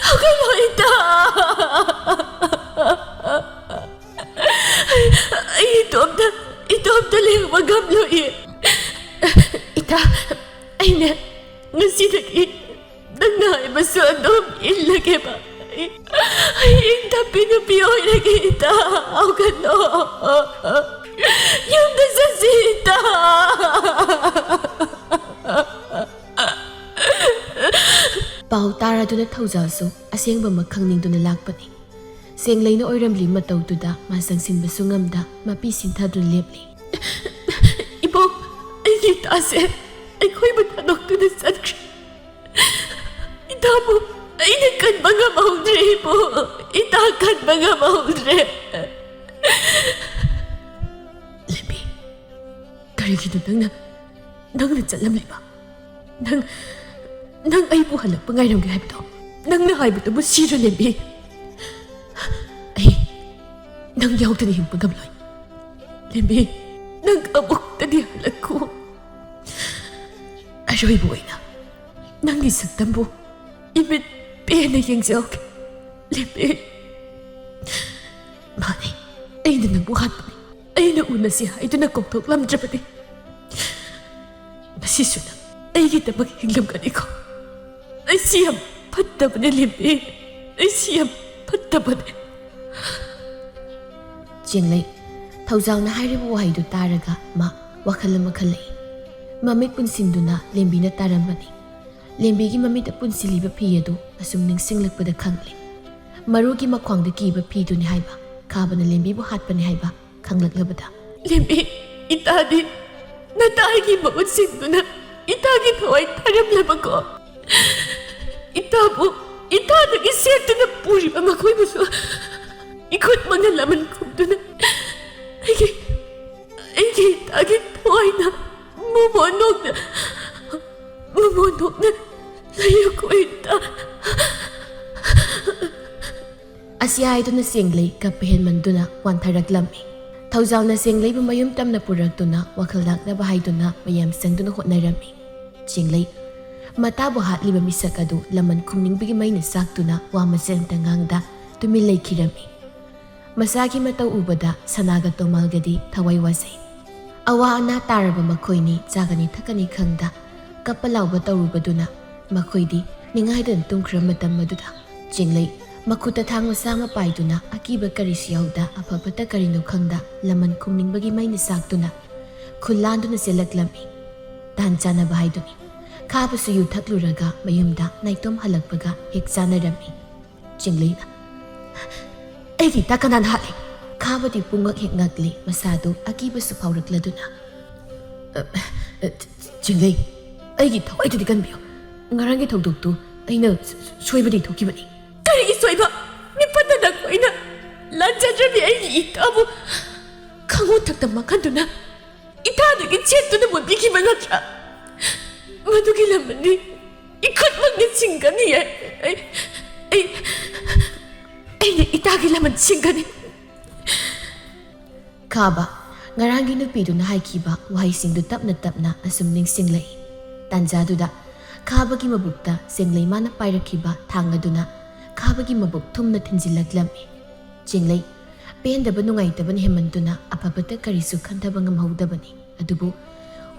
ꯍꯧꯒꯠꯂꯣ, ꯏꯇꯥ꯫ ꯑꯩ ꯏꯇꯣꯝꯇ, ꯏꯇꯣꯝꯇ ꯂꯦꯡꯕ ꯉꯝꯂꯣꯏꯌꯦ꯫ ꯏꯇꯥ, ꯑꯩꯅꯦ, ꯉꯁꯤꯗꯒꯤ ꯅꯪꯅ ꯍꯥꯏꯕꯁꯨ ꯑꯗꯨꯝ ꯏꯜꯂꯒꯦꯕ꯫ ꯑꯩ, ꯑꯩ ꯏꯪ ꯇꯞꯄꯤ ꯅꯨꯄꯤ ꯑꯣꯏꯔꯒꯦ, ꯏꯇꯥ꯫ ꯍꯧꯒꯠꯂꯣ꯫ ꯌꯨꯝꯗ ꯆꯠꯁꯤ, ꯏꯇꯥ꯫ ꯄꯥꯎ ꯇꯥꯔꯗꯨꯅ ꯊꯧꯖꯥꯜꯁꯨ ꯑꯁꯦꯡꯕꯃꯛ ꯈꯪꯅꯤꯡꯗꯨꯅ ꯂꯥꯛꯄꯅꯤ꯫ ꯆꯦꯡꯂꯩꯅ ꯑꯣꯏꯔꯝꯂꯤ ꯃꯇꯧꯗꯨꯗ ꯃꯥ ꯆꯪꯁꯤꯟꯕꯁꯨ ꯉꯝꯗ ꯃꯄꯤ ꯁꯤꯟꯊꯗꯨꯅ ꯂꯦꯞꯂꯤ꯫ ꯏꯕꯣꯛ, ꯑꯩꯒꯤ ꯏꯇꯥꯁꯦ ꯑꯩꯈꯣꯏꯕꯨ ꯊꯥꯗꯣꯛꯇꯨꯅ ꯆꯠꯈ꯭ꯔꯦ꯫ ꯏꯇꯥꯕꯨ ꯑꯩꯅ ꯀꯟꯕ ꯉꯝꯍꯧꯗ꯭ꯔꯦ, ꯏꯕꯣꯛ꯫ ꯏꯇꯥ ꯀꯟꯕ ꯉꯝꯍꯧꯗ꯭ꯔꯦ꯫ ꯂꯦꯝꯕꯤ, ꯀꯔꯤꯒꯤꯅꯣ ꯅꯪꯅ, ꯅꯪꯅ ꯆꯠꯂꯝꯂꯤꯕ? ꯅꯪ, ꯅꯪ ꯑꯩꯕꯨ ꯍꯜꯂꯛꯄ ꯉꯥꯏꯔꯝꯒꯦ ꯍꯥꯏꯕꯗꯣ? ꯅꯪꯅ ꯍꯥꯏꯕꯗꯨꯕꯨ ꯁꯤꯔ, ꯂꯦꯝꯕꯤ? ꯑꯩ ꯅꯪ ꯌꯥꯎꯗꯅ ꯍꯤꯡꯕ ꯉꯝꯂꯣꯏ꯫ ꯂꯦꯝꯕꯤ, ꯅꯪ ꯑꯃꯨꯛꯇꯗꯤ ꯍꯜꯂꯛꯈꯣ꯫ ꯑꯩ ꯃꯤꯑꯣꯏꯕ ꯑꯣꯏꯅ ꯅꯪꯒꯤ ꯁꯛꯇꯝꯕꯨ ꯏꯃꯤꯠ ꯄꯦꯟꯅ ꯌꯦꯡꯖꯍꯧꯒꯦ꯫ ꯂꯦꯝꯕꯤ, ꯃꯥꯅꯤ, ꯑꯩꯅ ꯅꯪꯕꯨ ꯍꯥꯠꯄꯅꯤ꯫ ꯑꯩꯅ ꯎꯅꯁꯤ ꯍꯥꯏꯗꯨꯅ ꯀꯧꯊꯣꯛꯂꯝꯗ꯭ꯔꯕꯗꯤ ꯉꯁꯤꯁꯨ ꯅꯪ ꯑꯩꯒꯤꯗꯃꯛ ꯍꯤꯡꯂꯝꯒꯅꯤꯀꯣ꯫ ꯑꯩꯁꯤ ꯌꯥꯝ ꯐꯠꯇꯕꯅꯦ, ꯂꯦꯝꯕꯤ꯫ ꯑꯩꯁꯤ ꯌꯥꯝ ꯐꯠꯇꯕꯅꯦ꯫ ꯆꯦꯡꯂꯩ, ꯊꯧꯖꯥꯜꯅ ꯍꯥꯏꯔꯤꯕ ꯋꯥꯍꯩꯗꯨ ꯇꯥꯔꯒ ꯃꯥ ꯋꯥꯈꯜ ꯑꯃ ꯈꯜꯂꯛꯏ꯫ ꯃꯃꯤꯠ ꯄꯨꯟꯁꯤꯟꯗꯨꯅ ꯂꯦꯝꯕꯤꯅ ꯇꯥꯔꯝꯕꯅꯤ꯫ ꯂꯦꯝꯕꯤꯒꯤ ꯃꯃꯤꯠꯇ ꯄꯨꯟꯁꯤꯜꯂꯤꯕ ꯐꯤ ꯑꯗꯨ ꯑꯁꯨꯝ ꯅꯤꯡꯁꯤꯡꯂꯛꯄꯗ ꯈꯪꯂꯦ꯫ ꯃꯔꯨꯒꯤ ꯃꯈ꯭ꯋꯥꯡꯗ ꯀꯤꯕ ꯐꯤꯗꯨꯅꯤ ꯍꯥꯏꯕ, ꯈꯥꯕꯅ ꯂꯦꯝꯕꯤꯕꯨ ꯍꯥꯠꯄꯅꯤ ꯍꯥꯏꯕ ꯈꯪꯂꯛꯂꯕꯗ, ꯂꯦꯝꯕꯤ, ꯏꯇꯥꯗꯤ ꯅꯇꯥꯒꯤ ꯃꯍꯨꯠ ꯁꯤꯟꯗꯨꯅ ꯏꯇꯥꯒꯤ ꯊꯋꯥꯏ ꯊꯥꯔꯝꯂꯕꯀꯣ? ꯏꯇꯥꯕꯨ ꯏꯇꯥꯗꯒꯤ ꯁꯦꯠꯇꯨꯅ ꯄꯨꯔꯤꯕ ꯃꯈꯣꯏꯕꯨꯁꯨ ꯏꯈꯨꯠꯃꯛꯅ ꯂꯃꯟ ꯈꯨꯝꯗꯨꯅ ꯑꯩꯒꯤ, ꯑꯩꯒꯤ ꯏꯇꯥꯒꯤ ꯊꯋꯥꯏꯅ ꯃꯣꯃꯣꯟ ꯅꯣꯛꯅ, ꯃꯣꯃꯣꯟ ꯅꯣꯛꯅ ꯂꯩꯌꯨꯀꯣ ꯏꯇꯥ꯫ ꯑꯁꯤ ꯍꯥꯏꯗꯨꯅ ꯆꯦꯡꯂꯩ ꯀꯞꯄ ꯍꯦꯟꯃꯟꯗꯨꯅ ꯋꯥꯟꯊꯔꯛꯂꯝꯃꯤ꯫ ꯊꯧꯖꯥꯜꯅ ꯆꯦꯡꯂꯩꯕꯨ ꯃꯌꯨꯝ ꯇꯝꯅ ꯄꯨꯔꯛꯇꯨꯅ ꯋꯥꯈꯜ ꯂꯥꯛꯅꯕ ꯍꯥꯏꯗꯨꯅ ꯃꯌꯥꯝ ꯆꯪꯗꯨꯅ ꯍꯣꯠꯅꯔꯝꯃꯤ꯫ ꯆꯦꯡꯂꯩ ꯃꯇꯥꯕꯨ ꯍꯥꯠꯂꯤꯕ ꯃꯤꯁꯛ ꯑꯗꯨ ꯂꯃꯟ ꯈꯨꯝꯅꯤꯡꯕꯒꯤ ꯃꯩꯅ ꯆꯥꯛꯇꯨꯅ ꯋꯥ ꯃꯆꯦꯠ ꯑꯃꯇ ꯉꯥꯡꯗ ꯇꯨꯃꯤꯟ ꯂꯩꯈꯤꯔꯝꯃꯤ꯫ ꯃꯆꯥꯒꯤ ꯃꯇꯧ ꯎꯕꯗ ꯁꯅꯥꯒ ꯇꯣꯃꯥꯜꯒꯗꯤ ꯊꯋꯥꯏ ꯋꯥꯖꯩ꯫ ꯑꯋꯥ ꯑꯅꯥ ꯇꯥꯔꯕ ꯃꯈꯣꯏꯅꯤ ꯆꯥꯒꯅꯤ ꯊꯛꯀꯅꯤ ꯈꯪꯗ ꯀꯞꯄ ꯂꯥꯎꯕ ꯇꯧꯔꯨꯕꯗꯨꯅ ꯃꯈꯣꯏꯗꯤ ꯅꯤꯡꯉꯥꯏꯗꯅ ꯇꯨꯝꯈ꯭ꯔ ꯃꯇꯝ ꯑꯗꯨꯗ ꯆꯦꯡꯂꯩ ꯃꯈꯨꯠꯇ ꯊꯥꯡ ꯃꯆꯥ ꯑꯃ ꯄꯥꯏꯗꯨꯅ ꯑꯀꯤꯕ ꯀꯔꯤꯁꯨ ꯌꯥꯎꯗ ꯑꯐ ꯐꯠꯇ ꯀꯔꯤꯅꯣ ꯈꯪꯗ ꯂꯃꯟ ꯈꯨꯝꯅꯤꯡꯕꯒꯤ ꯃꯩꯅ ꯆꯥꯛꯇꯨꯅ ꯈꯨꯜꯂꯥꯟꯗꯨꯅ ꯆꯦꯜꯂꯛꯂꯝꯃꯤ꯫ ꯇꯥꯟ ꯆꯥꯅꯕ ꯍꯥꯏꯗꯨꯅꯤ꯫ ꯈꯥꯕꯁꯨ ꯌꯨ ꯊꯛꯂꯨꯔꯒ ꯃꯌꯨꯝꯗ ꯅꯥꯏꯇꯣꯝ ꯍꯜꯂꯛꯄꯒ ꯍꯦꯛ ꯆꯥꯅꯔꯝꯃꯤ꯫ ꯆꯤꯡꯂꯩꯅ, "ꯑꯩꯒꯤ ꯏꯇꯥ ꯀꯅꯥꯅ ꯍꯥꯠꯂꯤ?" ꯈꯥꯕꯗꯤ ꯄꯨꯡꯉꯛ ꯍꯦꯛ ꯉꯛꯂꯤ, ꯃꯁꯥꯗꯨ ꯑꯀꯤꯕꯁꯨ ꯐꯥꯎꯔꯛꯂꯗꯨꯅ꯫ "ꯑ, ꯑ, ꯆꯤꯡꯂꯩ, ꯑꯩꯒꯤ ꯊꯋꯥꯏꯗꯨꯗꯤ ꯀꯟꯕꯤꯌꯨ꯫ ꯉꯔꯥꯡꯒꯤ ꯊꯧꯗꯣꯛꯇꯨ ꯑꯩꯅ ꯁ-, ꯁ-, ꯁꯣꯏꯕꯗꯤ ꯊꯣꯛꯈꯤꯕꯅꯤ꯫" "ꯀꯔꯤꯒꯤ ꯁꯣꯏꯕ? ꯃꯤꯐꯠꯇ ꯅꯈꯣꯏꯅ ꯂꯥꯟꯖꯗ꯭ꯔꯕꯤ ꯑꯩꯒꯤ ꯏꯇꯥꯕꯨ ꯈꯪꯑꯣꯟꯊꯛꯇ ꯃꯥꯡꯍꯟꯗꯨꯅ ꯏꯇꯥꯗꯒꯤ ꯆꯦꯠꯇꯨꯅ ꯃꯨꯠꯄꯤꯈꯤꯕ ꯅꯠꯇ꯭ꯔꯥ? ꯃꯗꯨꯒꯤ ꯂꯃꯟꯗꯤ ꯏꯈꯨꯠꯃꯛꯅ ꯁꯤꯡꯒꯅꯤ꯫ ꯑꯩ, ꯑꯩ, ꯑꯩꯅ ꯏꯇꯥꯒꯤ ꯂꯃꯟ ꯁꯤꯡꯒꯅꯤ꯫" ꯈꯥꯕ, ꯉꯔꯥꯡꯒꯤ ꯅꯨꯄꯤꯗꯨꯅ ꯍꯥꯏꯈꯤꯕ ꯋꯥꯍꯩꯁꯤꯡꯗꯨ ꯇꯞꯅ ꯇꯞꯅ ꯑꯁꯨꯝ ꯅꯤꯡꯁꯤꯡꯂꯛꯏ꯫ ꯇꯥꯟꯖꯥꯗꯨꯗ ꯈꯥꯕꯒꯤ ꯃꯕꯨꯛꯇ ꯆꯦꯡꯂꯩ ꯃꯥꯅ ꯄꯥꯏꯔꯛꯈꯤꯕ ꯊꯥꯡ ꯑꯗꯨꯅ ꯈꯥꯕꯒꯤ ꯃꯕꯨꯛ ꯊꯨꯝꯅ ꯊꯤꯟꯖꯤꯜꯂꯛꯂꯝꯃꯤ꯫ ꯆꯦꯡꯂꯩ ꯄꯦꯟꯗꯕ ꯅꯨꯡꯉꯥꯏꯇꯕꯅ ꯍꯦꯟꯃꯟꯗꯨꯅ ꯑꯐꯕꯇ ꯀꯔꯤꯁꯨ ꯈꯟꯊꯕ ꯉꯝꯍꯧꯗꯕꯅꯤ꯫ ꯑꯗꯨꯕꯨ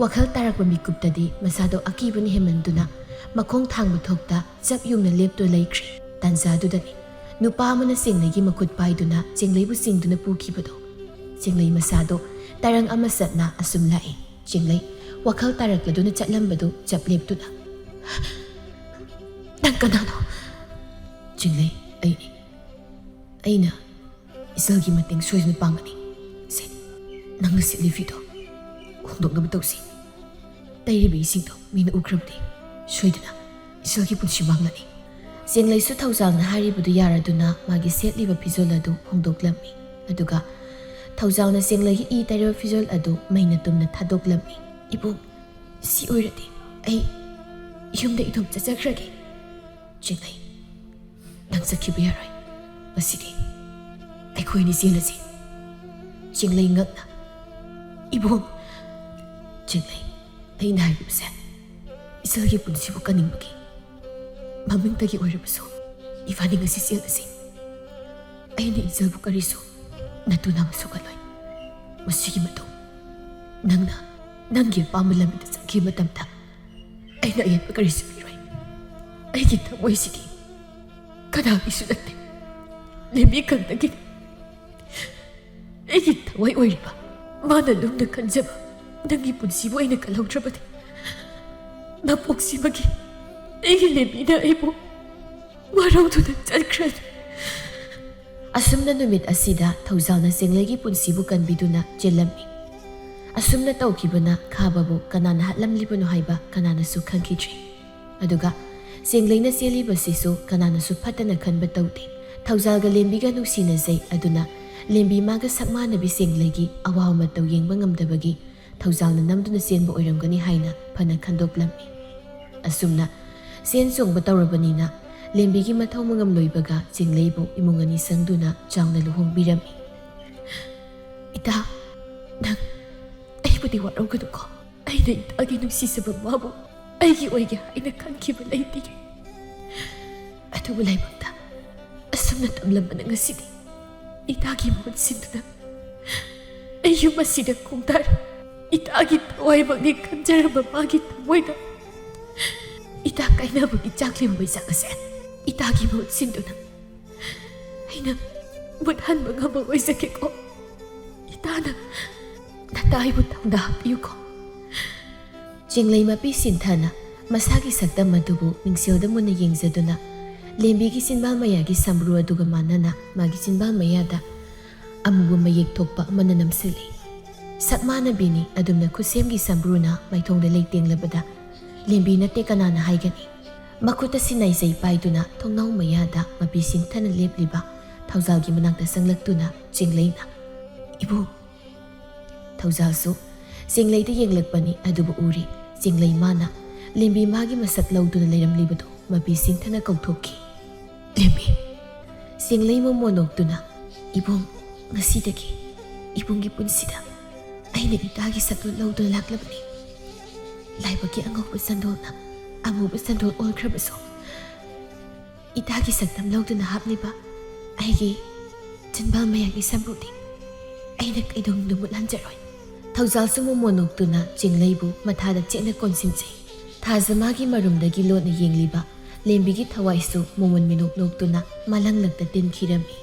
ꯋꯥꯈꯜ ꯇꯥꯔꯛꯄ ꯃꯤꯀꯨꯞꯇꯗꯤ ꯃꯁꯥꯗꯣ ꯑꯀꯤꯕꯅ ꯍꯦꯟꯃꯟꯗꯨꯅ ꯃꯈꯣꯡ ꯊꯥꯡꯕ ꯊꯣꯛꯇ ꯆꯞ ꯌꯨꯡꯅ ꯂꯦꯞꯇꯨꯅ ꯂꯩꯈ꯭ꯔꯦ꯫ ꯇꯥꯟꯖꯥꯗꯨꯗꯅꯤ ꯅꯨꯄꯥ ꯑꯃꯅ ꯆꯦꯡꯂꯩꯒꯤ ꯃꯈꯨꯠ ꯄꯥꯏꯗꯨꯅ ꯆꯦꯡꯂꯩꯕꯨ ꯆꯤꯡꯗꯨꯅ ꯄꯨꯈꯤꯕꯗꯣ꯫ ꯆꯦꯡꯂꯩ ꯃꯁꯥꯗꯣ ꯇꯔꯪ ꯑꯃ ꯆꯠꯅ ꯑꯁꯨꯝ ꯂꯥꯛꯏ꯫ ꯆꯦꯡꯂꯩ ꯋꯥꯈꯜ ꯇꯥꯔꯛꯂꯗꯨꯅ ꯆꯠꯂꯝꯕꯗꯨ ꯆꯞ ꯂꯦꯞꯇꯨꯅ, "ꯅꯪ ꯀꯅꯥꯅꯣ?" "ꯆꯦꯡꯂꯩ, ꯑꯩꯅꯤ꯫ ꯑꯩꯅ ꯏꯆꯜꯒꯤ ꯃꯇꯦꯡ ꯁꯣꯏꯗꯅ ꯄꯥꯡꯒꯅꯤ꯫ ꯁꯦ, ꯅꯪꯅ ꯁꯦꯠꯂꯤ ꯐꯤꯗꯣ ꯍꯣꯡꯗꯣꯛꯅꯕ ꯇꯧꯁꯤ꯫ ꯇꯩꯔꯤꯕ ꯏꯁꯤꯡꯗꯣ ꯃꯤꯅ ꯎꯈ꯭ꯔꯕꯗꯤ ꯁꯣꯏꯗꯅ ꯏꯆꯜꯒꯤ ꯄꯨꯟꯁꯤ ꯃꯥꯡꯂꯅꯤ꯫" ꯆꯦꯡꯂꯩꯁꯨ ꯊꯧꯖꯥꯜꯅ ꯍꯥꯏꯔꯤꯕꯗꯨ ꯌꯥꯔꯗꯨꯅ ꯃꯥꯒꯤ ꯁꯦꯠꯂꯤꯕ ꯐꯤꯖꯣꯜ ꯑꯗꯨ ꯍꯣꯡꯗꯣꯛꯂꯝꯃꯤ꯫ ꯑꯗꯨꯒ ꯊꯧꯖꯥꯜꯅ ꯆꯦꯡꯂꯩꯒꯤ ꯏ ꯇꯩꯔꯕ ꯐꯤꯖꯣꯜ ꯑꯗꯨ ꯃꯩꯅ ꯇꯨꯝꯅ ꯊꯥꯗꯣꯛꯂꯝꯃꯤ꯫ "ꯏꯕꯨꯡ, ꯁꯤ ꯑꯣꯏꯔꯗꯤ ꯑꯩ ꯌꯨꯝꯗ ꯏꯇꯣꯝ ꯆꯠꯆꯈ꯭ꯔꯒꯦ꯫" "ꯆꯦꯡꯂꯩ, ꯅꯪ ꯆꯠꯈꯤꯕ ꯌꯥꯔꯣꯏ꯫ ꯉꯁꯤꯗꯤ ꯑꯩꯈꯣꯏ ꯑꯅꯤ ꯆꯦꯜꯂꯁꯤ꯫" ꯆꯦꯡꯂꯩ ꯉꯛꯅ, "ꯏꯕꯨꯡ!" "ꯆꯦꯡꯂꯩ, ꯑꯩꯅ ꯍꯥꯏꯔꯤꯕꯁꯦ ꯏꯆꯜꯒꯤ ꯄꯨꯟꯁꯤꯕꯨ ꯀꯟꯅꯤꯡꯕꯒꯤ ꯃꯃꯤꯡꯇꯒꯤ ꯑꯣꯏꯔꯕꯁꯨ ꯏꯕꯥꯅꯤ ꯉꯁꯤ ꯆꯦꯜꯂꯁꯤ꯫ ꯑꯩꯅ ꯏꯆꯜꯕꯨ ꯀꯔꯤꯁꯨ ꯅꯇꯨ ꯅꯥꯕ ꯁꯣꯛꯍꯜꯂꯣꯏ꯫ ꯃꯁꯤꯒꯤ ꯃꯇꯨꯡ ꯅꯪꯅ ꯅꯪꯒꯤ ꯑꯄꯥꯝꯕ ꯂꯝꯕꯤꯗ ꯆꯠꯈꯤꯕ ꯃꯇꯝꯗ ꯑꯩꯅ ꯑꯌꯦꯠꯄ ꯀꯔꯤꯁꯨ ꯄꯤꯔꯣꯏ꯫ ꯑꯩꯒꯤ ꯊꯃꯣꯏꯁꯤꯗꯤ ꯀꯅꯥꯒꯤꯁꯨ ꯅꯠꯇꯦ, ꯂꯦꯝꯕꯤ ꯈꯛꯇꯒꯤꯅꯤ꯫ ꯑꯩꯒꯤ ꯊꯋꯥꯏ ꯑꯣꯏꯔꯤꯕ ꯃꯥꯅ ꯂꯨꯝꯅ ꯈꯟꯖꯕ ꯅꯪꯒꯤ ꯄꯨꯟꯁꯤꯕꯨ ꯑꯩꯅ ꯀꯜꯍꯧꯗ꯭ꯔꯕꯗꯤ, ꯃꯄꯣꯛꯁꯤꯃꯒꯤ ꯑꯩꯒꯤ ꯂꯦꯝꯕꯤꯅ ꯑꯩꯕꯨ ꯋꯥꯔꯧꯗꯨꯅ ꯆꯠꯈ꯭ꯔꯅꯤ꯫" ꯑꯁꯨꯝꯅ ꯅꯨꯃꯤꯠ ꯑꯁꯤꯗ ꯊꯧꯖꯥꯜꯅ ꯆꯦꯡꯂꯩꯒꯤ ꯄꯨꯟꯁꯤꯕꯨ ꯀꯟꯕꯤꯗꯨꯅ ꯆꯦꯜꯂꯝꯃꯤ꯫ ꯑꯁꯨꯝꯅ ꯇꯧꯈꯤꯕꯅ ꯈꯥꯕꯕꯨ ꯀꯅꯥꯅ ꯍꯥꯠꯂꯝꯂꯤꯕꯅꯣ ꯍꯥꯏꯕ ꯀꯅꯥꯅꯁꯨ ꯈꯪꯈꯤꯗ꯭ꯔꯤ꯫ ꯑꯗꯨꯒ ꯆꯦꯡꯂꯩꯅ ꯆꯦꯜꯂꯤꯕꯁꯤꯁꯨ ꯀꯅꯥꯅꯁꯨ ꯐꯠꯇꯅ ꯈꯟꯕ ꯇꯧꯗꯦ꯫ ꯊꯧꯖꯥꯜꯒ ꯂꯦꯝꯕꯤꯒ ꯅꯨꯡꯁꯤꯅꯖꯩ꯫ ꯑꯗꯨꯅ ꯂꯦꯝꯕꯤ ꯃꯥꯒ ꯁꯛ ꯃꯥꯟꯅꯕꯤ ꯆꯦꯡꯂꯩꯒꯤ ꯑꯋꯥꯕ ꯃꯇꯧ ꯌꯦꯡꯕ ꯉꯝꯗꯕꯒꯤ ꯊꯧꯖꯥꯜꯅ ꯅꯝꯗꯨꯅ ꯆꯦꯟꯕ ꯑꯣꯏꯔꯝꯒꯅꯤ ꯍꯥꯏꯅ ꯐꯅ ꯈꯟꯗꯣꯛꯂꯝꯃꯤ꯫ ꯑꯁꯨꯝꯅ ꯆꯦꯟ ꯆꯣꯡꯕ ꯇꯧꯔꯕꯅꯤꯅ ꯂꯦꯝꯕꯤꯒꯤ ꯃꯊꯧ ꯃꯉꯝ ꯂꯣꯏꯕꯒ ꯆꯦꯡꯂꯩꯕꯨ ꯏꯃꯨꯡ ꯑꯅꯤ ꯆꯪꯗꯨꯅ ꯆꯥꯎꯅ ꯂꯨꯍꯣꯡꯕꯤꯔꯝꯃꯤ꯫ "ꯏꯇꯥ, ꯅꯪ ꯑꯩꯕꯨꯗꯤ ꯋꯥꯔꯧꯒꯅꯨꯀꯣ꯫ ꯑꯩꯅ ꯏꯇꯥꯒꯤ ꯅꯨꯡꯁꯤꯖꯕ ꯃꯥꯕꯨ ꯑꯩꯒꯤ ꯑꯣꯏꯒꯦ ꯍꯥꯏꯅ ꯈꯟꯈꯤꯕ ꯂꯩꯇꯦ꯫ ꯑꯗꯨꯕꯨ ꯂꯥꯏꯕꯛꯇ ꯑꯁꯨꯝꯅ ꯇꯝꯂꯝꯕꯅ ꯉꯁꯤꯗꯤ ꯏꯇꯥꯒꯤ ꯃꯍꯨꯠ ꯁꯤꯟꯗꯨꯅ ꯑꯩ ꯌꯨꯝ ꯑꯁꯤꯗ ꯈꯣꯡꯗꯥꯔꯦ꯫ ꯏꯇꯥꯒꯤ ꯊꯋꯥꯏꯃꯛꯅꯤ ꯈꯟꯖꯔꯝꯕ ꯃꯥꯒꯤ ꯊꯃꯣꯏꯗ ꯏꯇꯥ ꯀꯥꯏꯅꯕꯒꯤ ꯆꯥꯛꯂꯦꯟ ꯃꯩꯁꯥꯛ ꯑꯁꯦ ꯏꯇꯥꯒꯤ ꯃꯍꯨꯠ ꯁꯤꯟꯗꯨꯅ ꯑꯩꯅ ꯃꯨꯠꯍꯟꯕ ꯉꯝꯕ ꯑꯣꯏꯖꯒꯦꯀꯣ꯫ ꯏꯇꯥꯅ ꯅꯇꯥ ꯑꯩꯕꯨ ꯊꯧꯅꯥ ꯍꯥꯞꯄꯤꯌꯨꯀꯣ꯫ ꯆꯤꯡꯂꯩ ꯃꯄꯤ ꯁꯤꯟꯊꯅ ꯃꯁꯥꯒꯤ ꯁꯛꯇꯝ ꯑꯗꯨꯕꯨ ꯃꯤꯡꯁꯦꯜꯗ ꯃꯨꯟꯅ ꯌꯦꯡꯖꯗꯨꯅ ꯂꯦꯝꯕꯤꯒꯤ ꯆꯤꯟꯕꯥꯜ ꯃꯌꯥꯒꯤ ꯁꯝꯕ꯭ꯔꯨ ꯑꯗꯨꯒ ꯃꯥꯟꯅꯅ ꯃꯥꯒꯤ ꯆꯤꯟꯕꯥꯜ ꯃꯌꯥꯗ ꯑꯃꯨꯕ ꯃꯌꯦꯛ ꯊꯣꯛꯄ ꯑꯃꯅ ꯅꯝꯁꯤꯜꯂꯤ꯫ ꯁꯛ ꯃꯥꯟꯅꯕꯤꯅꯤ ꯑꯗꯨꯝꯅ ꯈꯨꯠꯁꯦꯝꯒꯤ ꯁꯝꯕ꯭ꯔꯨꯅ ꯃꯥꯏꯊꯣꯡꯗ ꯂꯩꯇꯦꯡꯂꯕꯗ ꯂꯦꯝꯕꯤ ꯅꯠꯇꯦ ꯀꯅꯥꯅ ꯍꯥꯏꯒꯅꯤ? ꯃꯈꯨꯠꯇ ꯁꯤꯟꯅꯥꯏꯖꯩ ꯄꯥꯏꯗꯨꯅ ꯊꯣꯡꯅꯥꯎ ꯃꯌꯥꯗ ꯃꯄꯤ ꯁꯤꯟꯊꯅ ꯂꯦꯞꯂꯤꯕ ꯊꯧꯖꯥꯜꯒꯤ ꯃꯅꯥꯛꯇ ꯆꯪꯂꯛꯇꯨꯅ ꯆꯤꯡꯂꯩꯅ, "ꯏꯕꯨꯡ!" ꯊꯧꯖꯥꯜꯁꯨ ꯆꯤꯡꯂꯩꯗ ꯌꯦꯡꯂꯛꯄꯅꯤ ꯑꯗꯨꯕꯨ ꯎꯔꯤ꯫ ꯆꯤꯡꯂꯩ ꯃꯥꯅ ꯂꯦꯝꯕꯤ ꯃꯥꯒꯤ ꯃꯁꯛ ꯂꯧꯗꯨꯅ ꯂꯩꯔꯝꯂꯤꯕꯗꯨ ꯃꯄꯤ ꯁꯤꯟꯊꯅ ꯀꯧꯊꯣꯛꯈꯤ꯫ "ꯂꯦꯝꯕꯤ!" ꯆꯤꯡꯂꯩ ꯃꯣꯃꯣꯟ ꯅꯣꯛꯇꯨꯅ, "ꯏꯕꯨꯡ, ꯉꯁꯤꯗꯒꯤ ꯏꯕꯨꯡꯒꯤ ꯄꯨꯟꯁꯤꯗ ꯑꯩꯅ ꯏꯇꯥꯒꯤ ꯁꯛꯇꯝ ꯂꯧꯗꯨꯅ ꯂꯥꯛꯂꯕꯅꯤ꯫ ꯂꯥꯏꯕꯛꯀꯤ ꯑꯉꯧꯕ ꯆꯟꯗꯣꯜꯅ ꯑꯃꯨꯕ ꯆꯟꯗꯣꯜ ꯑꯣꯟꯈ꯭ꯔꯕꯁꯨ, ꯏꯇꯥꯒꯤ ꯁꯛꯇꯝ ꯂꯧꯗꯨꯅ ꯍꯥꯞꯂꯤꯕ ꯑꯩꯒꯤ ꯆꯤꯟꯕꯥꯜ ꯃꯌꯥꯒꯤ ꯁꯝꯕ꯭ꯔꯨꯗꯤ ꯑꯩꯅ ꯀꯩꯗꯧꯅꯨꯡꯗ ꯃꯨꯠꯍꯟꯖꯔꯣꯏ꯫" ꯊꯧꯖꯥꯜꯁꯨ ꯃꯣꯃꯣꯟ ꯅꯣꯛꯇꯨꯅ ꯆꯤꯡꯂꯩꯕꯨ ꯃꯊꯥꯗ ꯆꯦꯠꯅ ꯀꯣꯟꯁꯤꯟꯖꯩ꯫ ꯊꯥꯖ ꯃꯥꯒꯤ ꯃꯔꯨꯝꯗꯒꯤ ꯂꯣꯠꯅ ꯌꯦꯡꯂꯤꯕ ꯂꯦꯝꯕꯤꯒꯤ ꯊꯋꯥꯏꯁꯨ ꯃꯣꯃꯣꯟ ꯃꯤꯅꯣꯛ ꯅꯣꯛꯇꯨꯅ ꯃꯥꯂꯪꯂꯛꯇ ꯇꯤꯟꯈꯤꯔꯝꯃꯤ꯫